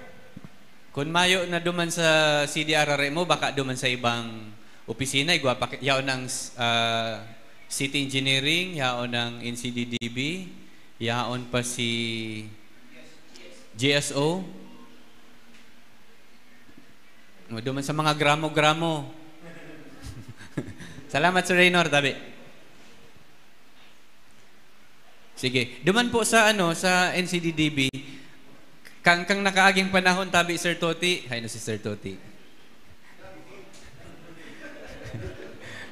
Kung mayo na duman sa C D R R M mo, baka duman sa ibang opisina, igwa pa, yaon ang, ah, City Engineering, yaon ang N C D D B, yaon pa si G S O. Duman sa mga gramo-gramo. Salamat, Sir Reynor, tabi. Sige. Duman po sa, ano, sa N C D D B, kang, kang nakaaging panahon, tabi, Sir Toti. Hay na si Sir Toti.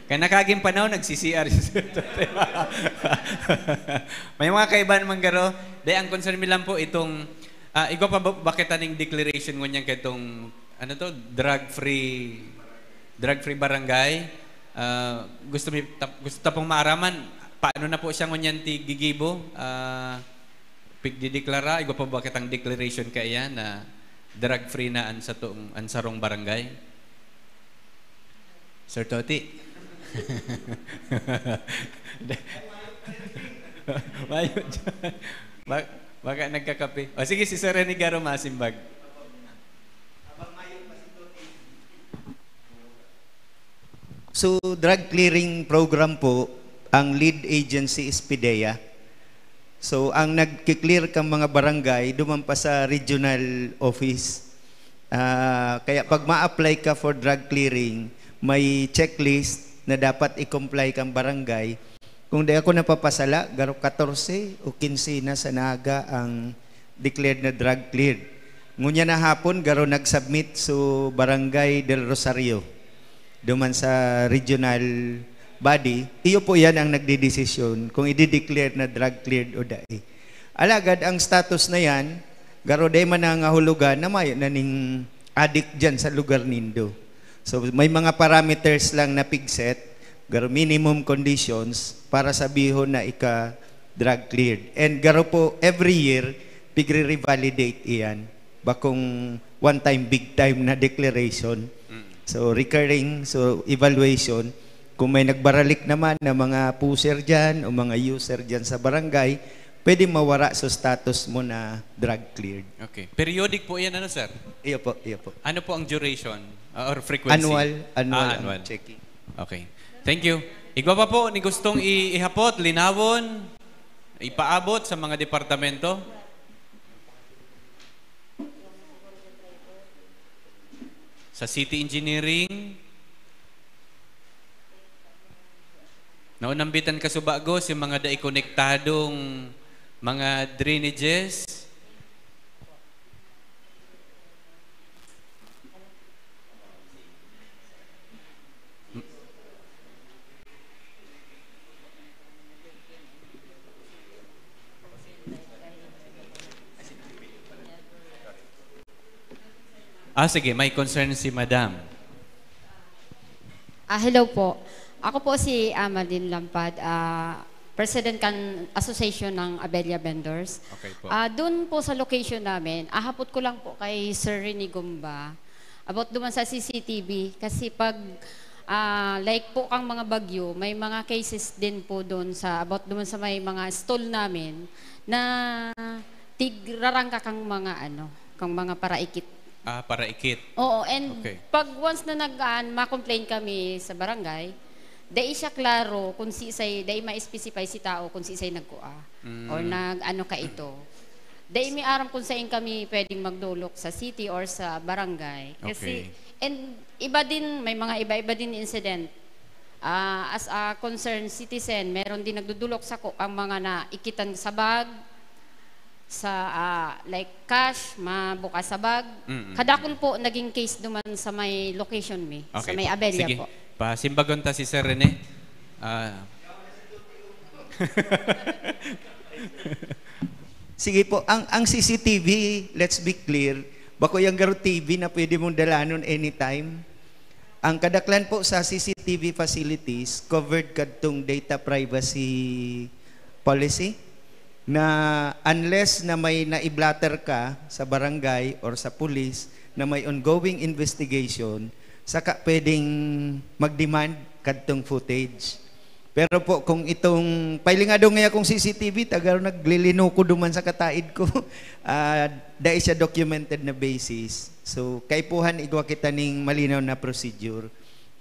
Kang nakaaging panahon, nagsi-C R si Sir Toti. May mga kaibahan man garo. Dahil ang concern mi lang po, itong, ah, igwa pa ba, bakit aning declaration ngunyan kaitong Ano to? Drug-free, drug-free barangay. Ah, gusto mi, ta-, gusto ta pong maaraman, paano na po siya ngunyan ti gigibo? Ah, pigdideklara, igwa pa ba kitang declaration kaiyan na drug-free na an satong, an sarong barangay? Sir Toti? Mayo dyan. Ba-, baka nagkakape. O sige, si Sir Rene garo masimbag. So, drug clearing program po, ang lead agency is PDEA. So, ang nagki-clear kang mga barangay, duman pa sa regional office. Ah, kaya pag ma-apply ka for drug clearing, may checklist na dapat i-comply kang barangay. Kung di ako napapasala, garo katorse o kinse na sa Naga ang declared na drug cleared. Ngunyan na hapon, garo nag-submit so Barangay del Rosario, duman sa regional body. Iyo po yan ang nagdidesisyon kung i-declare na drug cleared o dai. Alagad ang status na yan, garo dai man nangahulugan na mayo na ning adik dyan sa lugar nindo. So, may mga parameters lang na pigset, garo minimum conditions para sabihon na ika drug cleared. And garo po, every year, pigre-revalidate iyan. Bakong one time, big time na declaration. So, recurring, so, evaluation. Kung may nagbaralik naman na mga pusher dyan o mga user dyan sa barangay, pwede mawara sa status mo na drug cleared. Okay. Periodic po yan, ano, sir? Iyo po, iyo po. Ano po ang duration, uh, or frequency? Annual, annual Ah, ang annual. checking. Okay. Thank you. Igwa pa po ni gustong i-, ihapot, linawon, ipaabot sa mga departamento? Sa City Engineering, naunambitan ka subago si mga dai konektadong mga drainages. Ah, sige, may concern si Madam. Ah, hello po. Ako po si Amalin Lampad, ah, President kan Association ng Abella Vendors. Okay po. Ah, doon po sa location namin, ahapot ko lang po kay Sir Rene Gumba about duman sa C C T V. Kasi pag, ah, like po kang mga bagyo, may mga cases din po doon sa, about duman sa may mga stall namin na tigrarangka kang mga ano, kang mga paraikit. Ah, paraikit. Oo, and Okay. pag once na nag-, ah, ma-complain kami sa barangay, dai siya klaro kung sisay, dai ma-specify si tao kung sisay nagkua Mm. or nag-ano ka ito. Dai mi aram kung saan kami pwedeng magdulok sa city or sa barangay. Kasi, Okay. and iba din, may mga iba-iba din incident. Ah, as a concerned citizen, meron din nagdudulok sako ang mga naikitan sa bag, sa, ah, like, cash, mabukas sa bag. Mm, mm, Kadakul po naging case duman sa may location mi, sa Okay may po. Abella Sige, po. Pasimbagon ta si Sir Rene. Ah. Sige po, ang, ang C C T V, let's be clear, bako yang garo T V na pwede mong dalanon anytime. Ang kadaklan po sa C C T V facilities, covered kadtong data privacy policy, na unless na may nai-blotter ka sa barangay or sa police na may ongoing investigation, saka pwedeng mag-demand kadtong footage. Pero po, kung itong, pailing adong nga akong C C T V, taga naglilinuko duman sa kataid ko, ah, dai siya documented na basis. So, kaipuhan igwa kita ning malinaw na procedure.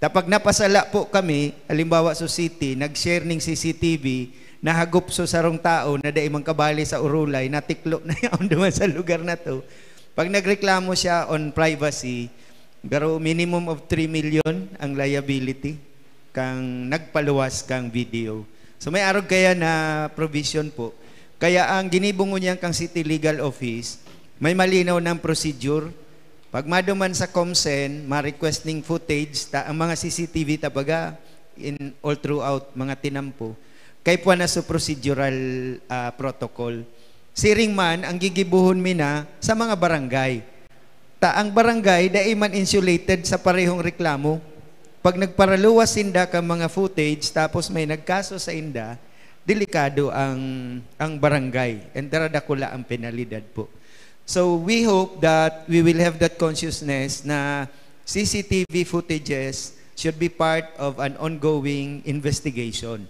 Ta pag napasala po kami, halimbawa sa city, nag-share ning C C T V, nahagop sa sarong tao na dai man kabali sa urulay, natiklo na yaon duman sa lugar na to. Pag nagreklamo siya on privacy, pero minimum of three million ang liability kang nagpaluwas kang video. So may arog kaya na provision po. Kaya ang ginibo ngunyan kang City Legal Office, may malinaw ng procedure. Pag maduman sa ComSen, ma-request ning footage, ta, ang mga C C T V tabaga in all throughout mga tinampo, kay puwan na sa procedural ah, protocol. Siring man, ang gigibuhon mi na sa mga barangay. Ta ang barangay dai man insulated sa parehong reklamo. Pag nagparaluwas sinda kan mga footage tapos may nagkaso sa inda, delikado ang, ang barangay. And tara dakula ang penalidad po. So we hope that we will have that consciousness na C C T V footages should be part of an ongoing investigation.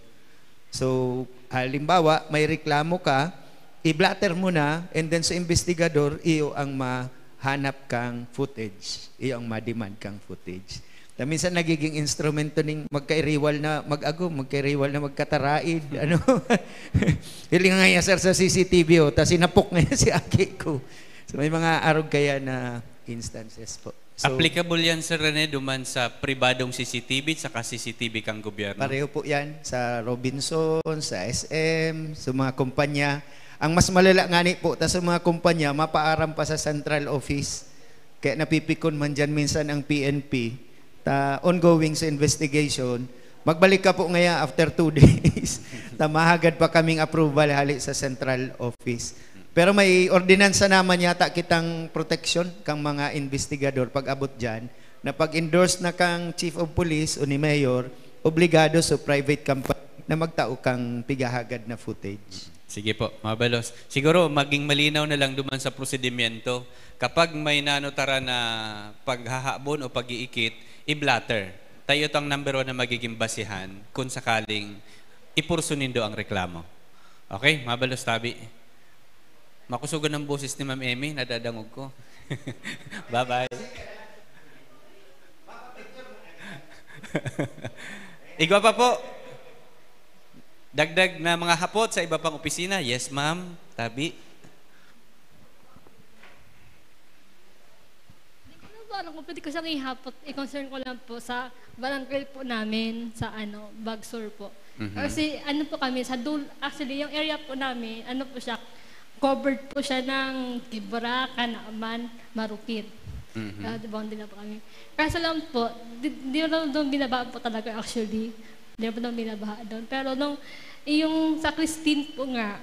So, halimbawa, may reklamo ka, i-blotter mo na, and then sa investigador, iyo ang mahanap kang footage. Iyo ang ma-demand kang footage. Na minsan nagiging instrumento ning magkairiwal na mag-agom, magkairiwal na magkataraid. Ano? Hiling nga yan, sir, sa C C T V, oh, tas sinapok ngayon si aki ko. So, may mga arog kaya na instances po. So, applicable yan, Sir Rene, duman sa pribadong C C T V at saka C C T V kang gobyerno? Pareho po yan sa Robinson, sa S M, sa mga kumpanya. Ang mas malala nga ni po, ta sa mga kumpanya, mapaaram pa sa central office. Kaya napipikon man dyan minsan ang P N P. Ta ongoing sa investigation. Magbalik ka po ngaya after two days. Ta mahagad pa kaming approval hali sa central office. Pero may ordinansa naman yata kitang proteksyon kang mga investigador pag abot dyan, na pag-endorse na kang Chief of Police o ni Mayor, obligado sa private company na magtao kang pighahagad na footage. Sige po, mabalos. Siguro maging malinaw na lang duman sa prosedimento. Kapag may nanutara na paghahabon o pag-iikit, i-blotter. Tayo itong number one na magiging basihan kung sakaling ipurso nindo ang reklamo. Okay, mabalos tabi. Makusugan ang boses ni Ma'am Emmy, nadadangog ko. Bye-bye. Igwa pa po. Dagdag na mga hapot sa iba pang opisina. Yes, ma'am. Tabi. Hindi ko na po alam kung pwede ko siyang ihapot. I-concern ko lang po sa barangay po namin sa, ano, Bagsor po. Mhm. Kasi ano po kami, sa dul-, actually, yung area po namin, ano po siya, covered po siya ng Tibra, Canaman, Marukit. Mhm. Ah, boundary na po kami. Kaso lang po, di, di na doon binaba po talaga actually. Di na po doon binabaha doon. Pero nung, yung sa Christine po nga,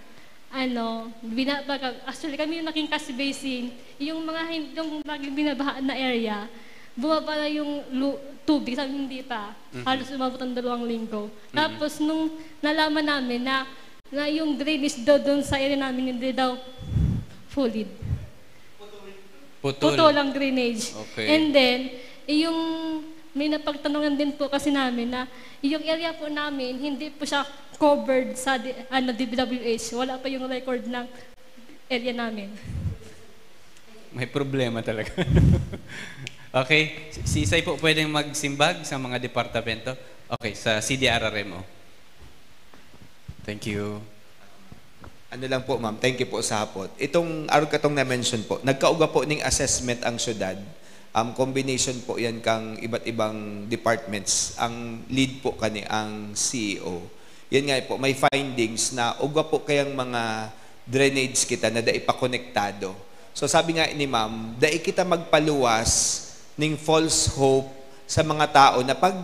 ano, binaba ka, actually kami yung naging cash basin. Yung mga hin-, yung laging binabaha na area, bumaba na yung lu-, tubig, sabi hindi pa. Mhm. Halos umabot ang dalawang linggo. Mhm. Tapos nung nalaman namin na, na yung drainage daw doon sa area namin, hindi daw fully. Putol. Putol ang drainage. Okay. And then, yung may napagtanungan din po kasi namin na yung area po namin, hindi po siya covered sa di-, ano, D P W H. Wala pa yung record ng area namin. May problema talaga. Okay. Si Isay po pwedeng magsimbag sa mga departamento. Okay, sa C D R R M O. Thank you. Ano lang po, ma'am. Thank you po sa hapot. Itong arog katong na-mention po, nagkaugwa po ning assessment ang syudad. Um, combination po yan kang iba't ibang departments. Ang lead po kani ang C E O. Yan nga po, may findings na ugwa po kayang mga drainage kita na dai pa konektado. So sabi nga ni ma'am, dai kita magpaluwas ning false hope sa mga tao na pag,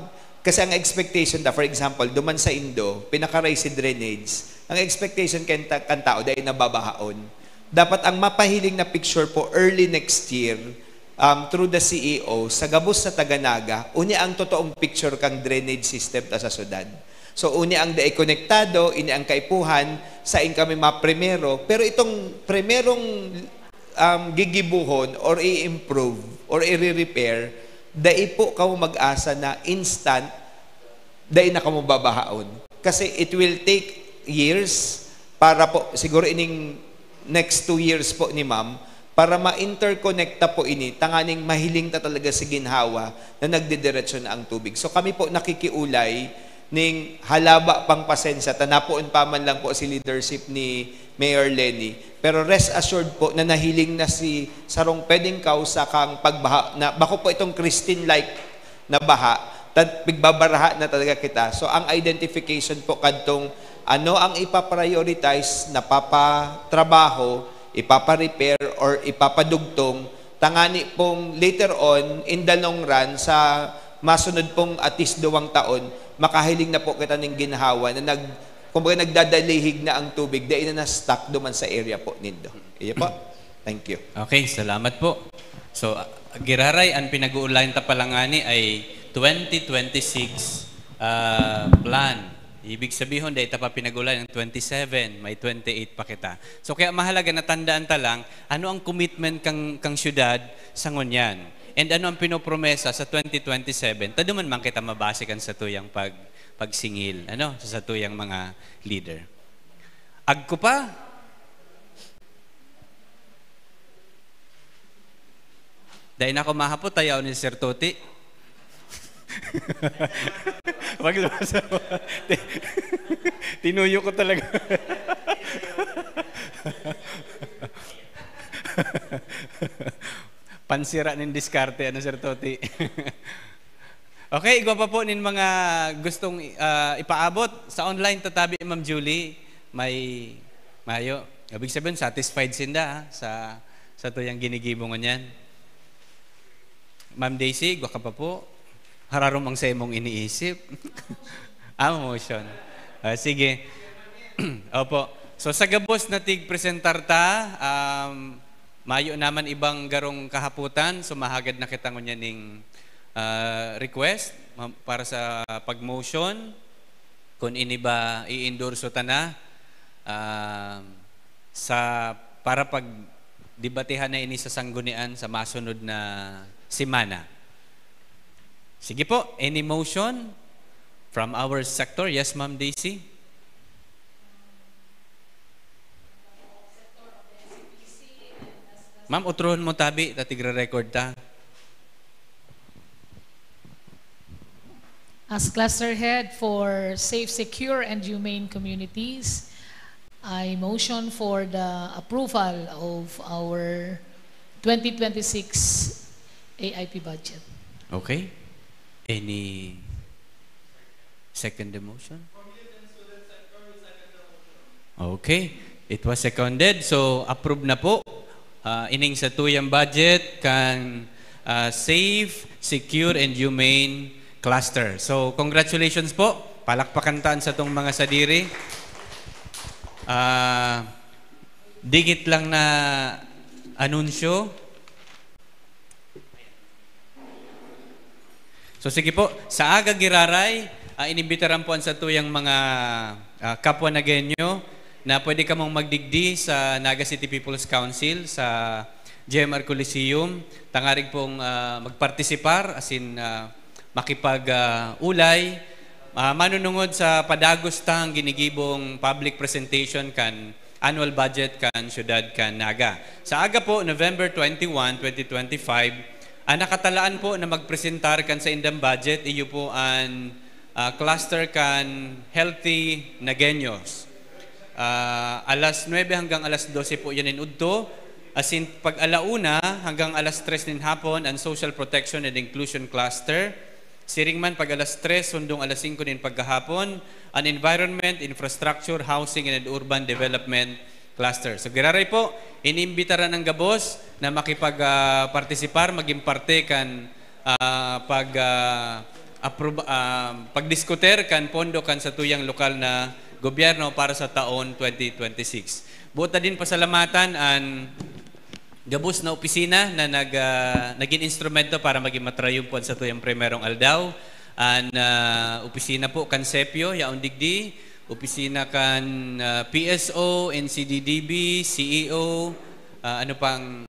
kasi ang expectation ta, for example, duman sa Indo, pinakaray si drainage, ang expectation kan, kan tao dai nababahaon. Dapat ang mapahiling na picture po early next year, um, through the C E O, sa gabos sa taga-Naga, unya ang totoong picture kang drainage system ta sa syudad. So, unya ang dai konektado, ini ang kaipuhan, sain kami maprimero. Pero itong primerong, um, gigibuhon or i-improve or i-repair, dai po kamo mag-asa na instant, dai na kamo babahaon. Kasi it will take years para po, siguro ining next two years po ni ma'am, para ma-interconnecta po ini, tanganing mahiling ta talaga sa ginhawa na nagdidiretsyon na ang tubig. So kami po nakikiulay ning halaba pang pasensya, ta napoon pa man lang po si leadership ni Mayor Leni. Pero rest assured po na nahiling na si sarong pwedeng kausa kang pagbaha, na bako po itong Christine-like na baha, tad-, pigbabaraha na talaga kita. So, ang identification po kadtong ano ang ipa-prioritize, napapatrabaho, ipapa-repair, or ipapadugtong, tangani pong later on, in the long run, sa masunod pong at least duwang taon, makahiling na po kita ning ginhawa na nag-, kumbaga, nagdadalihig na ang tubig, dai na na-stuck duman sa area po nindo. Iyo po. Thank you. Okay, salamat po. So, ah, giraray, ang pinag-uulayan ta pa lang ngani ay twenty twenty-six, ah, plan. Ibig sabihon, dai ta pa pinag-uulayan ang twenty-seven, may twenty-eight pa kita. So, kaya mahalaga na tandaan ta lang, ano ang commitment kang, kang syudad sa ngunyan? And ano ang pinopromesa sa twenty twenty-seven? Ta duman man kita mabase kan satuyang pag-, pagsingil, ano, sa satuyang mga leader. Agko pa, dai na ako mahapot, ayaw ni Sir Toti. Wag lang sa-, ti-, tinuyo ko talaga. Pansira nin diskarte, ano, Sir Toti? Okay, igwa pa po nin mga gustong, ah, ipaabot sa online tatabi, Ma'am Julie. May, mayo. Ibig sabihin, satisfied sinda, ha, sa, sa tuyang ginigibo ngunyan. Ma'am Daisy, igwa ka pa po. Hararom ang saimong iniisip. Ah, motion. Ah, sige. Opo. So, sa gabos na tig-presentar ta, um, mayo naman ibang garong kahapotan. So, mahagad na kita ngunyan ning, ah, request ma-, para sa pag-motion. Kung ini ba i-endorso ta na, ah, sa, para pagdebatehan na ini sa sanggunian sa masunod na semana. Sige po, any motion from our sector? Yes, Ma'am Daisy? Ma'am, utrohon mo tabi, ta tigre-record ta. As cluster head for safe, secure, and humane communities, I motion for the approval of our twenty twenty-six A I P budget. Okay. Any second the motion? Okay. It was seconded. So, approve na po. Ah, ining satuyang budget kan, ah, safe, secure, and humane cluster. So, congratulations po. Palakpakan ta an satong mga sadiri. Ah, digit lang na anunsyo. So, sige po, sa aga giraray, ah, inimbitaran po an satuyang mga, ah, kapwa Nagueño na pwede kamong magdigdi sa Naga City People's Council sa G M R Coliseum, tangarig pong, ah, magpartisipar, asin, ah, makipag, ah, ulay, ah, manunungod sa padagos tang ginigibong public presentation kan annual budget kan siyudad kan Naga. Sa aga po, November twenty-one, twenty twenty-five, ang nakatalaan po na magpresentar kan saindang budget, iyo po an, ah, cluster kan Healthy Nagueños. Ah, alas nuebe hanggang alas dose po yan in udto. Asin pag alauna hanggang alas tres nin hapon, ang Social Protection and Inclusion Cluster. Siring man pag alas tres hundong alas singko nin paggahapon, an Environment, Infrastructure, Housing, and Urban Development Cluster. So, giraray po, inimbitaran ang gabos na makipag, ah, partisipar, maging parte kan, ah, pag, ah, apruba-, ah, pagdiskutir kan pondo kan satuyang lokal na gobyerno para sa taon twenty twenty-six. Buot na din pasalamatan an gabos na opisina na nag, ah, nagin instrumento para magin matrayon po an satuyang primerong aldaw. An, ah, opisina po kan Sepio, yaon digdi, opisina kan, ah, P S O, N C D D B, C E O, ah, ano pang,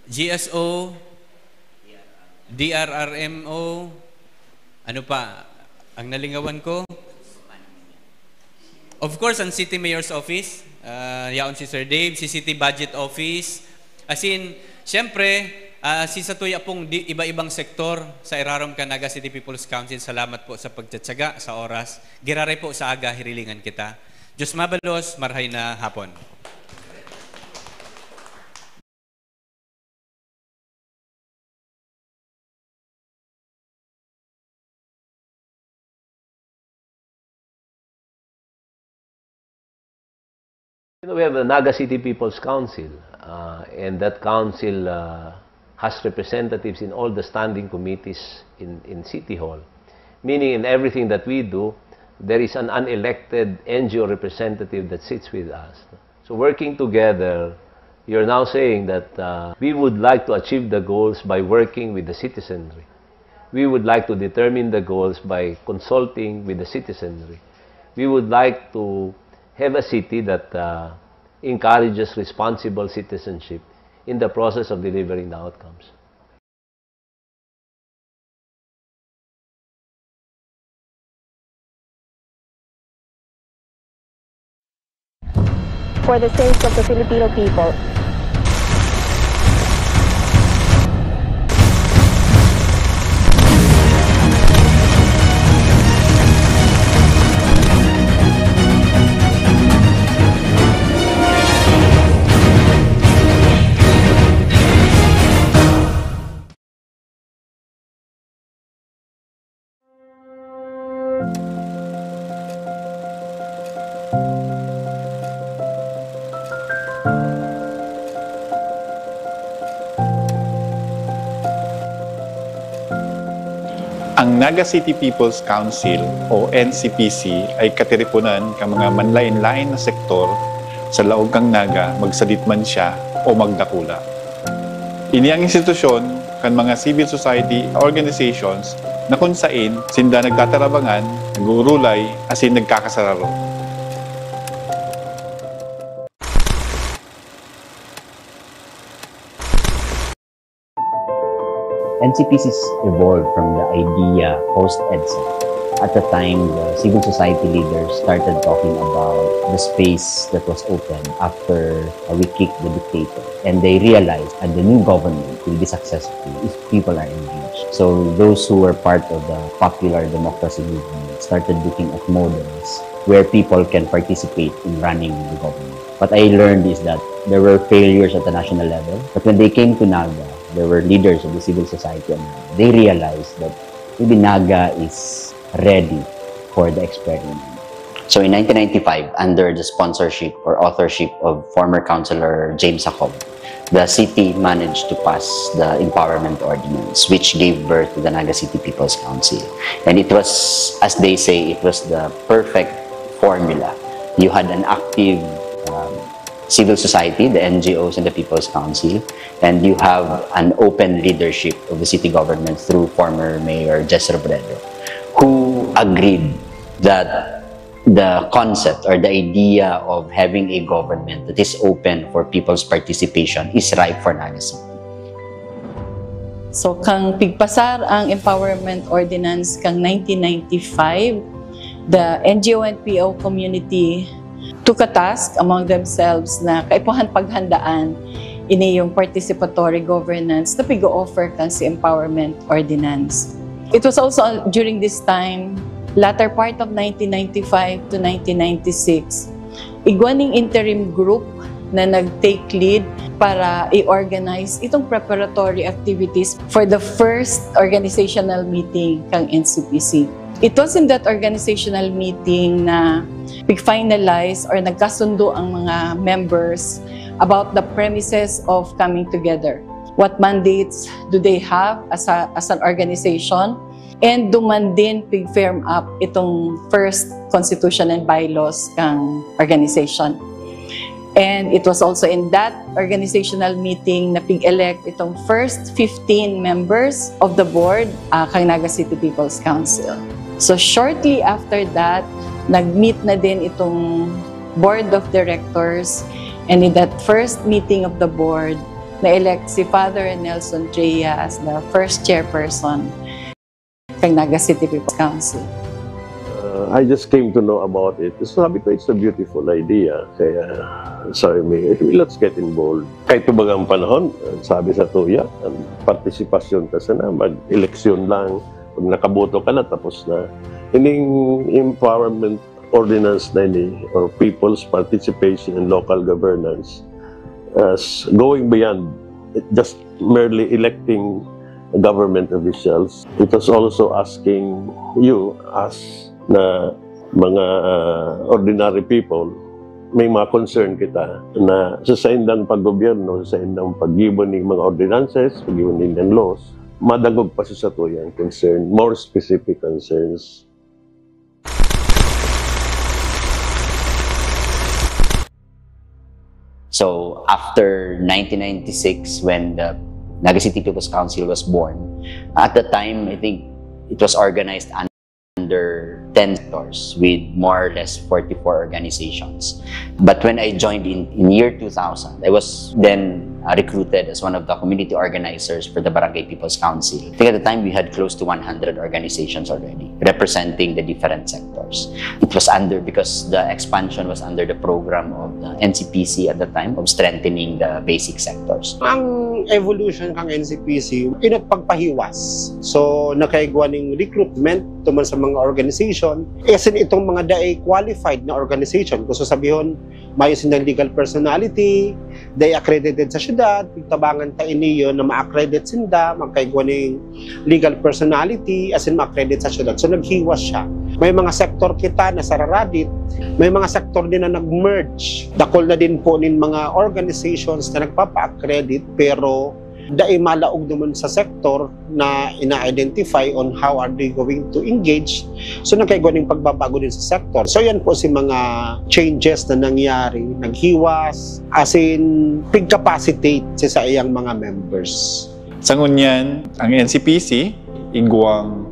G S O, D R R M O, ano pa, ang nalingawan ko? Of course, ang City Mayor's Office, ah, yaon si Sir Dave, si City Budget Office. As in, siyempre, ah, si satuya pong di, iba-ibang sektor sa irarom kan Naga City People's Council, salamat po sa pagtsatsaga, sa oras. Giraray po sa aga, hirilingan kita. Diyos mabalos, marhay na hapon. You know, we have the Naga City People's Council, uh, and that council uh, has representatives in all the standing committees in, in City Hall. Meaning, in everything that we do, there is an unelected N G O representative that sits with us. So, working together, You're now saying that, uh, we would like to achieve the goals by working with the citizenry. We would like to determine the goals by consulting with the citizenry. We would like to have a city that, uh, encourages responsible citizenship in the process of delivering the outcomes. For the sake of the Filipino people. Ang Naga City People's Council o N C P C ay katiriponan kan mga manlaen-laen na sektor sa laog kan Naga, magsadit man siya o magdakula. Ini ang institusyon kan mga civil society organizations na kun sain sinda nagtatarabangan, nag-uurulay, asin nagkakasararo. N C P Cs evolved from the idea post-EDSA. At the time, the civil society leaders started talking about the space that was open after, uh, we kicked the dictator. And they realized that the new government will be successful if people are engaged. So those who were part of the popular democracy movement started looking at models where people can participate in running the government. What I learned is that there were failures at the national level, but when they came to Naga, there were leaders of the civil society, and they realized that maybe Naga is ready for the experiment. So in nineteen ninety-five, under the sponsorship or authorship of former Councilor James Jacob, the city managed to pass the Empowerment Ordinance, which gave birth to the Naga City People's Council. And it was, as they say, it was the perfect formula. You had an active, um, civil society, the N G Os and the People's Council, and you have an open leadership of the city government through former Mayor Jess Robredo, who agreed that the concept or the idea of having a government that is open for people's participation is ripe for Naga City. So, kan pigpasar ang Empowerment Ordinance kan nineteen ninety-five, the N G O and P O community took a task among themselves na kaipuhan paghandaan ini yung participatory governance na pig-o-offer kan si Empowerment Ordinance. It was also during this time, latter part of nineteen ninety-five to nineteen ninety-six, igwa ning interim group na nag-take lead para i-organize itong preparatory activities for the first organizational meeting kan N C P C. It was in that organizational meeting na pig-finalize or nagkasundo ang mga members about the premises of coming together. What mandates do they have as a, as an organization? And duman din pig-firm up itong first constitution and bylaws kan organization. And it was also in that organizational meeting na pig-elect itong first fifteen members of the board, ah, kan Naga City People's Council. So shortly after that, nag-meet na din itong board of directors, and in that first meeting of the board, na-elect si Father Nelson Tria as the first chairperson kan Naga City People's Council. Uh, I just came to know about it. So sabi ko, "It's a beautiful idea." Kaya sabi mi, "Let's get involved." Kahit bagang panahon, sabi sa tuya, ang partisipasyon ta sana, mag-eleksyon lang. Pag nakaboto ka na, tapos na. Ining empowerment ordinance na ini, or people's participation in local governance, as going beyond just merely electing government officials. It was also asking you, as na mga, ah, ordinary people, may mga concern kita na sa saindang paggobyerno, sa saindang paggibo ning mga ordinances, paggibo ning laws, madangog pa sa satuyang concern, more specific concerns. So after nineteen ninety-six, when the Naga City People's Council was born, at the time, I think it was organized under ten sectors with more or less forty-four organizations. But when I joined in, in year two thousand, I was then uh, recruited as one of the community organizers for the Barangay People's Council. I think at the time we had close to one hundred organizations already representing the different sectors. It was under, because the expansion was under the program of the N C P C at the time of strengthening the basic sectors. Ang evolution kan N C P C, inot pagpahiwas. So, nakaigwa ning recruitment tuman sa mga organization, as in itong mga dai qualified na organization. Gusto sabihon, mayo sindang legal personality, dai accredited sa syudad, pigtabangan ta ini yon na ma-accredit sinda, magkaigwa ning legal personality, as in ma-accredit sa syudad. So, naghiwas siya. May mga sektor kita na sararadit, may mga sektor din na nag-merge. Dakol na din po nin mga organizations na nagpapa-accredit, pero dai malaog naman sa sektor na ina-identify on how are they going to engage. So, nagkaigwa ning pagbabago din sa sektor. So, yan po si mga changes na nangyari, naghiwas, as in, pig-capacitate sa saiyang mga members. Sa ngunyan, ang N C P C, igwang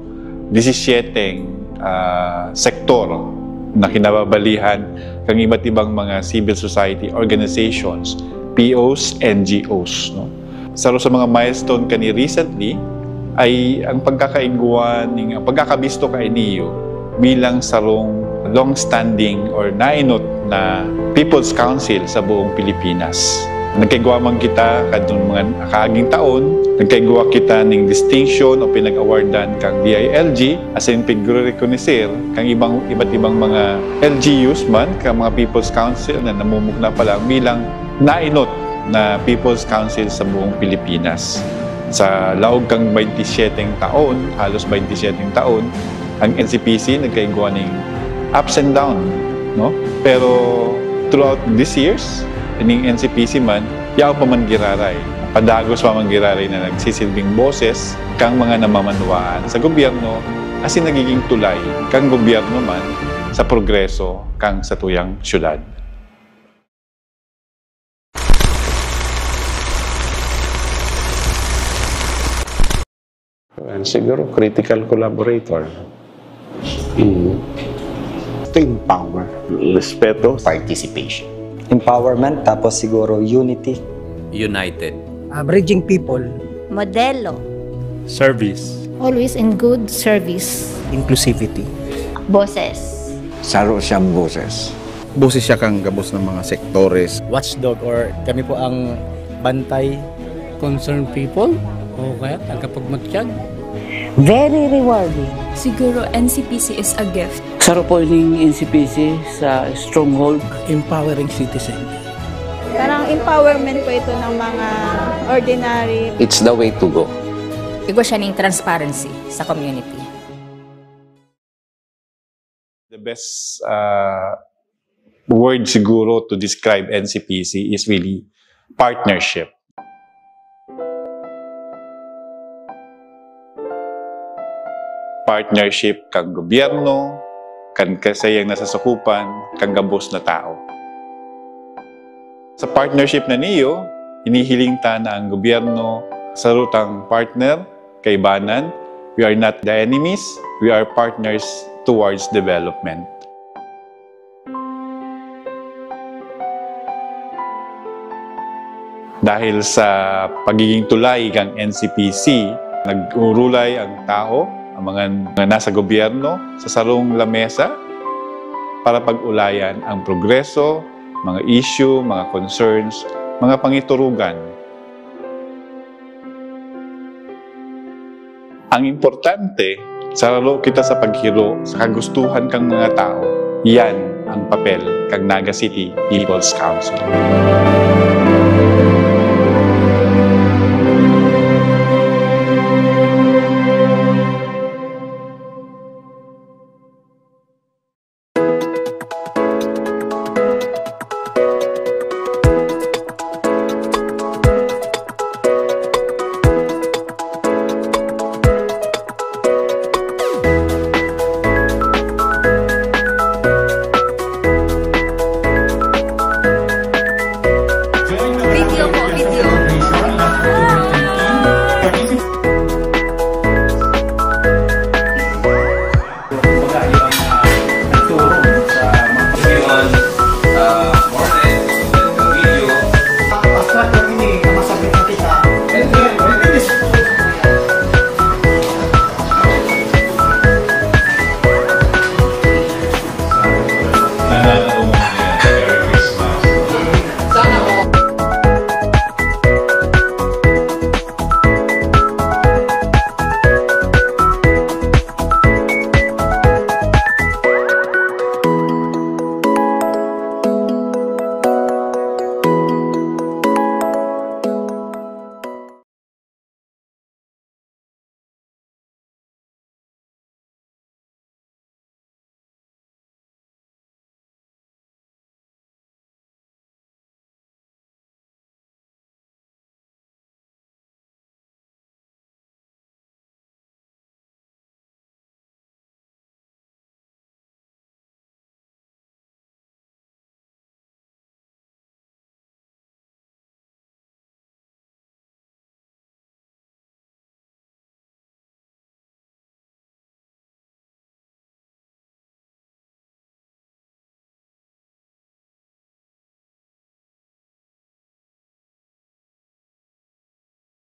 disisiete, ah, sektor na kinababalihan kan iba't ibang mga civil society organizations, P Os, N G Os, no? Saro sa mga milestone kani recently ay ang pagkakaigwa ning, ang pagkakabisto kaini bilang sarong long-standing or nainot na People's Council sa buong Pilipinas. Nagkaigwa man kita kadtong mga nakaaging taon, nagkaigwa kita ning distinction o pinag-awardan kang D I L G, as in pigre-reconocer kang ibang, iba't ibang mga L G Us man, kang mga People's Council na namumugna pa lang bilang nainot na People's Council sa buong Pilipinas. Sa laog kang baynte siyete taon, halos baynte siyete taon, ang N C P C nagkaigwa ning ups and down, no? Pero throughout these years, ining N C P C man, yaon pa man giraray. Padagos pa man giraray na nagsisilbing boses kang mga namamanwaan sa gobyerno, asin nagiging tulay kang gobyerno man sa progreso kang satuyang syudad. Well, siguro critical collaborator. Mm. To empower. Respeto. Participation. Empowerment, tapos siguro unity. United. Ah, bridging people. Modelo. Service. Always in good service. Inclusivity. Boses. Saro siyang boses. Boses siya kan gabos na mga sektores. Watchdog, or kami po ang bantay. Concerned people, o kaya tagapagmatyag. Very rewarding. Siguro N C P C is a gift. Saro po ining N C P C sa stronghold. Empowering citizen. Parang empowerment po ito ng mga ordinary. It's the way to go. Igwa siya ning transparency sa community. The best, uh, word siguro to describe N C P C is really partnership. Partnership kan gobyerno, kan kasayang nasasakupan, kan gabos na tao. Sa partnership na niyo, hinihiling ta na ang gobyerno, sarutang partner, kaibanan, we are not the enemies, we are partners towards development. Dahil sa pagiging tulay kan N C P C, nag-urulay ang tao, ang mga, mga nasa gobyerno, sa sarong lamesa para pag-ulayan ang progreso, mga issue, mga concerns, mga pangiturugan. Ang importante, sararo kita sa paghiro sa kagustuhan kan mga tao. Yan ang papel kan Naga City People's Council.